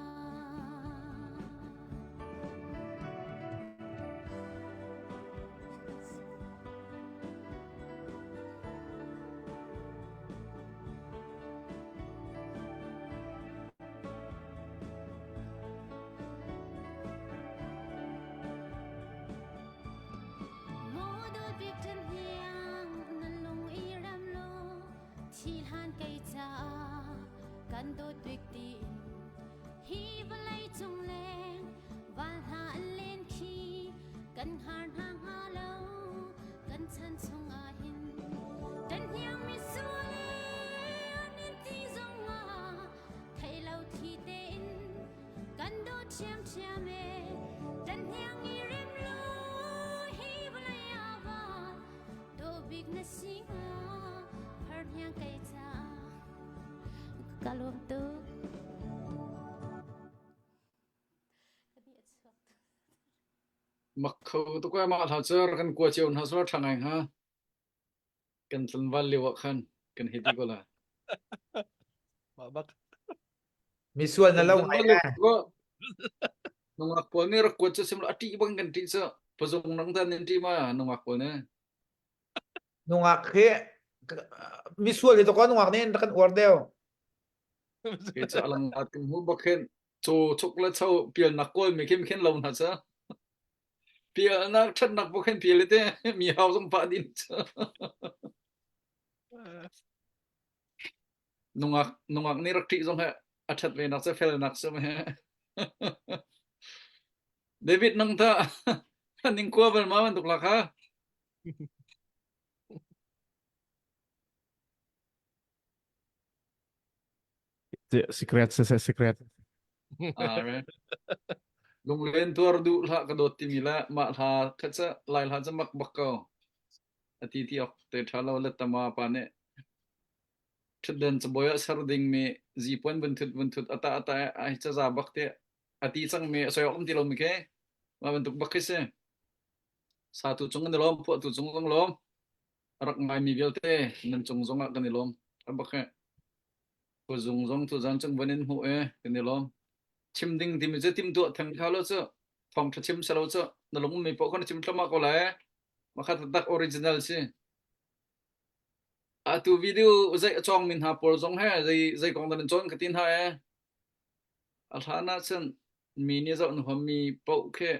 Maw bik ṭan hniang nan lung i ram law thi hlan kei caah kan dawt bik tiin hi vawlei cung leng val hna an len khi kan hngar hna hnga lo kan chan chung ah hin kan hniang mi sual an in ti zong ah thei lo thli tein kan dawt ṭhiamṭhiam e kan hniang i rem lo hi vawlei ah va dawh bik na si hnga phar hniang kei caah ka lawm tuk Mak kho tuk ai mah hla cu kan kua cio hna sura ṭha ngai hnga. Kan tlangval lio ah khan kan hei ti ko la. Mah bak. Misual na Kan lo ngai tlangval lio eh. ko nungak pawl nih rak kuat cu sim lo a ṭih bang kan ṭih cu pazung nang ta nin ṭih ma nungak pawl nih. Nungak hi misual hi to ko nungak nih rak kan uar deuh. Kei cu alang at kan hmu bak hin caw chuk le cho pialnak kawl mi khin khin lo hna cu. Pialnak ṭhatnak buk hin pial te mi hau zong pah din cu. Nungak nungak nih rak ṭih zong he a ṭhat ve nak cu fel nak cu he. David nang ta ning kua bal ma bantuk la kha. Secret siseh secret. Ah, Lunglen tuar duh hlah ka dawt timi le mah hla kha cu lai hla cu mak bak ko. A ti ti ok te ṭha lo le tama pa nih ṭhutden cabuai ah ser ding mi zipuan vun thut vun thut ata ata ai caza bak te a ti cang mi a soi ok ti lo mi khi mah bantuk bak khi si. Satu cung an i lawm, phuahtu cung zong lawm. A rak ngaimi vialte nan cung zong ah kan i lawm. A bak he. Khuazung zong tuzan cung van in hmuh e kan i lawm. Chim ding timi cu timtuah theng kha lo cu thawngṭha chim selo cu na lung mi poh kha na chim thluahmah ko lai. Makhat tak original si. Atu video zei a cawng mi hna pawl zong he zei zei kong dah nan cawn ka ti hna e. A hlan ah cun mi nih zoh na huam mi poh khi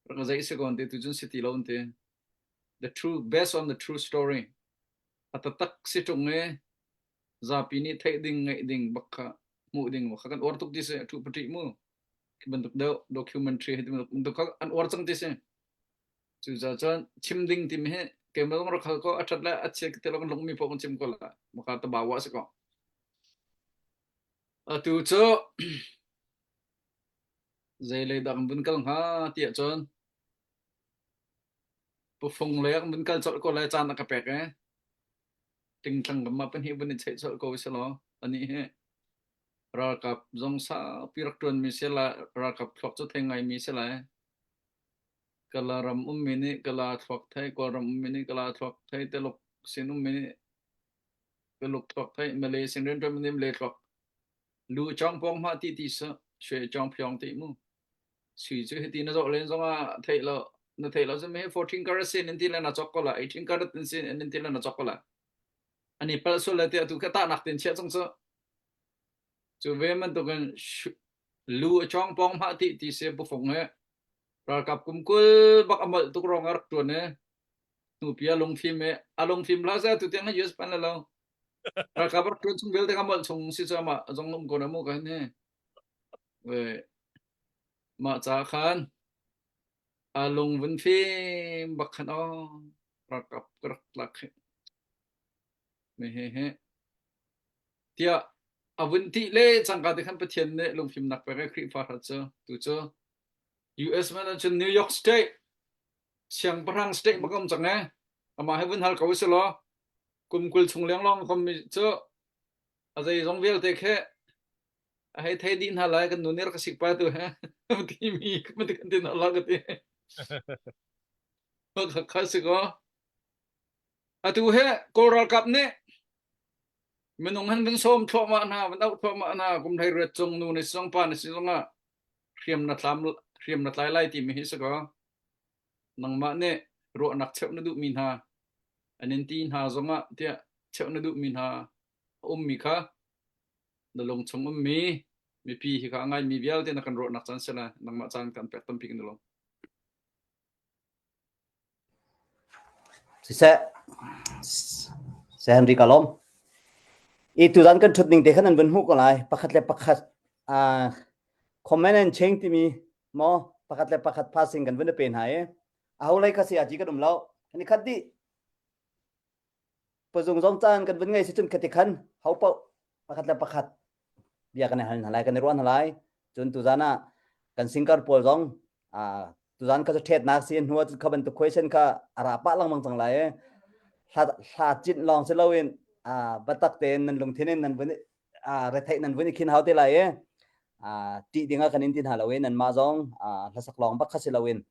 rak zei si ko an ti tu cun si ti lo an ti. The true based on the true story. A taktak si ṭung e zapi nih theih ding ngaih ding bak kha hmuh ding kha kan uar tuk ti si a ṭhu paṭih mu khi bantuk deuh documentary hi bantuk kha an uar cang ti si cucaah cun chim ding timi hi keimah zong rak hal ko a ṭhat le a chia te lo kan lungmi poh kan chim ko la maka ta bawa si ko atu cu zei lei dah kan vun kal hnga tiah cun pufung lei kan vun kal colh ko lai caan a ka pek e Tingtlang ram ah pahnih vun i cheih colh ko selaw anih hi ralkap zong saupi rak ṭuanmi si lai ralkap thluak cu thei ngaimi si lai. Kala ram ummi nih Kala thluak thei, Kawlram ummi nih Kala thluak thei, Tuluk sin ummi nih Tuluk thluak thei, Malay sin rianṭuanmi nih Malay thluak. Lu cawng pawng hmah ti ti su, shwe cawng phiong ti mu. Sui cu hiti na zoh len zongah theih lo. Na thei lo cun me 14 karat sin in ti le na chok ko la 18 karat in sin in ti le na chok ko la. Ani pal sul le te atu ka ta nak tin chia chung cu. Cu ve bantukin lu a chong pong ma ti ti se bufung he ralkap kum kul bak amol tuk rong a rak tuan e nupi a lungfim e a lungfim la se tu tiang US pan lo ralkap rak tuan chung vialte ka molh chung si cu ma zong um ko na mu ka hin he mah ca khan a lung vun fim bak khan o ralkap ka rak tlak he me he he tiah a vun ti le cangka te khan Pathian nih lungfimnak pek e Khrihfa hrat cu tu cu US man cun New York State siangpahrang state bak um cang e amah he vun hal ko si law kum 20 chung leng long kom mi cu a zei zong vialte khe a hei thei dih hna lai kan nu nih rak ka sik pa tu he ti mi ka ti kan ti na la ka ti kha kha si ko atu he kawl ralkap nih minung han van sawm thluahmah hna van auh thluahmah hna kum hlei riat cung nu ni song pa ni si zong ah hriam na tlam hriam na tlai lai ti mi hi si ko nangmah nih ruahnak cheuh na duhmi hna an in ti hna zong ah tiah cheuh na duhmi hna a ummi kha na lung chung ummi mipi hi kha a ngaimi vialte na kan ruahnak caan si lai nangmah caan kan pek tampi kan lawm. Siseh, Seh Henry ka lawm. I tuzan kan ṭhut ning te khan an vun hmuh ko lai. Pakhat le pakhat uh, comment and change timi maw pakhat le pakhat passing kan vun i pe hna i aho lei kha si a ci kan um lo. Kan i khat dih. Pazung zong caan kan vun ngei si cun khati khan ho paoh pakhat le pakhat bia kan i hal hna lai kan i ruah hna lai. Cun tuzan ah kan singkar pawl zong tuzan kha cu ṭhetnak si hnu ah kha bantuk question kha a ra pah lengmang cang lai i hla hla cinh lawng si loin biatak tein nan lungthin in nan vun retheih nan vun i khin hau te lai i ṭih ding ah kan in ti hna lo i nanmah zong hlasak lawng bak kha si loin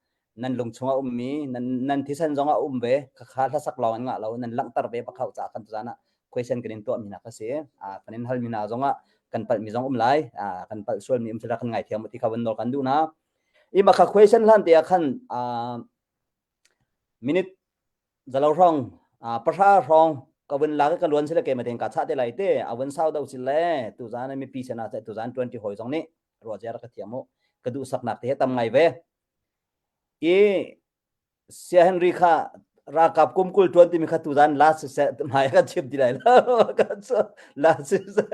nan lung chungah ummi nan nan thisen zong ah um ve khakha hlasak lawng in ngah lo nan langhter ve bak hau caah kan tuzan ah question kan in tuah mi hna kha si kan in hal mi hna zong ah kan palh mi zong um lai kan palh sual mi um sila kan ngaithiam ti kha van nawl kan duh na i makha question hlan te ah khan minute zalo hrawng pahra hrawng ka vun lak ka luan sila ke ma ten ka cha te lai te a vun sau do sil le tu zan mi pi sena che tu zan 20 hoi zong nih ruwa zia ka thiam mu ka duh saknak te tam ngai ve I Sia Henry kha ralkap kum 20 ṭuan timi kha tuzan la siseh hmai kan chim ti lai lo la siseh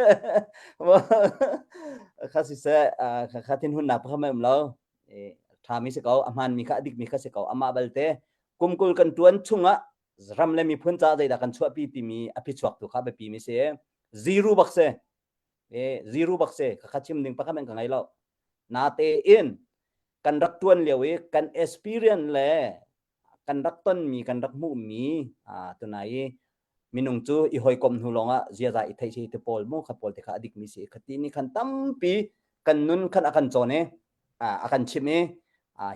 kha siseh kha thinhunnak pakhat mai um lo ṭhami si ko a hmaanmi kha a dikmi kha si ko amah balte kum 20 kan ṭuan chungah ram le miphun caah zeidah kan chuahpi timi a phichuak tu kha biapi mi si zero bak si zero bak si kha chim ding pakhat men ka ngei lo natein kan rak ṭuan lio i kan experience le kan rak tonmi kan rak hmuhmi tunai i minung cu i hawikom hnu lawngah ziaza i theih si ti pawl mu kha pawl te kha a dikmi si khati ni khan tampi kan nun khan a kan cawn i a kan chimh i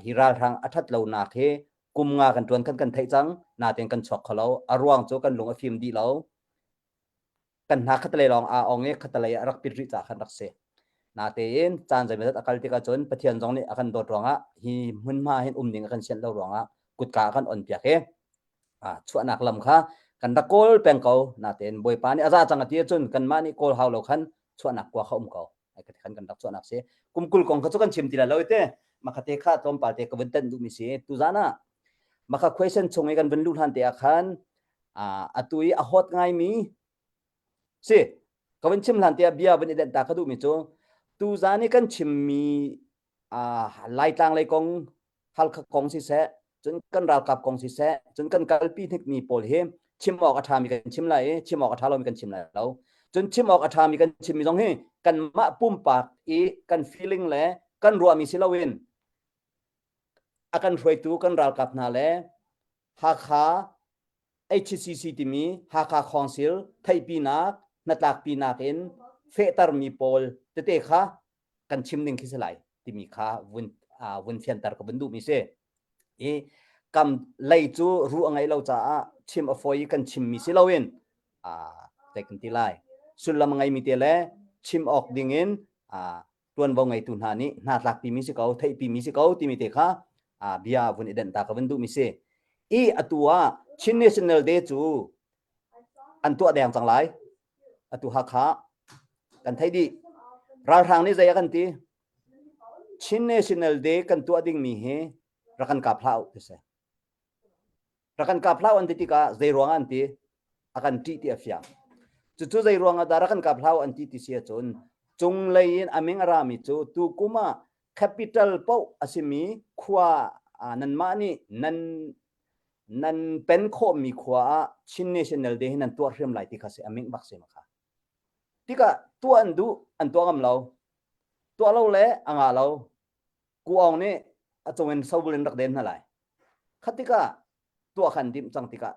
hi ralhrang a ṭhat lonak hi kum nga kan ṭuan khan kan theih cang natein kan chuak kho lo a ruang cu kan lung a fim dih lo kan hna khatalei lawng aa ong i khatalei a rak pit rih caah khan rak si. Natein caan zeimawzat a kal tikah cun Pathian zong nih a kan dawt ruangah hi hmunhma hin um ding a kan sianh lo ruangah kutka a kan on piak i chuahnak lam kha kan rak kawl peng ko. Natein Bawipa nih a za cang a ti ahcun kanmah nih kawl hau lo khan chuahnak kua kha um ko. Ai ka khan kan rak chuahnak si. Kum 20 kong kha cu kan chim ti lai lo te. Makhate kha tlawmpal te ka vun tenh duhmi si. Tuzan ah makha question chung i kan vun luh hlan te ah khan atu i a hot ngaimi si ka vun chim hlan tiah bia vun i denh ta ka duhmi cu tuzan i kan chimmi Laitlang lei kong Halkha kong siseh cun kan ralkap kong siseh cun kan kalpi hnikmi pawl hi chim awk a ṭhami kan chim lai i chim awk a ṭha lomi kan chim lai lo cun chim awk a ṭhami kan chimmi zong hi kanmah pumpak i kan feeling le kan ruahmi si loin a kan hruaitu kan ralkap hna le Hakha HCC timi Hakha Council theihpinak hnatlakpinak in fehtermi pawl tete kha kan chim ning khi si lai timi kha vun vun fianter ka vun duhmi si. I kam lei cu ru a ngeih lo caah chim a fawi i kan chimmi si loin zei kan ti lai sullam a ngeimi te le chim awk ding in tuanvo ngeitu hna nih hna tlakpimi si ko theihpimi si ko timi te kha. Bia vun i denh ta ka vun duhmi si. I atu ah Chin National Day cu an tuah deng cang lai. Atu Hakha kan thei dih. Ralhrang nih zei a kan ti? Chin National Day kan tuah dingmi hi rak kan kap hlah u ti si. Rak kan kap hlah u an ti tikah zei ruang ah an ti? A kan ṭih ti a fiang. Cucu zei ruang ah dah rak kan kap hlah u an ti ti si ahcun cunglei in a ming a rami cu tukum ah capital paoh a simi khua nanmah nih nan nan pen khawhmi khua ah Chin National Day hi nan tuah hrim lai ti kha si a ming bak si ma kha. Tikah tuah an duh an tuah ngam lo. Tuah lo le a ngah lo. Ku Aung nih a cung in sobul in rak den hna lai. Kha tikah tuah kha an timh cang tikah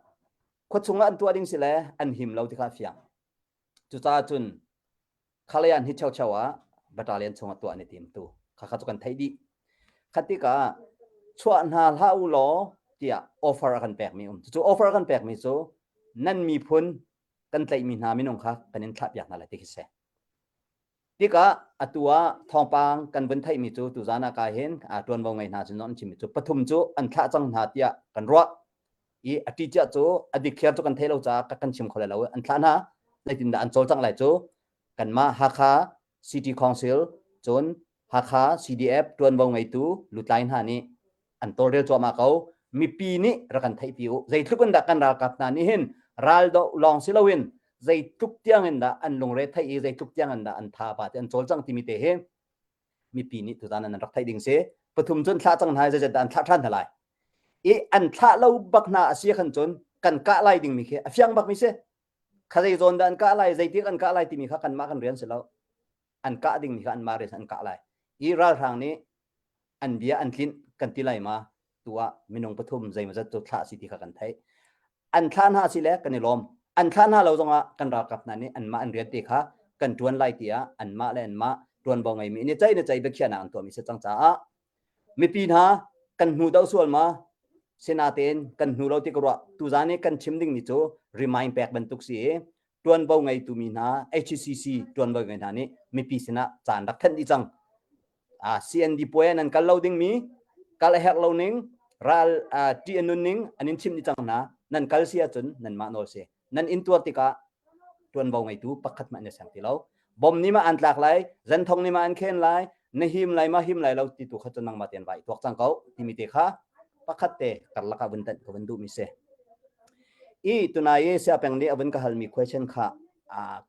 khuachung ah an tuah ding si le an him lo ti kha a fiang. Cucaah cun Khalayan hi cheu ah battalion chung ah tuah an i tim tu. Kha kha cu kan theih dih. Kha tikah chuah hna hlah u law tiah offer a kan pekmi um. Cucu offer a kan pekmi cu nan miphun kan tlaihmi hna minung kha kan in thlah piak hna lai ti khi si. Tikah atu ah thawngpang kan vun theihmi cu tuzan ah ka hin ṭuanvo ngei hna cu an chimmi cu pathum cu an thlah cang hna tiah kan ruah i a ṭi cia cu a dikthliar cu kan thei lo caah kan chim kho lai lo an thlah hna zeitindah an cawlcangh lai cu kanmah Hakha City Council cun Hakha CDF ṭuanvo ngeitu lutlai hna nih an tawlrel cuahmah ko. Mipi nih rak kan theihpi u. Zeitluk in dah kan ralkap hna nih hin raldoh lawng si loin zeitluk tiang in dah an lungre theih i zeitluk tiang in dah an tha pa te an cawlcang timi te hi mipi nih tuzan an rak theih ding si. Pathum cun thlah cang hna zeizat dah an thlah ṭhan hna lai. I an thlah lo bak hna a si khan cun kan kah lai dingmi khi a fiang bak mi si. Kha zei zawn dah an kah lai, zeitik an kah lai timi kha kanmah kan rian si lo. An kah dingmi kha anmah rian an kah lai. I ralhrang nih an bia an tlinh kan ti lai ma tu ah minung pathum zeimawzat cu thlah si ti kha kan theih an thlah hna si le kan i lawm an thlah hna lo zongah kan ralkap hna nih anmah an rian te kha kan tuan lai tiah anmah le anmah tuanvo ngeimi ni cei ni cei biakhiahnak an tuahmi si cang caah mipi hna kan hnu do sual ma sinatein kan hnu lo ti ka ruah tuzan i kan chim dingmi cu remind pek bantuk si i tuanvo ngeitu mi hna HCC tuanvo ngei hna nih mipi sinah caan rak thenh dih cang CND puai nan kal lo ding mi kal a herh lo ning ral ṭih a nun ning an in chimh dih cang hna nan kal si ahcun nanmah nawl si nan in tuar tikah ṭuanvo ngeitu pakhat hmanh na seng ti lo bom nih ma an tlak lai zenthong nih ma an khen lai na him lai ma him lai lo ti tu kha cu nangmah tein vai tuak cang ko timi te kha pakhat te karlak ah vun tanh ka vun duh mi si i tunai i siapeng nih a vun ka halmi question kha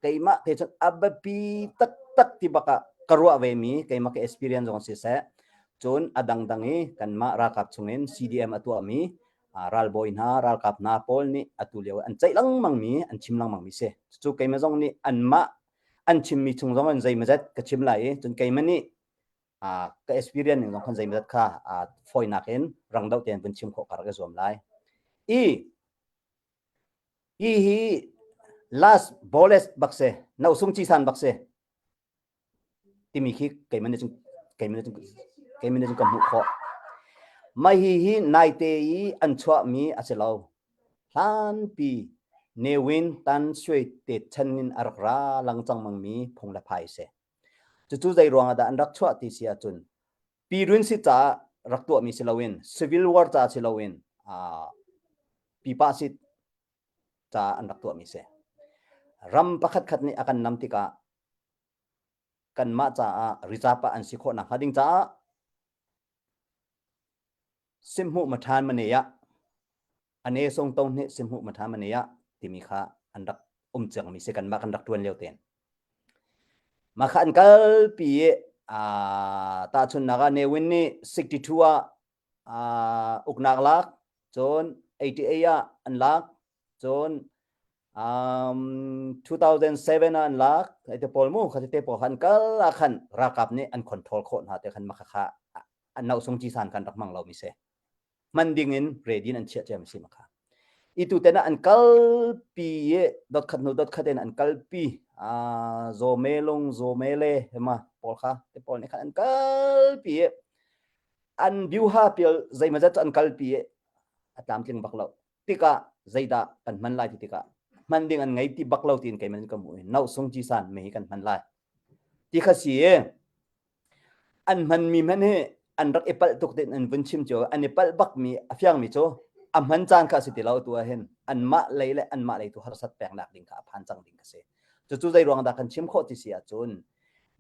keimah te cun a biapi taktak ti bak ah ka ruah ve mi keimah ka experience zong si seh cun a dangdang i kanmah ralkap chungin CDM a tuahmi ralbawi hna ralkap hna pawl nih atu lio an ceih lengmang mi an chim lengmang mi si cucu keimah zong nih anmah an chimmi chung zong in zeimawzat ka chim lai i cun keimah nih ka experience ning zong khan zeimawzat kha fawinak in rang deuh tein vun chim khawh ka rak i zuam lai i hi hi last boles bak se no sung chi san bak se timi khi keimah nih cun keimah nih cun keimah nih cun ka hmuh khawh mai hi hi naite i an chuahmi a si lo hlanpi Newin Tan Sui te chan in a rak ra lang cang mangmi phung le phai si cucu zei ruang ah dah an rak chuah ti si ahcun Pirun si caah rak tuahmi si loin civil war ca si loin pipa si caah an rak tuahmi si. Ram pakhat khat nih a kan nam tikah kanmah caah reserve ah an si khawh nakhnga ding caah simhmuh mathan mane ah ane song to nih simhmuh mathan mane ah timi kha an rak um cangmi si kanmah kan rak tuan lio ten. Mah kha an kalpi i tahchunhnak ah Ne Win nih 62 ah uknak lak cun 88 ah an lak cun um, 2007 ah an lak te pawl mu kha te pawl khan kal ah khan ralkap nih an control khawh hna te khan makha kha an nau sung chi san kan rak mang lo mi se hman ding in ready in an chiah cia mi si makha itu te na an kalpi i dot khat nu dot khat in an kalpi a zome lung zome le hema pawl kha te pawl nih khan an kalpi i an biuha pial zeimazat cu an kalpi i a tlamtling bak lo tikah zeidah kan hman lai ti tikah hman ding an ngei ti bak lo tiin keimah ka hmuh i no sung ji san me hi kan hman lai ti kha si i an hmanmi hman hi. An rak i palh tuk tin an vun chim cio. An i palh bakmi a fiangmi cu a hman caan kha a si ti lo tu ah hin anmah lei le anmah lei tu harsat peknak ding kha a phan cang ding kha si. Cucu zei ruang dah kan chim khawh ti si ahcun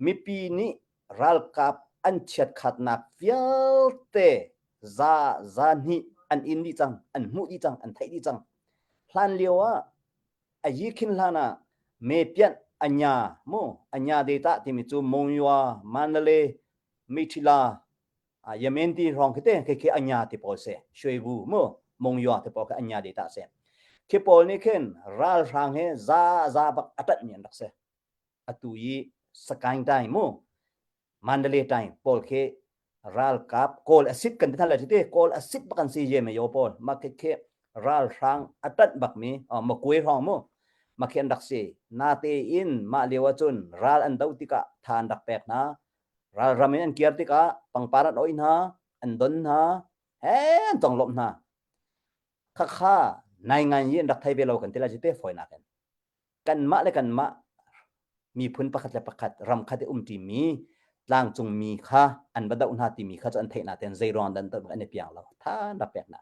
mipi nih ralkap an chiatkhatnak vialte za za hnih an in dih cang, an hmuh dih cang, an theih dih cang. Hlan lio ah a yi khin hlan ah me pianh anya mu anya data timi cu Monywa, Mandalay, Mithila, Yemen ti hrawng khi te khi khi anya ti pawl si Shwebu mu Monywa ti pawl khi anya data si. Khi pawl nih khin ralhrang he za za bak a ṭanh mi an rak si. Atu i Sakaing Tai mu Mandalay Tai pawl khi ralkap kawl asit kan ti than lai te kawl asit bak an si ye me yo pawl ma khi khi ralhrang a ṭanh bak mi makui hrawng mu ma khi an rak si na te in mah lio ahcun ral an do tikah tha an rak pek hna ral ram in an kir tikah pangpar an oi hna an don hna he an tonglawmh hna khakha nai ngai yi an rak thei ve lo kan ti lai te fawinak in kanmah le kanmah miphun pakhat le pakhat ram khat i umṭimi tlangcungmi kha an va doh hna timi kha cu an theih natein zei ruang dan an i piang lo tha an rak pek hna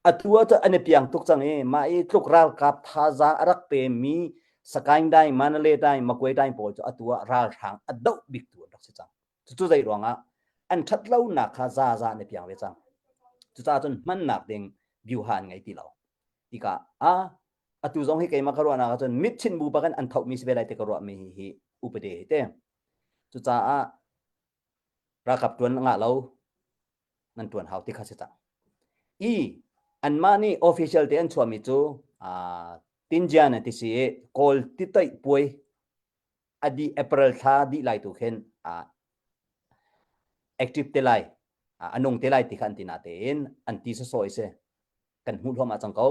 atu ah cu an i piang tuk cang i mah i tluk ralkap thazaang a rak pemi Sakaing Daing Mandalay Daing Magway Daing pawl cu atu ah ralhrang a doh biktu an rak si cang cucu zei ruangah an ṭhat lonak kha za za an i piang ve cang cucaah cun hmannak ding biuha an ngei ti lo tikah a atu zong hi keimah ka ruahnak ahcun mit chinh bu bakin an thohmi si ve lai ti ka ruahmi hi hi upade hi te cucaah ralkap tuan ngah lo nan tuan hau ti kha si cang i anmah nih official te an chuahmi cu tinjian ti si i kawl titoih puai a di April thla dih lai tu khin active te lai a nung te lai ti kha an ti na tein an ti sawsawh i si kan hmuh hluahmah cang ko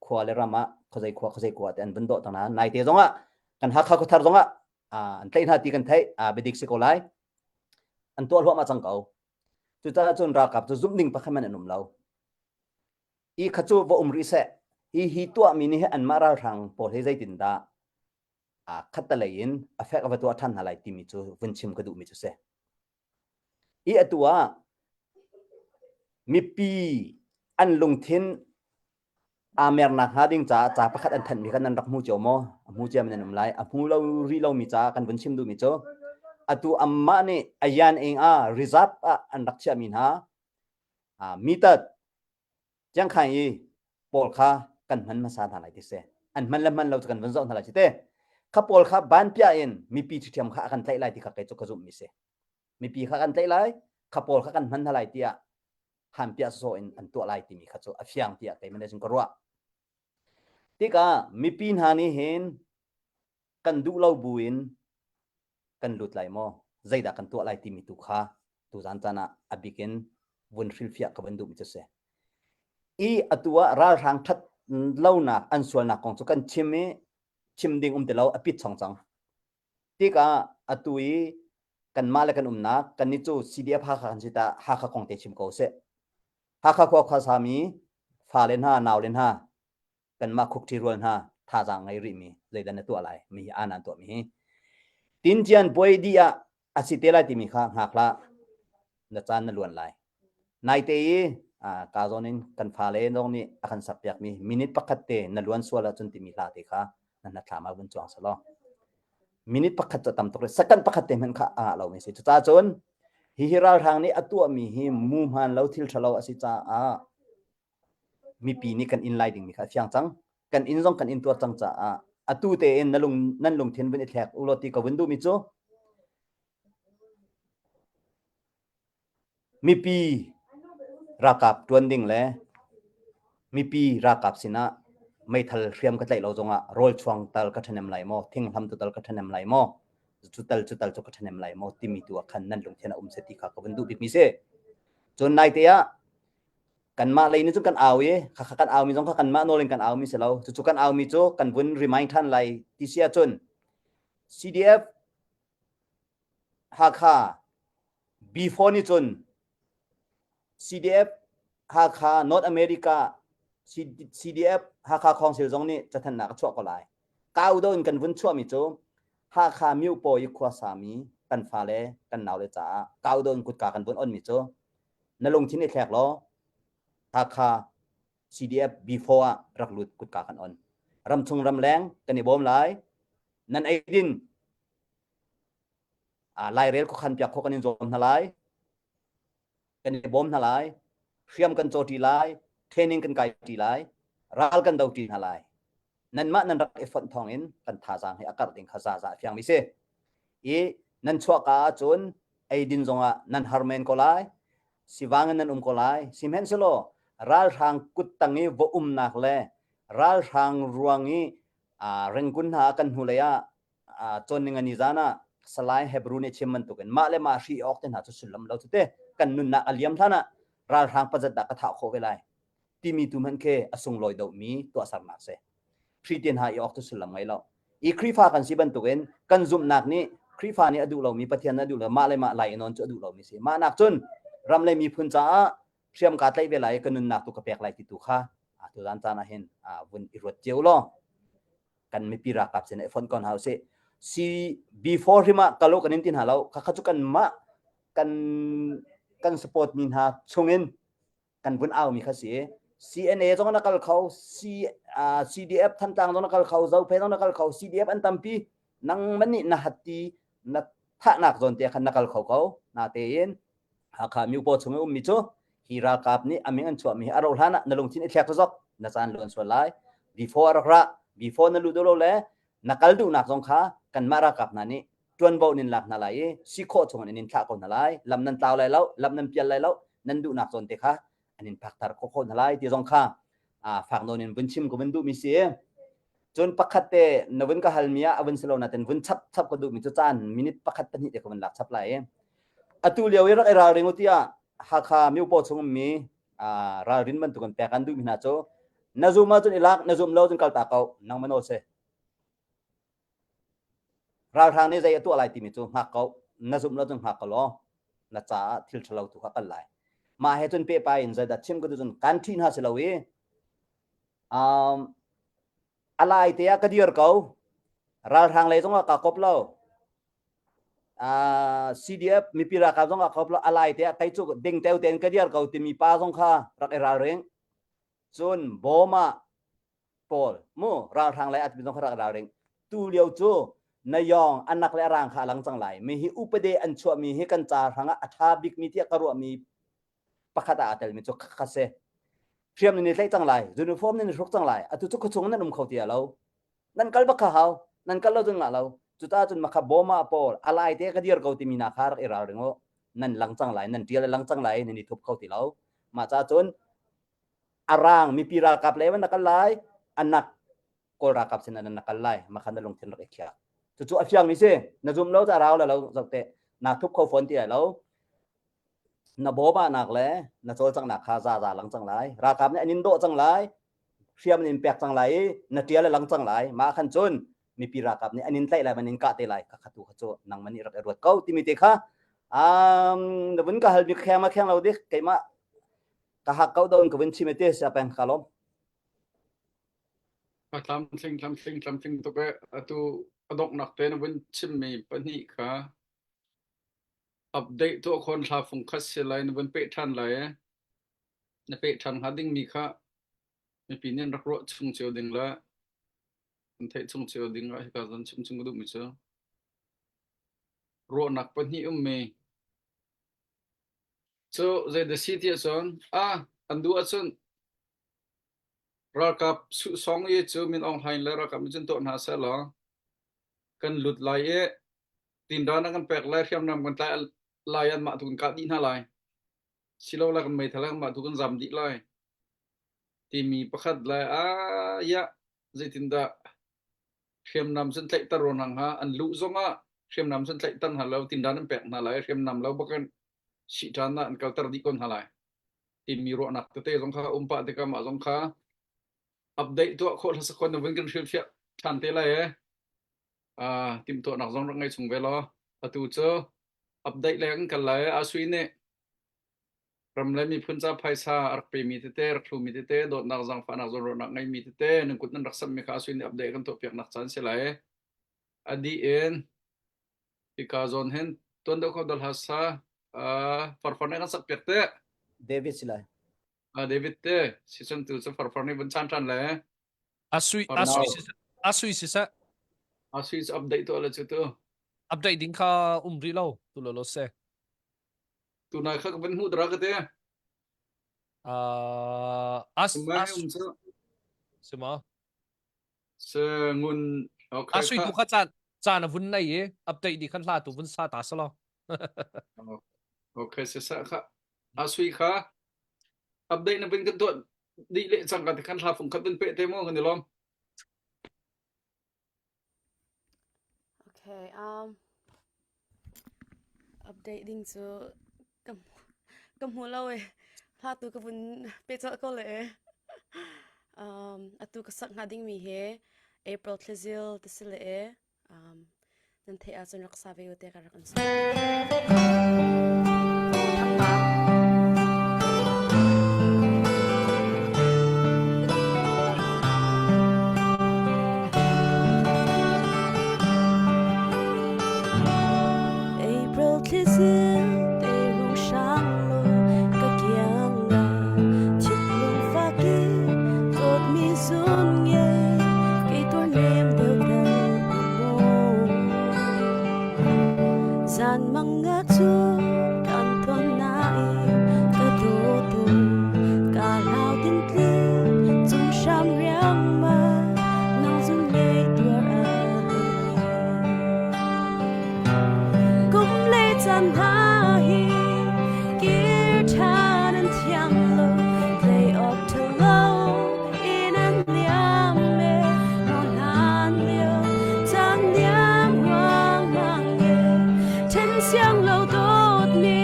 khua le ram ah khuazei khua khuazei khua te an vun dawh tang na nai te zong ah kan Hakha khuathar zong ah an tlaih hna ti kan theih biadik si ko lai an tuah hluahmah cang ko cucaah cun ralkap cu zumh ding pakhat man an um lo i kha cu va um rih seh hi hi tuahmi nih anmah ralhrang pawl hi zeitin dah khattalei in a fek a va tuah ṭhan hna lai timi cu vun chim ka duhmi cu si I atu ah mipi an lungthin aa mernak hnga ding caah ca pakhat an thanhmi kha nan rak hmu cio maw? A hmu cia nan um lai. A hmu lo rih lomi caah kan vun chim duhmi cu atu anmah nih a yan ing ah reserve ah an rak chiahmi hna mitat Chiangkhai i pawl kha kan hman hmasa hna lai ti si. An hman le hman lo cu kan vun zoh hna lai si te. Kha pawl kha ban piah in mipi ṭhiṭhiam kha a kan tlaih lai ti kha kei cu ka zumhmi si. Mipi kha kan tlaih lai, kha pawl kha kan hman hna lai tiah han piah sawsawh in an tuah lai timi kha cu a fiang tiah kei man cun ka ruah. Tikah mipi hna nih hin kan duh lo buin kan lut lai maw zeidah kan tuah lai timi tu kha tuzan caan ah a bik in vun hrilhfiah ka van duhmi cu si. I atu ah ralhrang ṭhat lonak an sualnak kong cu kan chim i chim ding um ti lo a pit chong cang. Tikah atu i kanmah le kan umnak kannih cu CDF Hakha kan si ta Hakha kong te chim ko seh. Hakha khua khuasami fale hna naule hna kanmah khukṭhi rual hna thazaang ngei rihmi zeidah na tuah lai mi hi an tuahmi hi tinjian puai dih ah a si te lai timi kha hngak hlah na caan na luan lai naite i ka zawn in kan fale zong nih a kan sakpiakmi minute pakhat te na luan sual ahcun timi hla te kha na hnathlam ah vun cuang selaw minute pakhat cu tam tuk second pakhat te hmanh kha a ngah lomi si cucaah cun hihi ralhrang nih a tuahmi hi mu hmaan lo thil ṭhalo a si caah mipi nih kan in lai dingmi kha a fiang cang. Kan inn zong kan in tuar cang caah atu tein na lung nan lungthin vun i thlek u law ti ka vun duhmi cu mipi ralkap tuan ding le mipi ralkap sinah meithal hriam ka tlaih lo zongah rawl chuang tal ka ṭhahnem lai maw thinghlam tu tal ka ṭhahnem lai maw cu tal cu tal cu ka ṭhahnem lai maw timi tu ah khan nan lungthin a um se ti kha ka vun duh bikmi si cun naite ah kanmah lei nih cun kan au i khakha kan aumi zong kha kanmah nawl in kan aumi si lo cucu kan aumi cu kan vun remind than lai ti si ahcun CDF Hakha B4 nih cun CDF Hakha North America CDF Hakha Council zong nih cathannak a chuah ko lai kau do in kan vun chuahmi cu Hakha Myopaw i khuasami kan fale kan naule caah kau do in kutka kan vun onmi cu. Na lungthin i thlek law Hakha CDF B4 ah rak lut kutka kan on. Ramchung ramleng kan i bawm lai. Nan eidin lairel khuakhan piak kho kan in zuam hna lai. Kan i bawm hna lai. Hriam kan caw ṭi lai. Training kan kai ṭi lai. Ral kan do ṭi hna lai. Nanmah nan rak i fonh thawng in kan thazaang hi a karh ding kha zaza a fiangmi si. I nan chuahka ahcun eidin zongah nan har men ko lai. Sivang in nan um ko lai. Sihmanhsehlaw ralhrang kuttang i va umnak le ralhrang ruang i rengkun hna kan hnulei ah cawn ni zan ah Salai Hebrew nih chim bantukin mah le mah hri awk te hna cu sullam lo cu te kan nunnak a liam hlan ah ralhrang pazat dah ka thah khawh ve lai timi tu hmanh khi a sunglawi deuhmi tuahsernak si. Hri te hna i awk cu sullam ngei lo. I Khrihfa kan si bantukin kan zumhnak nih Khrihfa nih a duh lomi Pathian a duh lo mah le mah lai i nawn cu a duh lomi si. Mah nak cun ram le miphun caah hriam kaa tlaih ve lai i ka nunnak tu ka pek lai ti tu kha tuzan caan ah hin vun i ruat cio law kan mipi ralkap sin i fonh ko hna usih. Si before hrim ah kalo kan in ti hna lo kha kha cu kan mah kan kan support mi hna chungin kan vun au mi kha si CNA zong na kal kho C, uh, CDF Thantlang zong na kal kho Zophei zong na kal kho CDF an tampi nang man nih na hatti na thahnak zawn te khan na kal kho ko na tein Hakha miupaw chung i ummi cu hi ralkap nih a min an chuahmi hi a rauh hlan ah na lungthin i thlek zok na caan luan sual lai before a rak ra before na luh duh lo le na kal duhnak zong kha kanmah ralkap hna nih ṭuanvo nin lak hna lai i si khawh chung in in thlah ko hna lai lam nan tlau lai lo lam nan pial lai lo nan duhnak zawn te kha an in phaktar khawh khawh hna lai ti zong kha fak nawn in vun chim ka vun duhmi si cun pakhat te na vun ka halmi ah a vun si lo natin vun chap chap ka duhmi cu caan minute pakhat pahnih te ka vun lak chap lai i atu lio i rak i ralring u tiah Hakha miupaw chung ummi ralrin bantukin pek an duhmi hna cu na zum ahcun i lak na zum lo cun kaltak ko nang mano si Ralhrang nih zei a tuah lai timi cu hngak ko. Na zumh lo cun hngak ko law na caah thil ṭhalo tu kha kal lai. Mah he cun pehpai in zeidah chim ka duh cun kan ṭhi hna si lo i um, a lai te ah ka dir ko. Ralhrang lei zongah kaa kop lo. Uh, CDF mipi ralkap zong aa kop lo. A lai te ah kei cu ding teu tein ka dir ko timi pa zong kha rak i ralring. Cun bawm ah pawl mu ralhrang lai atmi zong kha rak ralring tu lio cu na yong anak le arang kha alang cang lai mi hi upade an chuahmi hi kan ca hrang ah a tha bikmi tiah ka ruahmi pakhat ah a telmi cu kha se hriam nan i tlaih cang lai uniform nan i hruk cang lai atu cu khuachung nan um kho ti lo nan kal bak kha hau nan kal lo cun ngah lo cuta cun makha boma pawl alai te ka dir ko timi na kha rak i ralring u nan lang cang lai nan tial lang cang lai nan i thup kho ti lo mah ca cun a rang mipi ralkap lei na kal lai anak kawl ralkap sin na kal lai makhan na lungthin rak i khiak cucu a fiang mi si na zum lo ca rau la lo zoh te na thup kho fawn ti lai lo na bawma nak le na cawlcanghnak kha za za lang cang lai ralkap nih an in dawh cang lai hriam in pek cang lai i na ṭial a lang cang lai mah khan cun mipi ralkap nih an in tlaih lai man in kah te lai kha khatu kha cu nang man nih rak i ruat ko timi te kha um na vun ka hal bik kheng ma kheng lo dik keimah ka hak ko do in ka vun chim te sia peng ka lom Ka tlamtling tlamtling tlamtling tuk e atu a donghnak te na vun chimmi pahnih kha update tuah khon thla fung khat si lai na vun peh ṭhan lai e na peh ṭhan hnga dingmi kha mipi nih an rak ruah chung cio ding le an theih chung cio ding ah hika zon chim chung ka duhmi cu ruahnak pahnih ummi Cu zeidah si ti ahcun ah an duh ahcun ralkap suhsawng i cu Min Aung Hlaing le ralkap nih cun tuah hna seh law kan lut lai i tinran an kan pek lai hriamnam kan tlai lai anmah tu kan kah dih hna lai silole kan meithal anmah tu kan zam dih lai timi pakhat le ah ya zeitindah hriamnam cun tlaihter rua hna hnga an luh zongah hriamnam cun tlaihter hna lo tindan an pek hna lai hriamnam lo bakin sihṭan ah an kalter dih ko hna lai timi ruahnak tete zong kha um pah tikah mah zong kha update tuah khawh hlasa khon na vun kan hrilhfiah ṭhan te lai e uh, timhtuahnak zong rak ngei chung ve law atu cu update le kan kal lai asui nih ram le miphun ca phaisa a rak pemi tete rak hlumi tete dawtnak zaangfahnak zawnruahnak ngeimi tete nan kut nan rak sammi kha asui nih update kan tuahpiaknak caan si lai a dih in hika zawn hin tuan deuh kho dal hasa farfar nih kan sak piak te. David si lai. Ah David te season 2 cu farfar nih vun chan ṭhan le. Asui asui si asui si seh. Asui cu update tu ala cu tu. Update ding kha um rih lo tu lo lo se. Tu nai kha ka van hmuh dara ka te. Uh, as as um cu. Sima. Se ngun okay. Asui tu kha caan caan a vun nei i update di khan hla tu vun sa ta salo. Okay se sa kha asui kha update na bin kan tuah dih le cangka te khan hla fung khat vun pe te mu kan i lawm. Okay, update ding cu ka ka hmu lo e. Hla tu ka vun pe colh ko le e. Atu ka sak hnga ding mi hi April thlizil ti si le e. Um, nan theih ahcun rak sa ve u te ka rak in sawm. April thlizil te rung hrang law ka kiang ah thinlung fak in dawtmi zun ngei kei tuar nem deuh tel Zan mang nga cu kan ton nain ka dawtu ka hlau tin tli cung hram riangmang nang zun ngei tuar a Kum le caan hna hi kir ṭhan an thiam lo tlei awk ṭha lo in an liam e maw hlan lio caan niam ruangmang e ṭhen siang lo dawtmi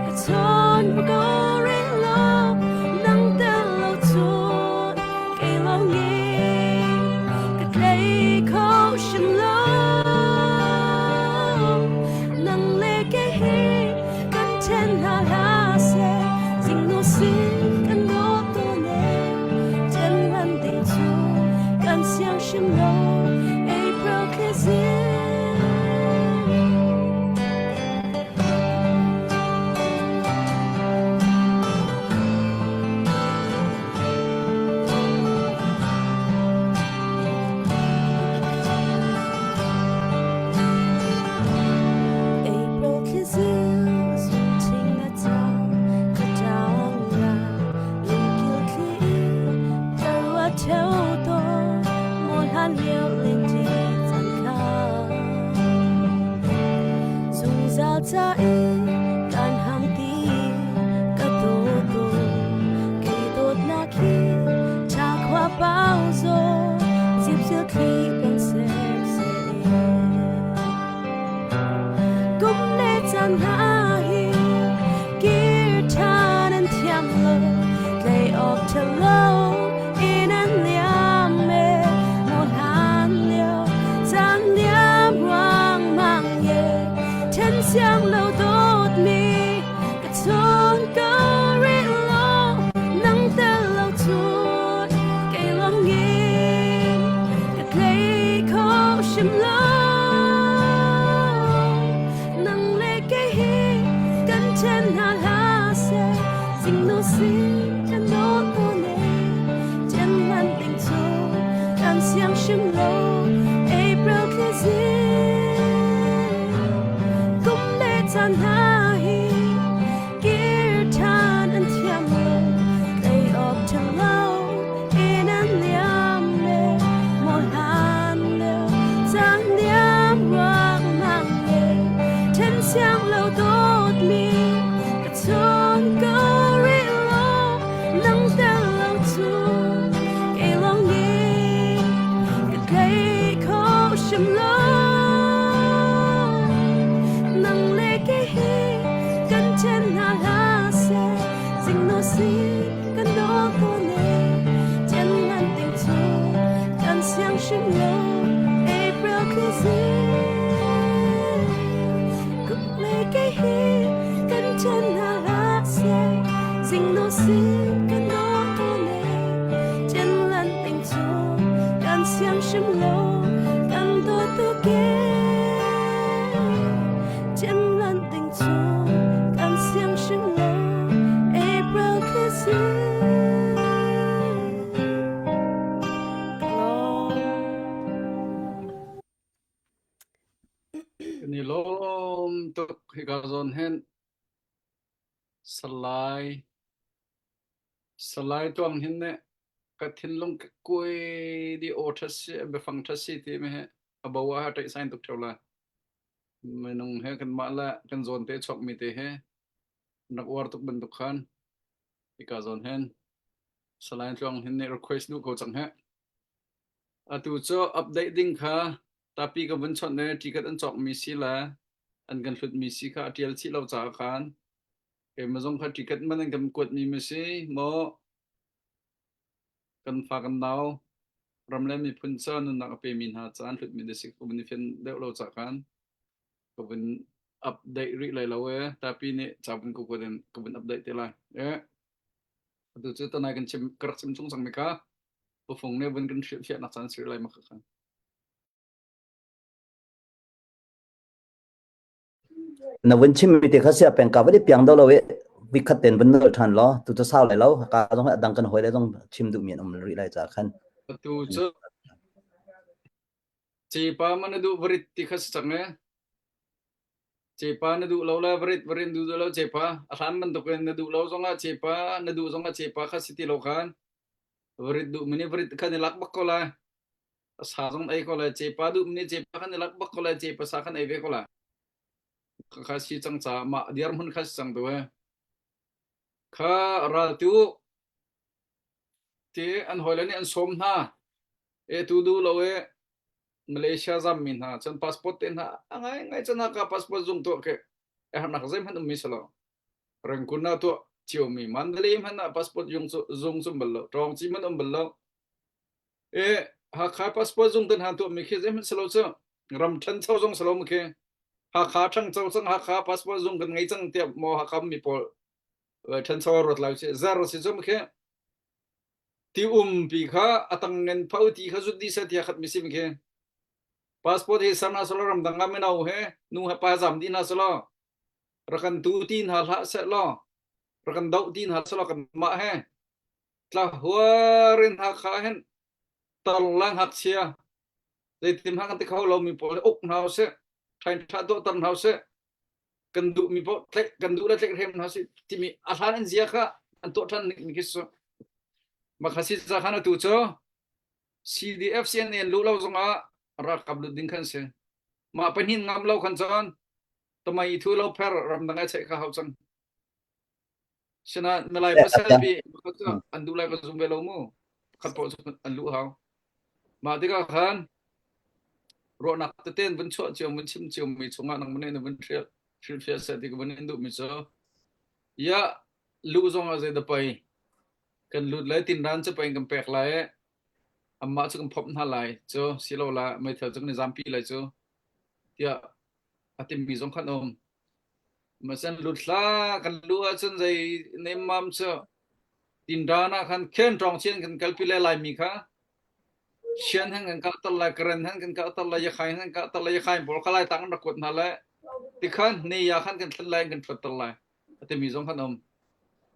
ka chawn ko rih lo nang tel lo cun kei lawng in ka tlei kho hrim lo nang le kei hi kan ṭhen hna hlah seh zingnu sin kan dawt tawn e ṭhen lan ding cu kan siang hrim lo April thlizil. April thlizil zungṭhing na cang ka ṭang ah lungkil thli ka ruat ṭheo tawn maw hlan lio lengṭi caan kha zungzal ca in kan ham ti ka dawt kei dawtnak hi ṭha khua pau zaw zipzil thli kan ser se kum le caan hna hi kir ṭhan an thiam lo tlei awk ṭha lo in an liam e maw hlan lio caan liam ruangmang ye ṭhen siang lo dawtmi ka chun ko rih lo nang tel lo cun kei lawng in ka tlei kho hrim lo nang le kei hi kan ṭhen hna hlah seh zingnu sin kan dawt tawn e ṭhen lan ding cu kan siang hrim lo April thlizil kum le caan hna hi kir ṭhan an thiam lo tlei awk ṭha lo in an liam le maw hlan lio cang niam ruangmang le ṭhen siang lo dawtmi ka chun ko rih lo nang tel lo cu kei lawng in ka tlei kho hrim lo nang le kei hi kan ṭhen hna hlah seh zingnu sin kan dawt tawn e ṭhen lan ding cu kan siang hrim lo April thlizil kum le kei hi. Kan i lawm tuk hika zawn hin Salai Salai tuang hin nih ka thinlung ka kuai di aw ṭha si biafang ṭha si ti mi hi a bo ah ṭaih sain tuk ṭheo lai. Minung he kanmah le kan zawn te chuak mi te he rak uar tuk bantuk khan hika zawn hin Salai Tluang hin nih request duh ko cang he. Atu cu update ding kha tapi ka vun chawnh le ticket an cawkmi si le an kan hlutmi si kha a ṭial chih lo caah khan keimah zong kha ticket man an kan kuatmi ma si maw kan fa kan nau ram le miphun ca nunnak a pemi hna ca an hlutmi da si ka vun i fian deuh lo caah khan ka vun update rih lai lo e tapi nih ca vun ka kuat in ka vun update te lai e atu cu tanai kan chim ka rak chim chung cang mi kha pufung nih vun kan hrilhfiahnak caan si lai ma kha khan. Na vun chimmi te kha sia peng ka va piang do lo i vikhat ten vun nol than law tu cu sau lai lo ka zong adang kan hoi le zong chim duh mi an um rih lai ca khan. Atu cu cepa man na duh varit ti kha si cang e. Cepa na duh lo le varit varin duh lo cepa a hlan bantuk in na duh lo zongah cepa na duh zongah cepa kha si ti lo khan varit duh mini varit khan i lak bak ko lai. A sa zong ei ko lai cepa duh mini cepa khan i lak bak ko lai cepa sa khan ei ve ko lai. Kha si cang ca mah dirhmun kha si cang tu e. Kha raltu ti an hawile nih an sawm hna. E tu duh lo e Malaysia zammi hna cun passport te hna a ngai ngai cun haka passport zung tuah ke a hernak zeihmanh ummi si lo. Rangoon ah tuah ciomi Mandalay hmanh ah passport zung cu zung cu bal lo Tawngci hmanh um bal lo. E Hakha passport zung tan han tuahmi khi zeihmanh si lo cu ram ṭhancho zong si lo mu khi Hakha ṭhangcho cang Hakha passport zung kan ngei cang tiah maw Hakha mi pawl ṭhancho ruat lai si zar si cu mu khi ti um pi kha a tang ngen pho ti kha zut dih seh tiah khat mi si mu khi passport hi ser hna selaw ramdang ah mino he nu he pa zam dih hna selaw rakan tu ti hna hlah seh law rakan doh ti hna selaw kan mah he tlahuar in Hakha hin tarlang ngakchia zeitin hmanh kan ti kho lomi pawl hi uk hna usih ṭhain ṭha dawhter hna usih kan duhmi paoh tlaih kan duh le tlaihhrem hna usih timi a hlan an zia kha an tuah ṭhan ning khi cu makha si ca khan atu cu CDF CNA luh lo zongah ralkap lut ding khan si mah pahnih ngam lo khan cun tamai thu lo pher ramdang ai cheih kha hau cang Sinain Malay pasal pi an duh lai ka zum ve lo mu. Khat paoh cu an luh hau. Mah tikah khan ruahnak teten vun chuah cio vun chim cio mi chungah nang mane na vun hrial hrilhfiah seh ti ka vun in duh mi cu ya luh zong ah zei da pei kan lut lai tinran cu pei kan pek lai amma cu kan phomh hna lai cu silo la meithal cu kan i zampi lai cu tiah a timmi zong khan um Masan lut hlah kan lu ahcun zei nemmam cu tindan ah khan khen ṭawng chian kan kalpi le Laimi kha sian han kan kahter lai karen han kan kahter lai yakhai han kan kahter lai yakhai pawl kha lai tang an rak kuat hna le tikhan ne ya khan kan thlen lai kan ṭhuatter lai a timi zong khan um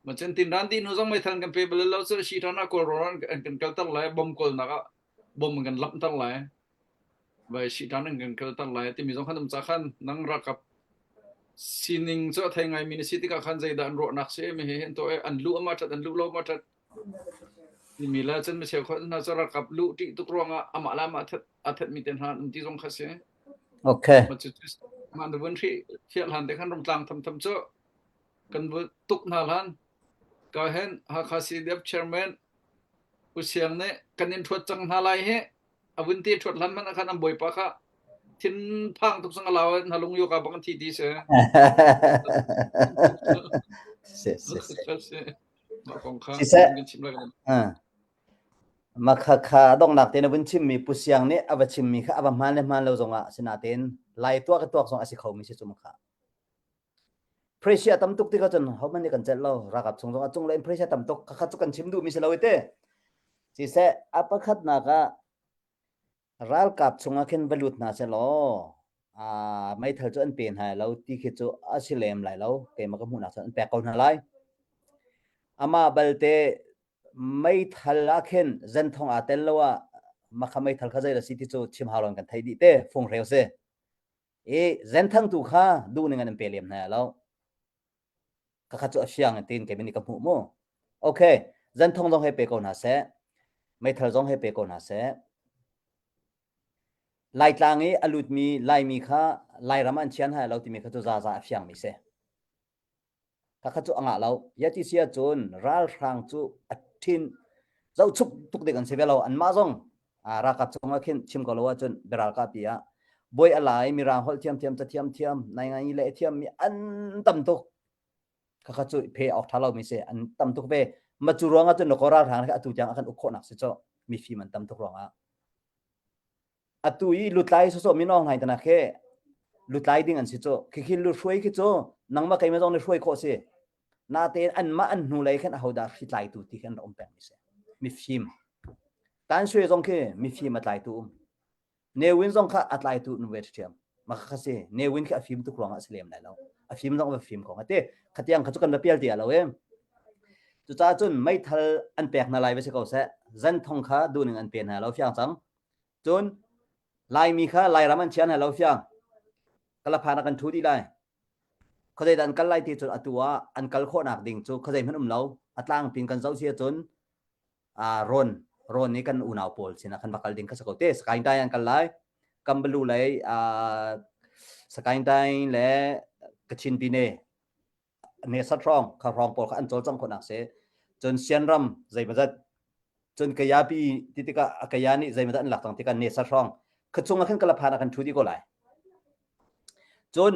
macun tindan dih hnu zong meithal kan pe bal lo cu shi ṭan ah kawl rawl an kan kalter lai bom kawlnak ah bom an kan lamhter lai vai shi ṭan an kan kalter lai timi zong khan um ca khan nang rakap sining cu a thei ngaimi na si tikah khan zeidah an ruahnak si mi hi an tuah an luh ama ṭhat an luh lo ma ṭhat timi le cun mi cheukhat hna cu ralkap luh ṭih tuk ruangah amah le amah that a thatmi te hna an ti zong kha si Okay. ma cu mah na vun hri fial hlan te khan rungtlang tham tham cu kan vu tuk hna hlan ka hen Hakha CDF chairman Pu Siang nih kan in ṭhuat cang hna lai hi a vun ti ṭhuat hlan hmanh ah khan an bawipa kha thinphang tuk sang a lau na lung yo ka bang thi ti si Si si si. Mah kong kha Si seh. kan chim lai kan Ma kha kha donghnak te na vun chimmi Pu Siang nih a va chimmi kha a va hmaan le hmaan lo zongah sinain lai tuah ka tuak zong a si khomi si cu ma kha. Pressure tam tuk tikah cun hohmanh nih kan celh lo. Ralkap chung zong a cung in pressure tam tuk. Khakha cu kan chim duhmi si lo i te. Siseh, a pakhatnak ah ralkap chungah khin va lut hna sehlaw aa meithal cu an pe hna lo ti khi cu a si lem lai lo. Keimah ka hmuhnak cun an pek ko hna lai. Amah balte meithal ah khin zenthong aa tel lo ah makha meithal kha zei da si ti cu chim hau lo in kan theih dih te. Funghreu si. I zenthang tu kha duh ning an pe lem hna lo. Ka kha cu a fiang tin kei nih ka hmuh mu. Okay, zenthong zong he pe ko hna seh. Meithal zong he pe ko hna seh. Laitlang i a lutmi Laimi kha Lairam an chian hai lo timi kha cu zaza a fiangmi si. Khakha cu a ngah lo. Yati si ahcun ralhrang cu a ṭhin zohchuk tuk ding an si ve lo. Anmah zong ralkap cungah khin chim ko lo ahcun biaralkap ti ah buai a lai mirang holh thiamthiam ca thiamthiam nai ngai le thiam mi an tam tuk. Khakha cu phe awk ṭha lomi si an tam tuk ve. Ma cu ruangah cun ko ralhrang atu tiang a kan uk khawhnak si cu mifim an tam tuk ruangah. Atu i lutlai sawsawh min Aung Hlaing tanak khi lutlai ding an si cu. Khikhi luhruai khi cu nangmah keimah zong nih hruai khawh si. Natein anmah an hnulei khan ahodah hritlaitu ti khi an rak um pengmi si. Mifim. Tan Sui zong khi mifim a tlaitu um. Ne Win zong kha a tlaitu um ve ṭhiam. Mah kha si. Ne Win khi a fim tuk ruangah a si lem lai lo. A fim zong a fim ko ati. Khatiang kha cu kan va pial ti lo em. Cucaah cun meithal an pek hna lai va si ko seh. Zan thong kha duhning an pe hna lo fiang cang. Cun Laimi kha Lairam an chia hna lo fiang. Kalaphan ah kan ṭhu dih lai. Khuazei dah an kal lai ti cun atu ah an kal khawhnak ding cu khuazei hmanh um lo. A tlangpi in kan zoh si ahcun aa rawn rawn i kan unau pawl sinah khan va kal ding kha si ko te. Sakaing Tai an kal lai. Kambalu lei aa Sakaing Tai le Kachin Pine Nesat hrawng kha hrawng pawl kha an cawlcangh khawhnak si. Cun Sianram zeimawzat cun Kayapi ti tikah a Kaya nih zeimawzat an lak cang tikah Nesat hrawng kha chung ah khan Kalaphan ah khan ṭhu dih ko lai. Cun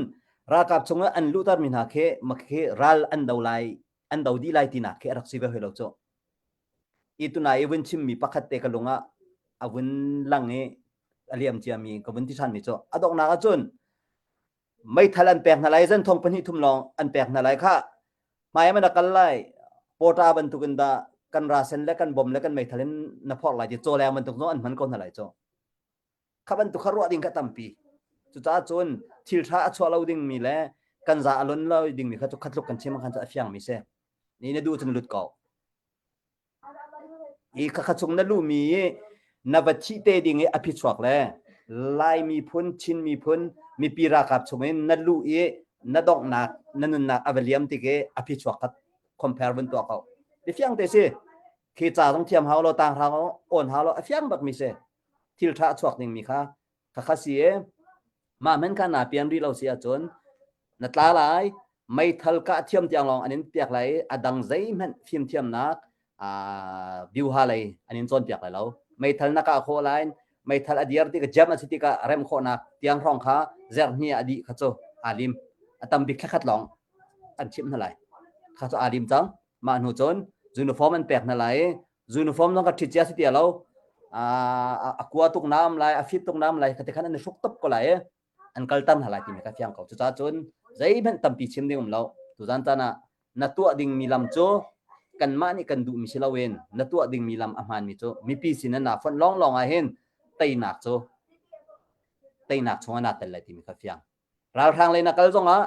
ralkap chungah an luhtermi hna khi makhi ral an do lai an do dih lai tinak khi a rak si ve hoi lo cu. I tunai i vun chimmi pakhat te ka lung ah a vun lang i a liam ciami ka vun ti ṭhanmi cu a donghnak ahcun meithal an pek hna lai zan thong pahnih thum lawng an pek hna lai kha hmai man a kal lai pawta bantukin dah kan rasen le kan bom le kan meithal in na phorh lai ti cawleng bantuk zong an hman ko hna lai cu kha bantuk kha ruah ding kha tampi cucaah cun thil tha a chuah lo ding mi le kan za a lon lo ding mi kha cu khatluk kan chim khan cu a fiang mi si ni na duh cun lut ko I khakha chung na luhmi i na va thih te ding i a phichuak le Lai miphun, Chin miphun, mipi ralkap chungin na luh i na donghnak, na nunnak a va liam tik i a phichuak kha compare vun tuah ko. Bifiang te si. Khi ca zong thiam hau lo, tang hrang awn hau lo, a fiang bak mi si. Thil tha a chuak ding mi kha khakha si i mah men kha naa pian rih lo si ahcun na tla lai meithal kah thiam tiang lawng an in piak lai a dang zeihmanh fimthiamnak biuha lei an in cawnpiak lai lo meithal na kah khawh lai meithal a dir tik jam a si tikah rem khawhnak tiang hrawng kha zerhni a dih kha cu aa lim a tam bik thlakhat lawng an chimh hna lai kha cu aa lim cang mah hnu cun uniform an pek hna lai uniform zong ka ṭhit cia si ti lo a kua tuk naam lai a fit tuk naam lai khati khan an i hruk top ko lai an kalter hna lai timi ka fiang ko cucaah cun zeihmanh tampi chim ding um lo tuzan caan ah na tuah dingmi lam cu kanmah nih kan duhmi si loin na tuah dingmi lam a hmaanmi cu mipi sin na fonh lawnglawng ah hin teinak cu teinak chungah naa tel lai timi kha fiang ralhrang lei na kal zongah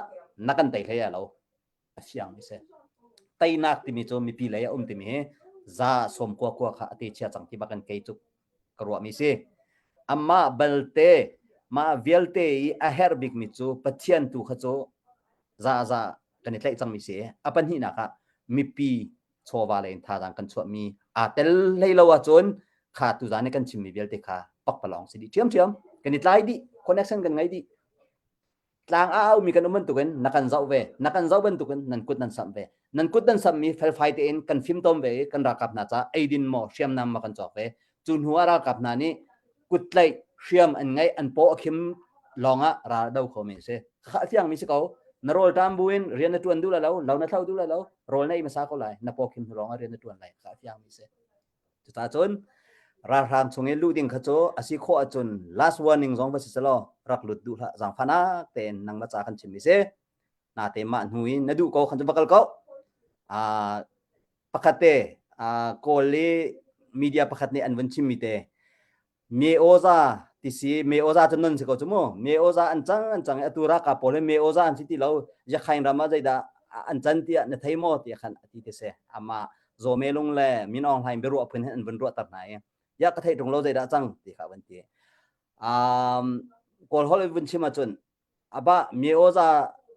na kan tei hlei lo a fiang mi si teinak timi cu mipi lei a um timi hi za som kua kua kha a te chia cang ti bakin kei cu ka ruah mi si amah balte mah vialte i a herh bik mi cu Pathian tu kha cu za za kan i tlaih cang mi si a pahnihnak ah mipi chawva lei in thazaang kan chuah mi aa tel hlei lo ahcun kha tu zan i kan chim mi vialte kha pakpalawng si dih ṭhiamṭhiam kan i tlai dih connection kan ngei dih Tlang a aumi kan um bantukin na kan zoh ve. Na kan zoh bantukin nan kut nan samh ve. Nan kut nan samhmi felfai tein kan fimtom ve i kan ralkap hna caah eidin maw hriamnam maw kan cawk ve. Cu hnu ah ralkap hna nih kuttlaih hriam an ngeih an paw a khim lawngah ral a do khomi a si. Khakha a fiangmi si ko. Na rawl ṭam buin rian na ṭuan duh lai lo, lo na thlo duh lai lo, rawl na ei hmasa ko lai. Na paw khim hnu lawngah rian na ṭuan lai. Khakha a fiangmi si. Cucaah cun ralhrang chung i luh ding kha cu a si khawh ahcun last warning zong va si selaw rak lut duh hlah zaangfahnak tein nangmah ca kan chimmi si. Nate mah hnu in na duh ko khan cu va kal ko. Uh, pakhat te uh, Kawl i media pakhat nih an vun chimmi te Meoza ti si Meoza cu non si ko cu mu Meoza an cang an cang atu ralkap pawl hi Meoza an si ti lo Yakhain ram ah zeidah an can tiah na thei maw tiah khan a ti te si amah Zawme lung le Min Aung Hlaing biaruah phun hin an vun ruahter hna i ya ka theih ṭung lo zeidah cang ti kha van ti um, Kawl holh vun chim ahcun. Aba မြေဩဇာ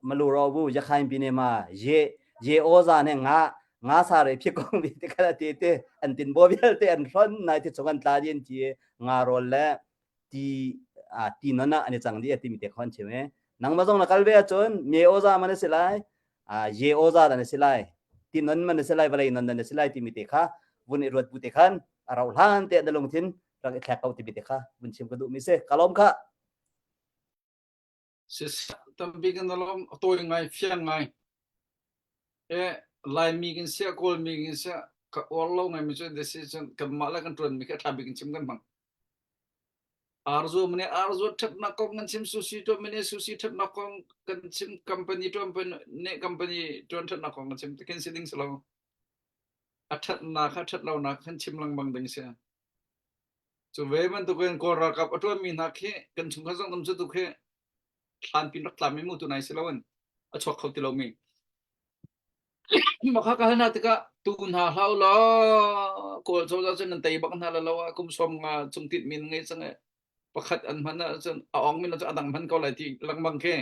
မလိုတော့ဘူးရခိုင်ပြည်နယ်မှာရေရေဩဇာနဲ့ငါငါစာတွေဖြစ်ကုန်ပြီတခါတေတေအန်တင်ဘောဘယ်တေအန်ရွန်နိုင်တဲ့ချောကန်လာရင်တီငါရောလဲတီအာတီနနာအနေချန်ဒီအတိမီတေခွန်ချေမဲနงမဇုံနကလဝဲချွန်မြေဩဇာမနစလိုက်အာရေဩဇာဒနစလိုက်တီနန်မနစလိုက်ဗလေနန်ဒနစလိုက်တီမီတေခါวุนรวดปุเตคันอเราล้านเตะดลงทินรักแขกเอาติมิเตค่ะบุญชิมกระดูมิเซกะลอมค่ะ Siseh tampi kan lawm a tawi ngai fiang ngai. E Laimi kan siah Kawlmi kan siah ka uar lo ngai mi cu decision kanmah le kan ṭuanmi khi a ṭha bik in chim kan hmang. Arzu mene arzu ṭhatnak kong kan chim sushi ṭuan mene sushi ṭhatnak kong kan chim company ṭuan ne company ṭuan ṭhatnak kong kan chim tikin si ding si lo. A ṭhatnak kha ṭhat lonak kan chim lengmang ding si. Cu ve bantukin Kawl ralkap a ṭuanmi hna khi kan chungkhar zong um cu tu khi thlan pin rak tlami mu tu nai si loin a chuak kho ti lomi. Mah kha ka hal hna tikah tu hna hlah u law Kawl cozah cun nan tei bak hna la lo ah kum sawm nga cung tit min ngei cang i pakhat an hman ahcun a ong min cu a dang hman ko lai ti lengmang khi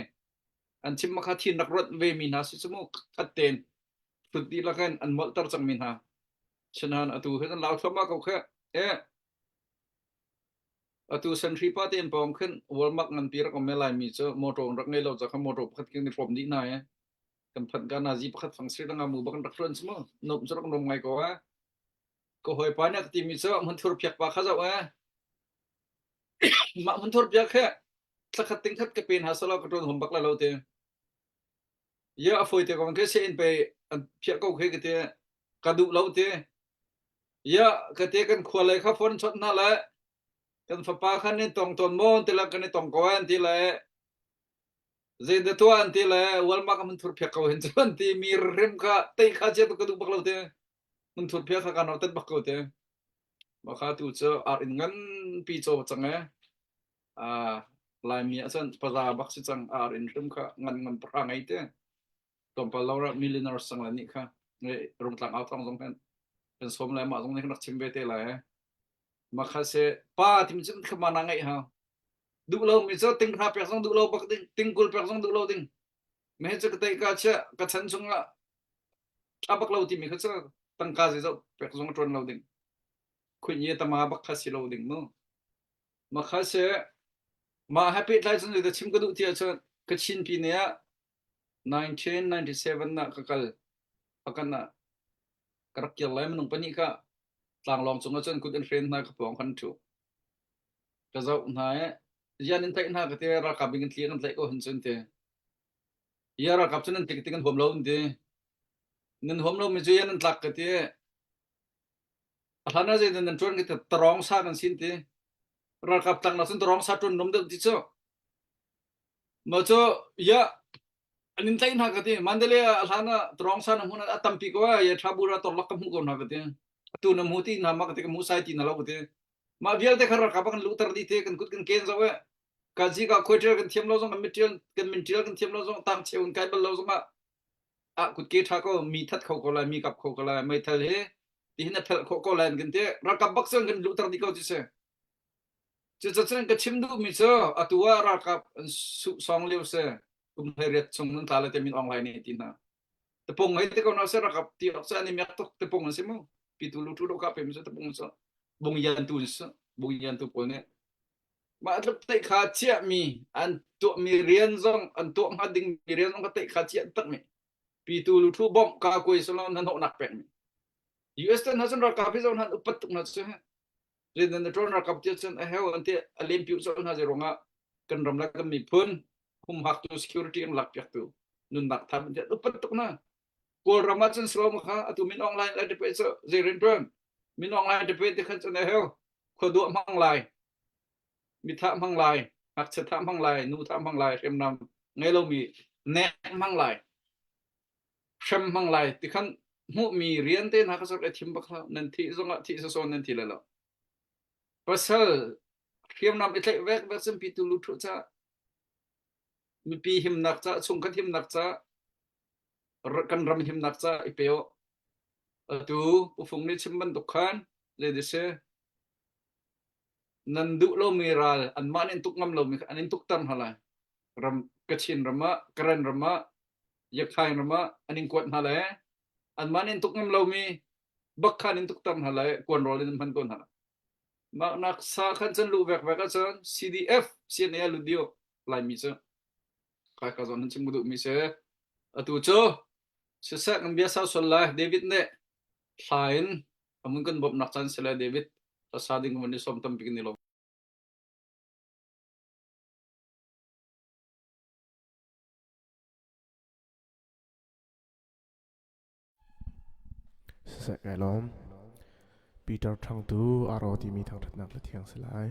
an chim ma kha thin rak ruat ve mi hna si cu mu khat ten hrut dihlak in an molhter cang mi hna. Sinain atu hi kan lau thluahmah ko kheh. Eh, atu senhri pa te in pawng khin Walmart nganpi rak um laimi cu motor rak ngei lo ca kha motor pakhat king ni hrawm dih hna eh. Kan phanh ka nazi pakhat fang sri langa mu bak rak hruan mu. Nom cu rak nom ngai ko eh. Ko hoi pa nih a ka timi cu hmunthur phiak pa kha zoh eh. Mah hmunthur piak he thlakhat ting khat ka pen ha salo ka ṭuan hom bak la lo te. Ya a fawi te ko ke se in pe an phiah ko khe ka te ka duh lo te ya ka te kan khua lei kha phone chawt hna le kan fapa khan nin tong ton mon ti la kan i tong ko an ti le zein da tua an ti le walmak mun thur phiak ko hin chuan ti mi rim kha tei kha chia tu ka duh bak lo te mun thur phiak kha ka nor tet bak ko te ma kha tu chu ar in ngan pi cho chang e a laimi ah cun paza bak si cang ar in hrim kha ngan ngan pra ngei te tlawmpal lo ra millionaire sang la nih kha rungtlang au thong zong khan kan som le mah zong nih kan rak chim ve te lai ma kha se pa tim cun kha ma na ngai ha duh lo mi cu ting hra pek zong duh lo bak ding ting kul pek zong duh lo ding me cu ka tei ka chia ka chan chungah tha bak lo ti mi kha cu tangka zei zo pek zong tuan lo ding khuin ye tama bak kha si lo ding mu ma kha se ma he pehtlai cun zei chim ka duh ti ahcun ka Chin pi ne ah 1997 ah ka kal akan ah ka rak kir lai minung pahnih kha tlanglawng cung ah cun kut in hren hna ka pawng khan thu ka zoh hna i zian in tlaih hna ka ti ralkap in kan tli kan tlaih ko hin cun ti ya ralkap cun nan tlik ti kan huam lo an ti nan huam lo mi cu ya nan tlak ka ti a hlan ah zei nan ṭuan ka ti tarong sa kan sin ti ralkap tlang nak cun tarong sa ṭuan nom deuh ti cu Ma cu ya an in tlaih hna ka ti Mandalay ah a hlan ah tarong sa na hmun a tampi ko ah ya thabura torlak ka hmuh ko hna ka ti atu na hmu ti na ma ka ti ka hmu sai ti na lo ka ti mah vialte kha ralkap ah kan luhter dih te kan kut kan ken zo eh ka ji ka khoi ṭial kan thiam lo zong kan mit ṭial kan min ṭial kan thiam lo zong tang cheu in kai bal lo zong ah ah kut ke ṭha ko mi that kho ko lai mi kap kho ko lai meithal he tihin a phelh khawh ko lai kan ti ralkap bak cun kan luhter dih ko ti si Cucacun ka chim duhmi cu atu ah ralkap an song lio si kum 18 chung nan tla le te min Aung Hlaing nih ti hna. Tapung hei te ko na se ralkap ti awk an i miak tuk tapung an si mu. Pitu lu thu do ka pe mi cu tapung cu bung yan tu su bung yan tu pawl nih mah tluk te kha chiah mi an tuah mi rian zong an tuah hnga ding mi rian zong ka te kha chiah tak mi pitu lu thu bom ka koi salon nan nak pek mi US tan ha cun ralkap hi zong han upat tuk na cu Zeidan na ṭawn ralkap tiah cun a heu an ti a lem piu colh hna zeiruangah kan ram le kan miphun humhaktu security an lakpiaktu nunnak tham an ti upat tuk na Kawlram ah cun slow kha atu min Aung Hlaing lai te cu zei rian ṭuan min Aung Hlaing te te khan cun a heu khua duah hmang lai mithah hmang lai ngakchia thah hmang lai nu thah hmang lai hriamnam ngei lomi nek hmang lai hrem hmang lai ti khan hmuhmi rian te hna kha sor e thim bak hlah nan thih zongah thih sasawn nan thi lai lo pasal hriamnam i tlaih vek vek cun pitu lu thu ca mipi himnak ca chungkhat himnak ca kan ram himnak ca i pe atu pufung nih chim bantuk khan le si nan duh lomi ral anmah nih an tuk ngam lomi an in tukter hna lai ram. Kachin ram ah, Karen ram ah, Yakhain ram ah an in kuat hna le anmah nih an tuk ngam lomi bak khan in tukter hna le kuan rawl in an hman ko hna. Mah nak sa khan cun luh vekvek ahcun CDF CNA lut dio Laimi cu kai ka zawn nan chim duhmi si. Atu cu siseh kan bia sau sual lai David nih thla in amun kan bawmhnak caan si lai David sa ding kan i sawm tampi kan i lawm. Siseh kai lawm. Peter Thang tu aro timi thangṭhatnak le thiang si lai.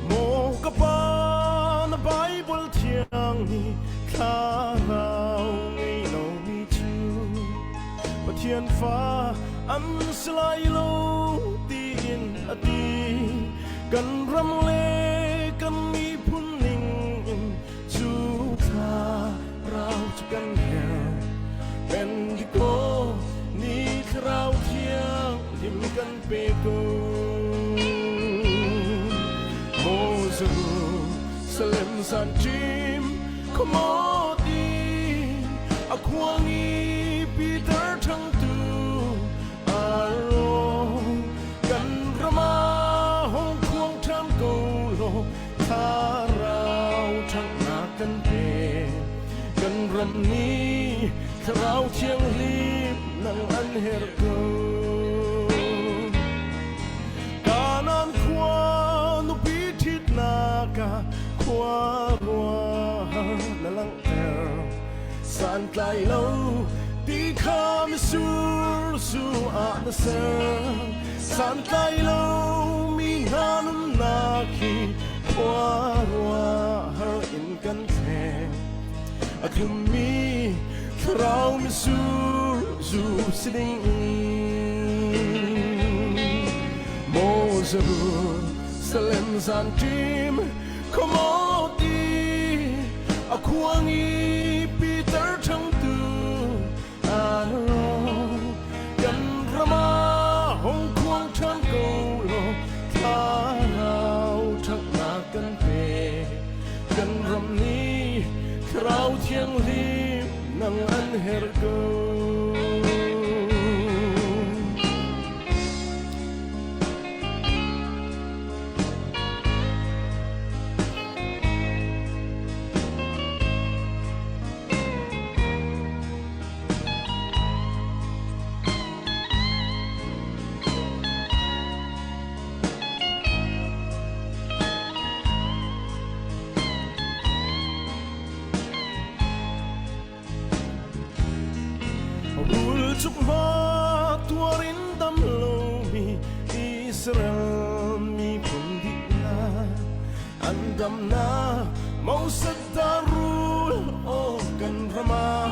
Maw ka pa na Bible thiang nih thlarau ngei lomi cu Pathian fa an si lai lo tiin a ti. Kan ram le kan miphun ning in cu thlarau cu kan herh. Bendigo ni thlarau thiang lim kan pe ko. Jerusalem san ṭim khuamawti a khuang i Peter ṭhangtu aro kan ram ah hung khuang ṭhan ko law thlarau ṭhanghnak kan pe kan ram nih thlarau thianghlim nang an herh ko. Kanan khua nupi ṭhitnak ah khua ruah na langhter. Santlai lo ti kha misur zu ah na ser. Santlai lo mi hna nunnak hi khua ruah in kan thleng. A thlummi thlarau misur zu si ding Maw Jerusalem zan ṭim khuamawti a khuang i Peter ṭhangtu Aaron kan ram ah hung khuang ṭhan ko law thlarau ṭhanghnak kan pe kan ram nih thlarau thianghlim nang an herh ko. Rul cuk hma tuar in dam lomi Israel miphun dihlak an damnak Moses rul aw kan ram ah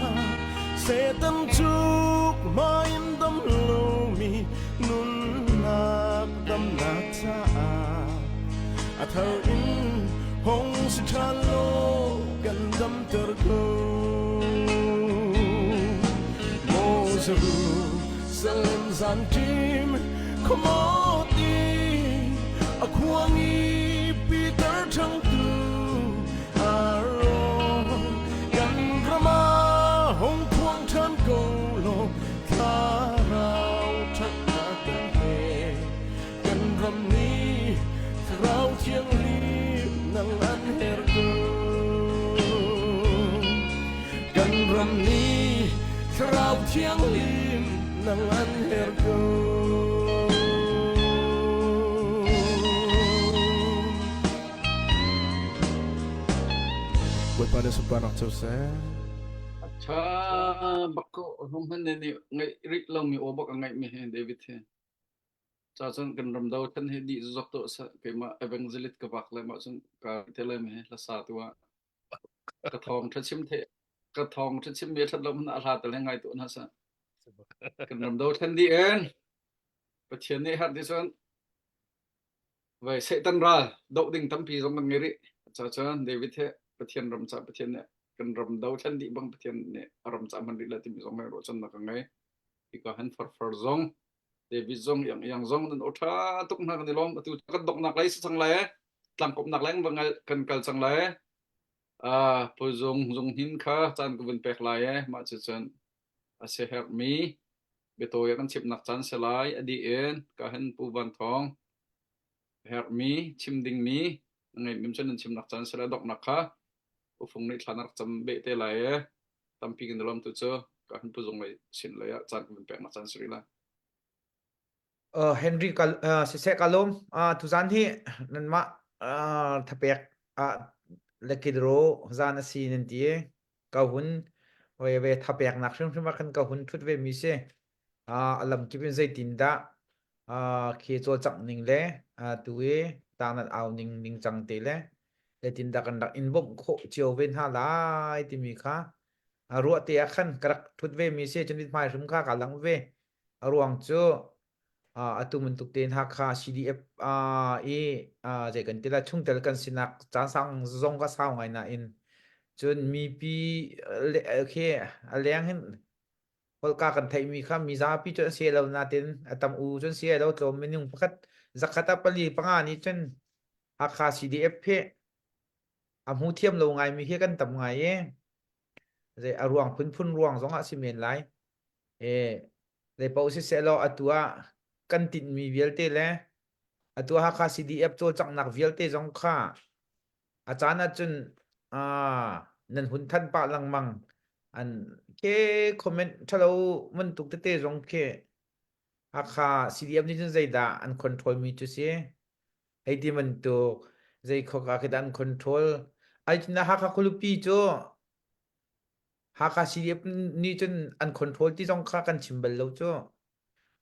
Satan cuk hma in dam lomi nunnak damnak caah a thar in hong si ṭhan law kan damter ko. Maw Jerusalem zan ṭim khuamawti a khuang i Peter ṭhangtu Aaron kan ram ah hung khuang ṭhan ko law thlarau ṭhatnak kan pe. Kan ram nih thlarau thianghlim nang an herh ko. Kan ram nih thlarau thianghlim nang an herh ko. Bawipa nih sunparnak co seh. Tha bak ko hung hman nih ngaih rih lomi aw bak a ngaih mi he David he. Ca cun kan ram do than hi dih zok to sa keimah evangelist ka vak le mah cun ka te le me hla sa tu ah ka thawng tha chim the ka thawng tha chim mi that lo mun a hla te le ngai tu na sa kan ram do than di en Pathian nih har ti cun vai Satan ral doh ding tampi zong kan ngei rih. Ca cun David he Pathian ram ca Pathian nih kan ram do thlen dih bang Pathian nih a ram ca hman rih la timi zong ruahchannak ka ngei. Hika han farfar zong David zong yang yang zong nan aw ṭha tuk hna kan i lawm. Atu kan donghnak lei si cang lai. Tlangkawmnak leng va kan kal cang lai. Ah, puzung zung hin kha caan ka vun pek lai e. Mah cu cun a si herhmi biatawi kan chimnak caan si lai. A dih in ka hin Pu Van Thawng herhmi chim dingmi na ngeihmi cun nan chimnak caan si lai donghnak kha ufung nih thla na rak cam beh te lai e. Tampi kan i lawm tu cu ka hin puzung lei sin lei ah caan kan vun peknak caan si rih lai. Uh, Henry kal uh, siseh kalum uh, tuzan hi nanmah uh, thapek ah lekidro zan asi nan ti ka hun ve ve thapek nak hrimhrim ah khan ka hun thut ve mi si uh, alam kip in zeitin dah uh, khi cawlcangh ning le uh, tu i tang nan au ning ning cang te le zeitin dah kan rak in bawmh khawh cio ve hna lai timi kha uh, ruah te ah khan ka rak thut ve mi si cun hmai hrim kha ka lang ve A ruang cu atu bantuk tein Hakha CDF i zei kan ti lai chungtel kan sinak caan sang zong ka sau ngai nain cun mipi khi a leng hin holka kan theihmi kha mizapi cu an si lo natin a tam u cun si lo tlawm minung pakhat zakhat ah pali panga nih cun Hakha CDF hi a hmu thiam lo ngaimi hi kan tam ngai i zei a ruang phunphun ruang zong ah si men lai E, zeipaoh sisehlaw atu ah kan tinhmi vialte le atu Hakha CDF cawlcanghnak vialte zong kha a caan ahcun ah nan hun thanh pah lengmang. An ke comment ṭhalo bantuk tete zong khi Hakha CDF nih cun zeidah an control mi cu si? Hei ti bantuk zei khawk ah khi dah an control? Ai cun Hakha khualipi cu Hakha CDF nih cun an control ti zong kha kan chim bal lo cu.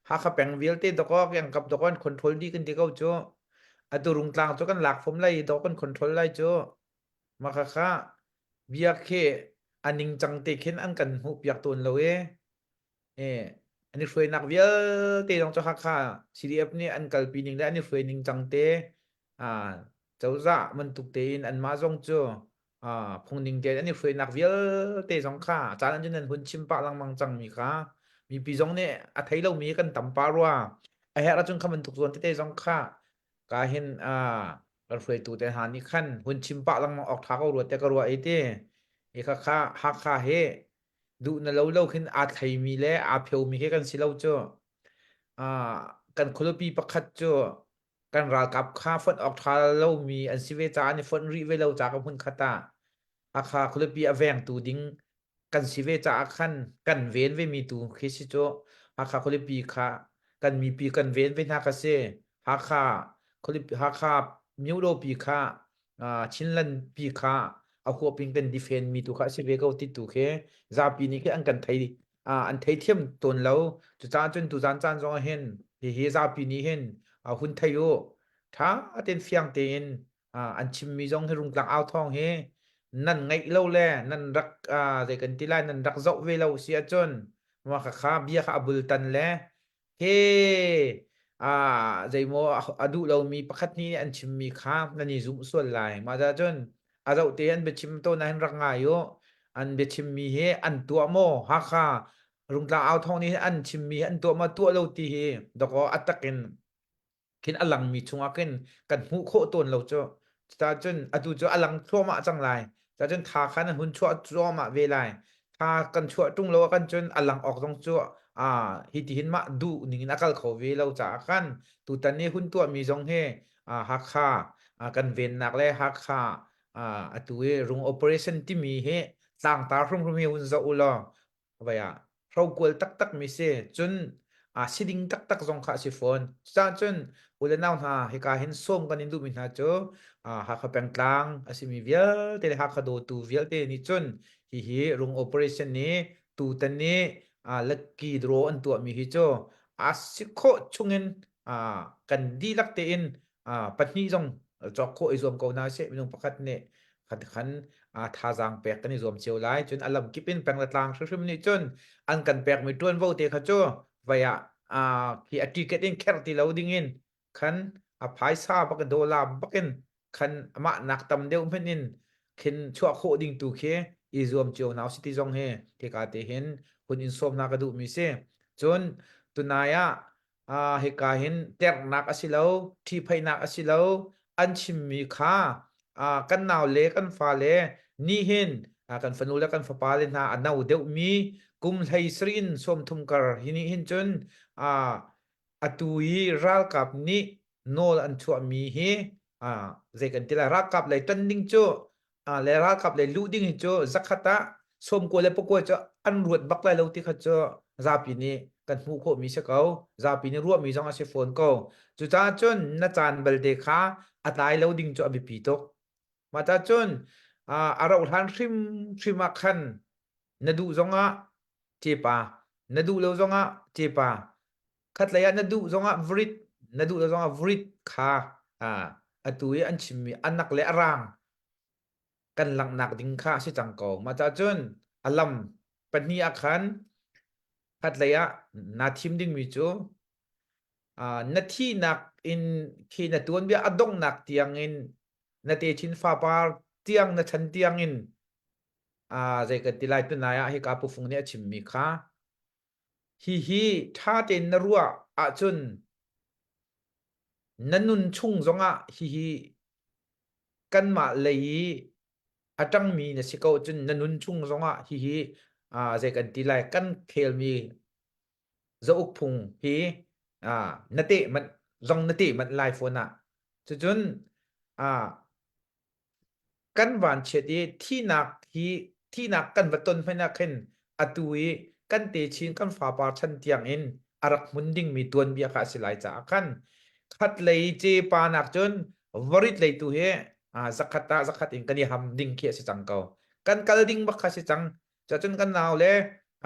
Hakha peng vialte dawkaw kengkap dawkaw an control dih kan ti ko cu. Atu Rungtlang cu kan lak fom lai i dawk kan control lai cu. Mah khakha bia khi a ningcang te khin an kan hmuhpiak tawn lo i Eh, an i hruainak vialte zong cu Hakha CDF nih an kalpi ning le an i hruai ning cang te ah cozah bantuk tein anmah zong cu ah phungning tein an i hruainak vialte zong kha caan cun an hun chim pah lengmang cangmi kha mipi zong nih a thei lomi kan tam pah rua. A herh ahcun kha bantuk zawn tete zong kha ka hin ah kan hruaitu te hna nih khan hun chim pah lengmang awk ṭha ko rua te ka ruah i ti. Hi kha kha Hakha hi duh na lo lo khin aa thleimi le aa pheomi khi kan si lo cu. Ah, kan khualipi pakhat cu kan ralkap kha fonh awk ṭha lomi an si ve caah an i fonh rih ve lo caah ka hmun khat ah Hakha khualipi a vengtu ding kan si ve caah khan kan ven vemi tu khi si cu Hakha khualipi kha kan mipi kan ven ve hna kha si. Hakha khualipi Hakha myodaw-pi kha Chinland pi kha a huap in kan defend mi tu kha a si ve ko ti tu khi zapi nih khi an kan thei an thei thiam tawn lo cucaah cun tuzan caan zong ah hin hihi zapi nih hin hun thei u tha tein fiang tein an chimmi zong hi rungtlang au thawng hi nan ngaih lo le nan rak zei kan ti lai nan rak zoh ve lo si ahcun mah kha bia kha a bultan le He ah zeimaw a duh lomi pakhat nih an chimmi kha nan i zumh sual lai. Mah caah cun a zoh te an biachim tawn ah hin rak ngai u. An biachimmi hi an tuah maw? Hakha Rungtlang au thawng nih an chimmi hi an tuah maw tuah lo ti hi dawkaw a tak in khin a langmi chungah khin kan hmuh khawh tawn lo cu. Cucaah cun atu cu a lang thluahmah cang lai. Cucaah cun tha khan an hun chuah thluahmah ve lai. Tha kan chuah ṭung lo ah kan cun a lang awk zong cu ah hi ti hin mah duh ning in a kal kho ve lo caah khan tutan i hun tuahmi zong hi ah Hakha ah kan vennak le Hakha ah atu i rung operation timi hi tlangtar hrimhrim hi hun zoh u law vai ah hrokual taktak mi si cun a si ding taktak zong kha a si fawn cucaah cun u le nau hna hika hin sawm kan in duhmi hna cu Hakha pengtlang a simi vialte le Hakha dawtu vialte nih cun hihi rung operation nih tutan nih lucky draw an tuahmi hi cu a si khawh chungin kan dihlak tein pahnih zong cawk khawh i zuam ko hna sih minung pakhat nih khan khan thazaang pek kan i zuam cio lai cun a lam kip in peng le tlang hrimhrim nih cun an kan pekmi ṭuanvo te kha cu vai ah khi a ticket in kherh ti lo ding in khan a phaisa bak dollar bakin. khan amah nak tam deuh hmanh in khin chuah khawh ding tu khi i zuam cio hna usih ti zong hi hika te hin hun in sawm hna ka duh mi si. Cun tunai ah ah hika hin ternak a si lo, ṭhihphaihnak a si lo, an chimmi kha ah kan nau le kan fale nih hin ah kan fanu le kan fapa le hna a no deuhmi kum hlei sarih in 30 kar hi nih hin cun ah atu i ralkap nih nawl an chuahmi hi ah zei kan ti lai ralkap lei ṭan ding cu ah le ralkap lei luh ding hi cu zakhat ah 90 le pakua cu an ruat bak lai lo ti kha cu zapi nih kan hmuh khawhmi si ko zapi nih ruahmi zong a si fawn ko cucaah cun na caan balte kha a tlai lo ding cu a biapi tuk mah ta cun a rauh hlan hrimhrim ah khan na duh zongah cepa na duh lo zongah cepa khatlei ah na duh zongah vrit na duh lo zongah vrit kha atu i an chimmi anak le a rang kan langhnak ding kha a si cang ko. Mah cah cun a lam pahnih ah khan khatlei ah naa thim dingmi cu na thihnak in khi na tuanbia a donghnak tiang in na techin fapar tiang na chan tiang in zei kan ti lai tunai ah hika pufung nih a chimmi kha hihi ṭha tein na ruah ahcun na nun chung zongah hihi kanmah lei i a ṭangmi na si ko cun na nun chung zongah hihi zei kan ti lai kan khelmi zauk phung hi na teh manh zong na teh manh lai fawn ah cucun kan vanchiat i thihnak hi thihnak kan va ton hmanh ah khin atu i kan techin kan fapar chan tiang in a rak hmun dingmi tuanbia kha a si lai caah khan khat lei cepa nak cun varit lei tu hi zakhat ah zakhat in kan i ham ding khi a si cang ko kan kal ding bak kha si cang cun kan nau le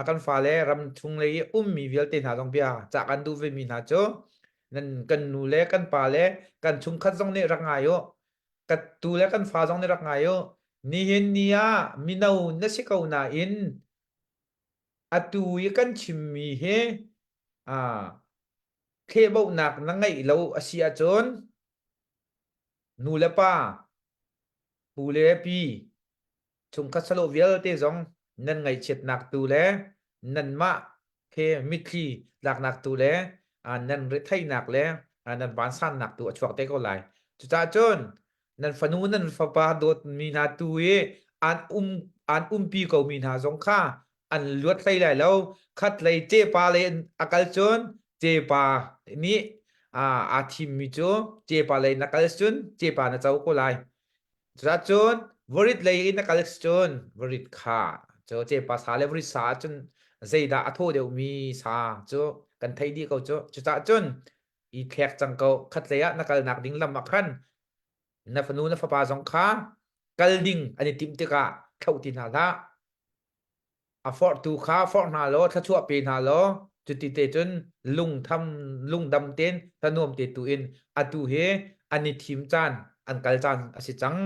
kan fale ram chung lei i ummi vialte hna zong bia cah kan duh vemi hna cu nan kan nu le kan pa le kan chungkhat zong nih rak ngai u Ka tu le kan fa zong nih rak ngai u. Nihin ni ah mino na si ko nain atu i kan chimmi hi ah thlehbauhnak na ngeih lo a si ahcun nu le pa, pu le pi, chungkhat salo vialte zong nan ngaihchiatnak tu le nanmah he mitthli tlaknak tu le nan retheihnak le nan vansannak tu a chuak te ko lai. Cucaah cun nan fanu nan fapa dawtmi hna tu i an um an umpi ko mi hna zong kha an luat hlei lai lo. Khat lei cepa lei a kal cun cepa nih aa thimmi cu cepa lei na kal cun cepa na co ko lai. Cucun varit lei in na kal cun varit kha cu cepa sa le varit sa ahcun zeidah a thaw deuhmi sa cu kan theih dih ko cu. Cucaah cun i thlek cang ko. Khatlei ah na kalnak ding lam ah khan na fanu na fapa zong kha kal ding an i timh tikah thloh ti hna hlah. A forhtu kha forh hna law thluachuah pe hna law cuti te cun lungtham lungdam tein thanuam te tu in atu hi an i thim caan an kal caan a si cang.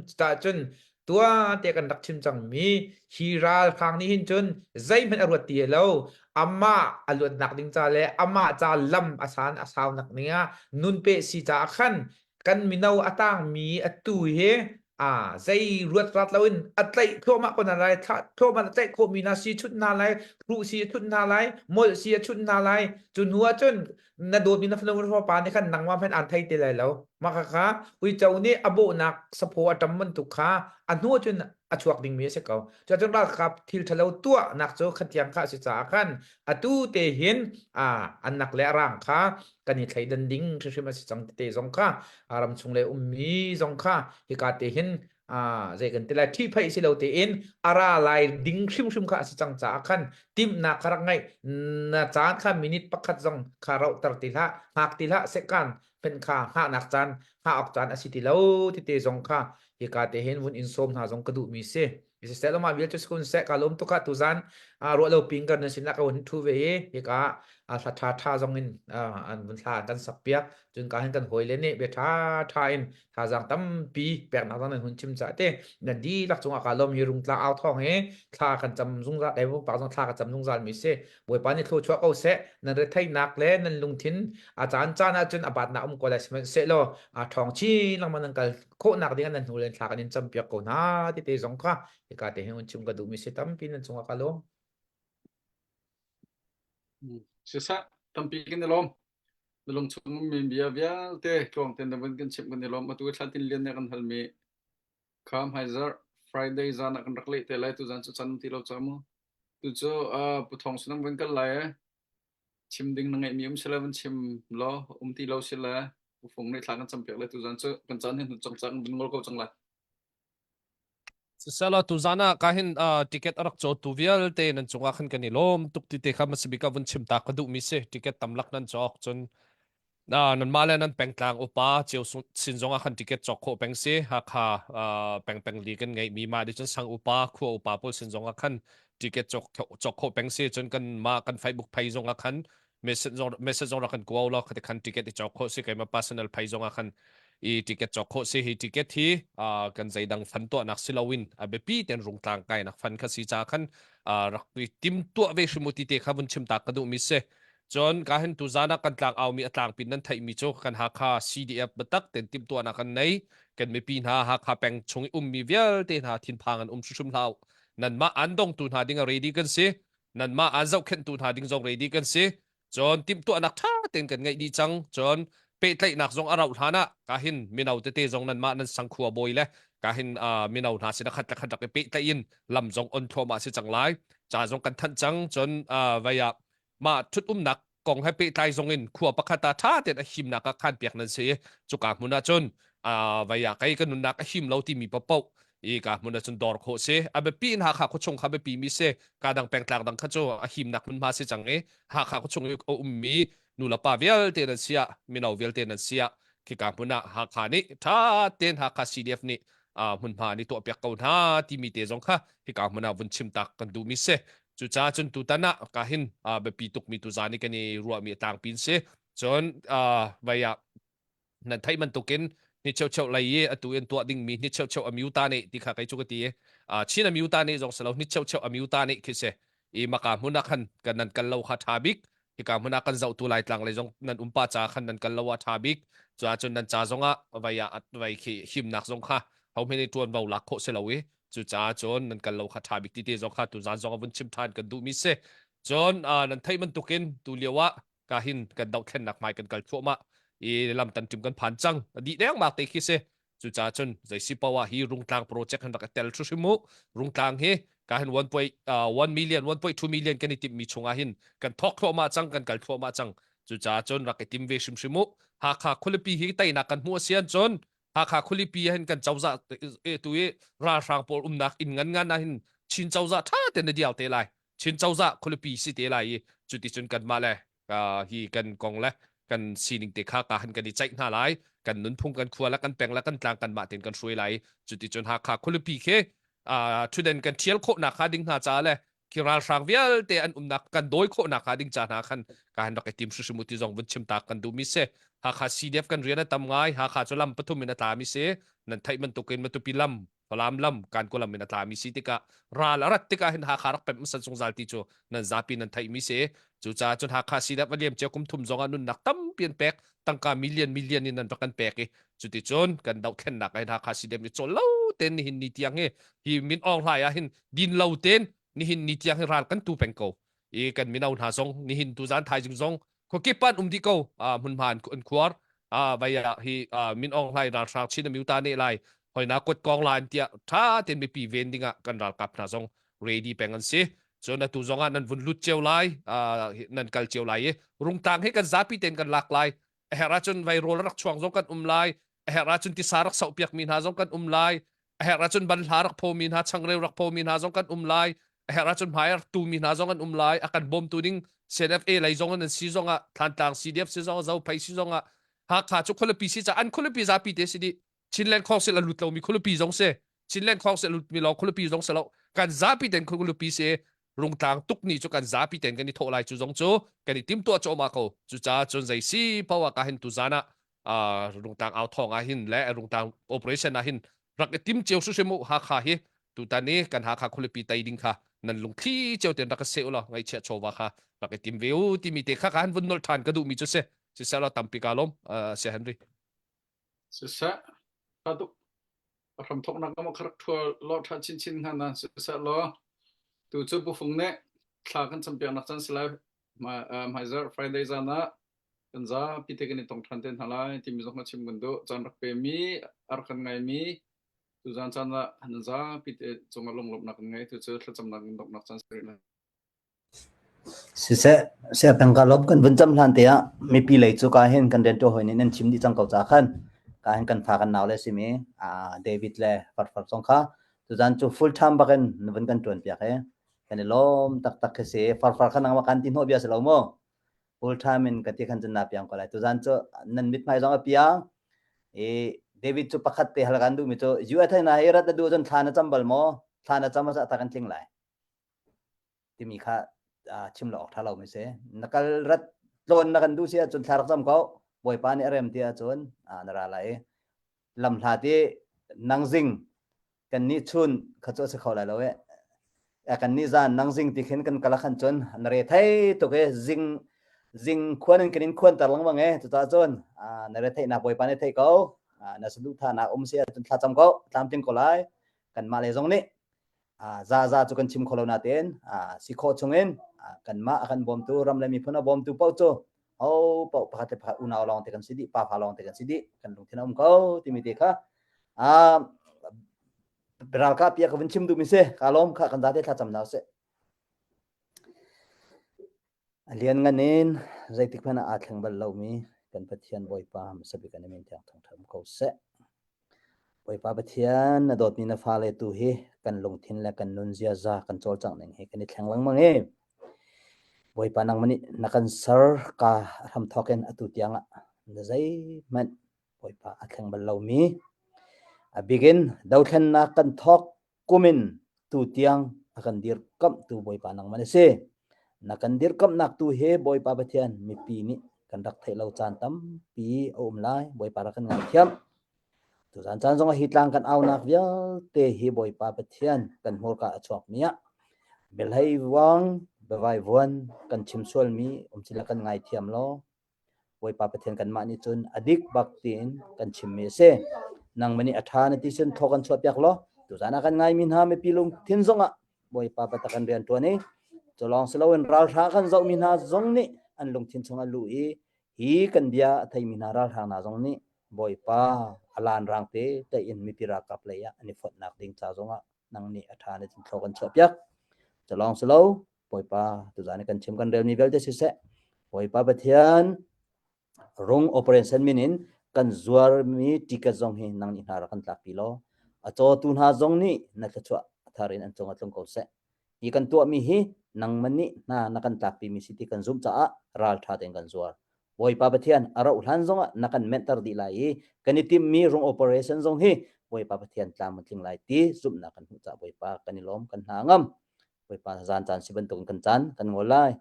Cucaah cun tuante kan rak chim cangmi hi ralhrang nih hin cun zeihmanh a ruat ti lo amah a luatnak ding ca le amah ca lam a san a saunak ning ah nun pe si caah khan kan mino a tangmi atu hi a zei ruat rat loin a tlaih thluahmah ko hna lai thluahmah a tlaih khawhmi hna si chut hna lai hruh si a chut hna lai molh si a chut hna lai cu hnu ah cun na dawtmi na fanu na fapa nih khan nangmah hmanh aan thei ti lai lo mah kha uico nih a bawhnak saphaw a ṭam bantuk kha a hnu ah cun a chuak dingmi a si ko cuacun ralkap thil ṭhalo tuahnak cu khatiang kha a si caah khan atu te hin a an nak le a rang kha kan i thleidan ding hrimhrim a si cang tete zong kha ram chung le ummi zong kha hika te hin a zei kan ti lai ṭhihphaih si lo tein a ra lai ding hrimhrim kha a si cang caah khan timhnak kha rak ngaih na caan kha minute pakhat zong kha rauhter ti hlah hngak ti hlah sekan pen kha hngahnak caan hngah awk caan a si ti lo tete zong kha hika te hin vun in sawm hna zong ka duhmi si siseh lo mah vial cu sikun seh ka lawm tuk ah tuzan ruah lo ping kan sin ka hun thu ve i hika hla tha tha zong in an vun thla kan sak piak cun ka hin kan hawi le nih bia tha tha in thazaang tampi peknak zong nan hun chim ca te nan dihlak cungah ka lawm hi rungtla au thawng hi thla kan cam zungzal kai pa zong thla ka cam zungzal mi si bawipa nih thluachuah ko seh nan retheihnak le nan lungthin a caan caan ahcun a batnak. um ko lai sihmanhsehlaw a ṭhawng chin lengmang nan kal khawhnak ding ah nan hnu len thla kan in campiak ko hna ti te zong kha hika te hin un chim ka duhmi si tampi nan cungah ka lawm. Siseh tampi kan i lawm. Na lungchung ummi bia vialte tluang tein na vun kan chimh kan i lawm. Atu thla tin lian nih kan halmi kha hmaizarh Friday zan ah kan rak leh te lai. Tuzan cu can ti lo ca mu. Tu cu uh, Pu Thawng sinang vun kal lai eh. Chim ding na ngeihmi um sile vun chim law um ti lo sile Pu Fung nih thla kan campiak lai tuzan cu kan caan hin cang cang vun ngol ko cang lai. Sisela tuzan ah ka hin uh, ticket a rak cawtu vialte nan cungah khan kan i lawm tuk ti te kha masabik ah vun chim ta ka duhmi si ticket tamlak nan cawk cun na nanmah le nan pengtlang upa cio sin zong ah khan ticket cawk khawh peng si Hakha uh, peng peng li kan ngeihmi mah di cun sang upa khua upa pawl sin zong ah khan ticket cawk cawk khawh peng si cun kan mah kan Facebook phei zong ah khan message zong message zong rak kan kuau law khati khan ticket i cawk khawh si keimah personal phei zong ah khan i ticket cawk khawh si hi ticket hi uh, kan zeidang fan tuahnak si loin a biapi ten rungtlang kainak fan kha si ca khan uh, rak i tim tuah ve hrim u ti te kha vun chim ta ka duh mi si cun ka hin tu zan ah kan tlang au mi a tlangpin nan theih mi cu kan Hakha CDF biatak ten tim tuahnak kan nei kan mipi hna Hakha peng chung i ummi vialte hna thinphang an um hrimhrim hlah nanmah an dongtu hna ding a ready kan si nanmah aan zohkhenhtu hna ding zong ready kan si cun timhtuahnak ṭha tein kan ngeih dih cang cun pehtlaihnak zong a rauh hlan ah ka hin mino tete zong nanmah nan sangkhua bawi le ka hin uh, mino hna sin khat le khat rak i pehtlaih in lam zong on thluahmah si cang lai ca zong kan thanh cang cun uh, vei ah mah ṭhut umnak kong he pehtlai zong in khua pakhat ah ṭha tein a himnak ah khan piak nan si i cuka hmun ah cun vei ah kei ka nunnak a him lo timi paohpaoh i ka hmun ah cun dor khawh si a biapi in Hakha khuachung kha biapi mi si ka dang pengtlak dang kha cu a himnak hmunhma si cang i Hakha khuachung i a ummi nu le pa vialte nan si ah mino vialte nan si ah khika hmun ah Hakha nih ṭha tein Hakha CDF nih hmunhma an i tuahpiak ko hna timi te zong kha hika hmun ah vun chim tak kan duhmi si Cucaah cun tutan ah ka hin biapi tukmi tuzaan i kan i ruahmi a tlangpi in si. Cun vei ah nan theih bantukin ni cheucheu lei i atu in tuah dingmi ni cheucheu a miuta nih ti kha kei cu ka ti i Chin a miuta nih zong si lo ni cheucheu a miuta nih khi si i maka hmun ah khan kan nan kal lo kha ṭha bik hika hmun ah kan zohtu Laitlang lei zong nan umpa ca khan nan kal lo ah ṭha bik cuah cun nan ca zong ah vei ah vei khi himnak zong kha ho hme nih ṭuanvo lak khawh si lo i Cucaah cun nan kal lo kha ṭha bik ti te zong kha tuzaan zong a vun chim ṭhan kan duhmi si. Cun nan theih bantukin tu lio ah ka hin kan dohthlennak hmai kan kal thluahmah i lam tanṭim kan phan cang. A dih dengmak te khi si. Cucaah cun zei si poah hi Rungtlang project han rak i tel hrimhrim u. Rungtlang hi ka hin 1.1 million 1.2 million kan i timhmi chungah hin kan thawk thluahmah cang kan kal thluahmah cang. Cucaah cun rak i tim ve hrimhrim u. Hakha khualipi hi teinak kan hmuh a si ahcun Hakha khualipi ah hin kan cozah tu i ralhrang pawl umnak inn ngan ngan ah hin Chin cozah ṭha tein na diau te lai. Chin cozah khualipi si te lai i cuticun kanmah le hi kan kong le kan sining te kha ka han kan i ceih hna lai. Kan nunphung kan khua le kan peng le kan tlang kanmah tein kan hruai lai. Cuticun Hakha khualipi khi ṭhutden kan ṭhial khawhnak hnga ding hna caah le khi ralhrang vialte an umnak kan dawi khawhnak hnga ding ca hna khan ka han rak i tim hrimhrim u ti zong vun chim ta kan duhmi si Hakha CDF kan rian a tam ngai Hakha cu lam pathum in a tlami si nan theih bantukin Matupi lam Falam lam Kankaw lam in a tlami si tikah ral a rat tikah hin Hakha rak pemh hmasa zungzal ti cu nan zapi nan theihmi si cucaah cun Hakha CDF a liam cia kum thum zong ah nunnak tampi an pek tangka million million in nan rak kan pek i cuticun kan dohthlennak ah hin Hakha CDF ni cawl lo ten nihin ni tiang hi hi Min Aung Hlaing ah hin din lo ten nihin ni tiang hi ral kan tu peng ko i kan mino hna zong nihin tu zan thaizing zong khuakip an um dih ko hmunhma an khuar vai ah hi Min Aung Hlaing ralhrang Chin amyuta ne lai hoina kut kong lan tiah tha ten mipi ven dingah kan ralkap hna zong ready peng an si cun atu zong ah nan vun lut cio lai nan kal cio lai i rungtlang hi kan zapi ten kan lak lai a herh ahcun vai rawl rak chuang zong kan um lai a herh ahcun tisa rak soh piak mi hna zong kan um lai a herh ahcun banhla rak phomi hna changreu rak phomi hna zong kan um lai a herh ahcun hmai rak tumi hna zong an um lai a kan bawmtu ding CNFA lei zong an si zong ah Thlantlang CDF si zong ah Zophei si zong ah Hakha cu khualipi si ca an khualipi zapi te si dih Chinland Council a lut lomi khualipi zong si Chinland Council a lutmi lawng khualipi zong si lo kan zapi ten khualipi si rungtlang tuk ni cu kan zapi ten kan i thawh lai cu zong cu kan i timtuah cuahmah ko cucaah cun zei si poah ka hin tuzan ah rungtlang au thawng ah hin le rungtlang operation ah hin rak i tim cio hrimhrim u Hakha hi tutan i kan Hakha khualipi tei ding kha nan lungthli cio ten rak ka seh u law ngaihchiah chawva kha rak i tim ve u timi te kha ka han vun nolh ṭhan ka duhmi cu si. Siseh law tampi ka lawm Saya Henry. Siseh ka tuk a hram thoknak ka kharak thua lo tha chin chin hna na siseh law tu cu bufung nih thla kan campiak nak chan silai hmaizar Friday zan ah kan zapi te kan i tong ṭhan te hna lai timi zong kha chim kan duh. Caan rak pemi, a rak kan ngaimi, tuzaan caan ah nan zapi te cungah lunglawmhnak kan ngei. Tu cu thlacamnak kan donghnak caan si rih lai. Siseh, siapeng ka lawm kan vun cam hlan te ah mipi lei cu ka hin kan rianṭuan hawi nih nan chim dih cang ko ca khan ka hin kan fa kan nau le simi David le Farfar zong kha tuzaan cu full time bakin na vun kan ṭuan piak i kan i lawm taktak khi si. Farfar kha nangmah kan ti hnawh bia si lo mu? Full time in ka ti khan cun na piang ko lai. Tuzaan cu nan mithmai zong a piang. I David cu pakhat te hal kan duhmi cu US na hi rat na duh cun thla na cam bal maw? Thla na cam ah ta kan tling lai. Timi kha chim lo awk tha lo mi si. Na kal rat tlawn na kan duh si ahcun thla rak cam ko. Bawipa nih a rem ti ahcun na ra lai. Lam hlat i nang zing kan nih chun kha cu a si kho lai lo e kan nih zan nang zing ti khin kan kala khan cun na re thei tuk e zing zing khuan in kan in khuan tar lengmang e cucaah cun na re theih nak bawipa nih thei ko na saduh nak um si ahcun thla cam ko tlamtling ko lai kanmah le zong nih za za cu kan chim kho lo natein si khawh chungin kanmah a kan bawmtu ram le miphun a bawmtu paoh cu ho paoh pakhat le pakhat unau lawng te kan si dih pa fa lawng te kan si dih kan lungthin a um ko timi te kha ralkap pia ka vun chim duhmi si ka lawm kha kan zate thlacam na sih a lian ngan in zeitik hmanh ah aa thleng bal lomi kan Pathian Bawipa hmasa bik an min thiang thangṭhat ko seh. Bawipa Pathian na dawtmi na fale tu hi kan lungthin le kan nun ziaza kan cawlcangh ning hi kan i thleng lengmang i Bawipa nangmah nih na kan ser ka hramthawk in atu tiang ah na zeihmanh Bawipa a thleng bal lomi a bikin dothlennak kan thawk kumin tutiang a kan dirkamhtu Bawipa nangmah na si. Na kan dirkamhnak tu hi Bawipa Pathian mipi nih kan rak theih lo caan tampi a um lai. Bawipa rak kan ngaithiam. Tuzaan caan zong ah hi tlang kan aunak vialte hi Bawipa Pathian kan hmurka a chuakmi ah biahlei vuang, biavai vuan kan chim sualmi um sila kan ngaithiam law Bawipa Pathian kanmah nih cun a dik bak tiin kan chimmi a si. Nangmah nih a ṭha na ti cun thaw kan chuahpiak law tuzaan ah kan ngaimi hna mipi lungthin zongah Bawipa biatak kan rian ṭuan i cu lawng si loin ralhrang kan zohmi hna zong nih an lungthin chung a luh i hi kan bia a theimi hna ralhrang hna zong nih Bawipa a lan rang te tein mipi ralkap lei ah an i fonhnak ding ca zongah nang nih a ṭha na tin thaw kan chuahpiak. Cu lawng si lo Bawipa tuzaan i kan chim kan relmi vialte siseh Bawipa Pathian rung operation min in kan zuarmi ticket zong hi nang nih hna rak kan tlakpi law a cawtu hna zong nih na thluachuah thar in an cung ah tlung ko seh hi kan tuahmi hi nangmah nih hna na kan tlakpi mi si ti kan zumh caah ralṭha tein kan zuar Bawipa Pathian a rauh hlan zongah na kan menhter dih lai i kan i timhmi rung operation zong hi Bawipa Pathian tlam a tling lai ti zumhnak kan hmuh caah Bawipa kan i lawm kan hna ngam Bawipa zan caan si bantukin kan caan kan ngol lai.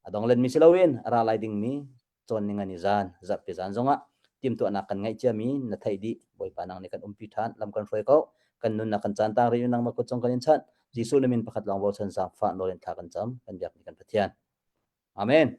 A dong lenmi si loin a ra lai dingmi cawn ning an i zan zarhpi zan zongah timhtuahnak kan ngeih ciami na theih dih. Bawipa nang nih kan umpi ṭhan, lam kan hruai ko. Kan nunnak kan caan tang rih nangmah kut cung kan in chanh. Jesuh na min pakhat lawng bochan zaangfah nawl in thla kan cam. Kan biakmi kan Pathian. Amen.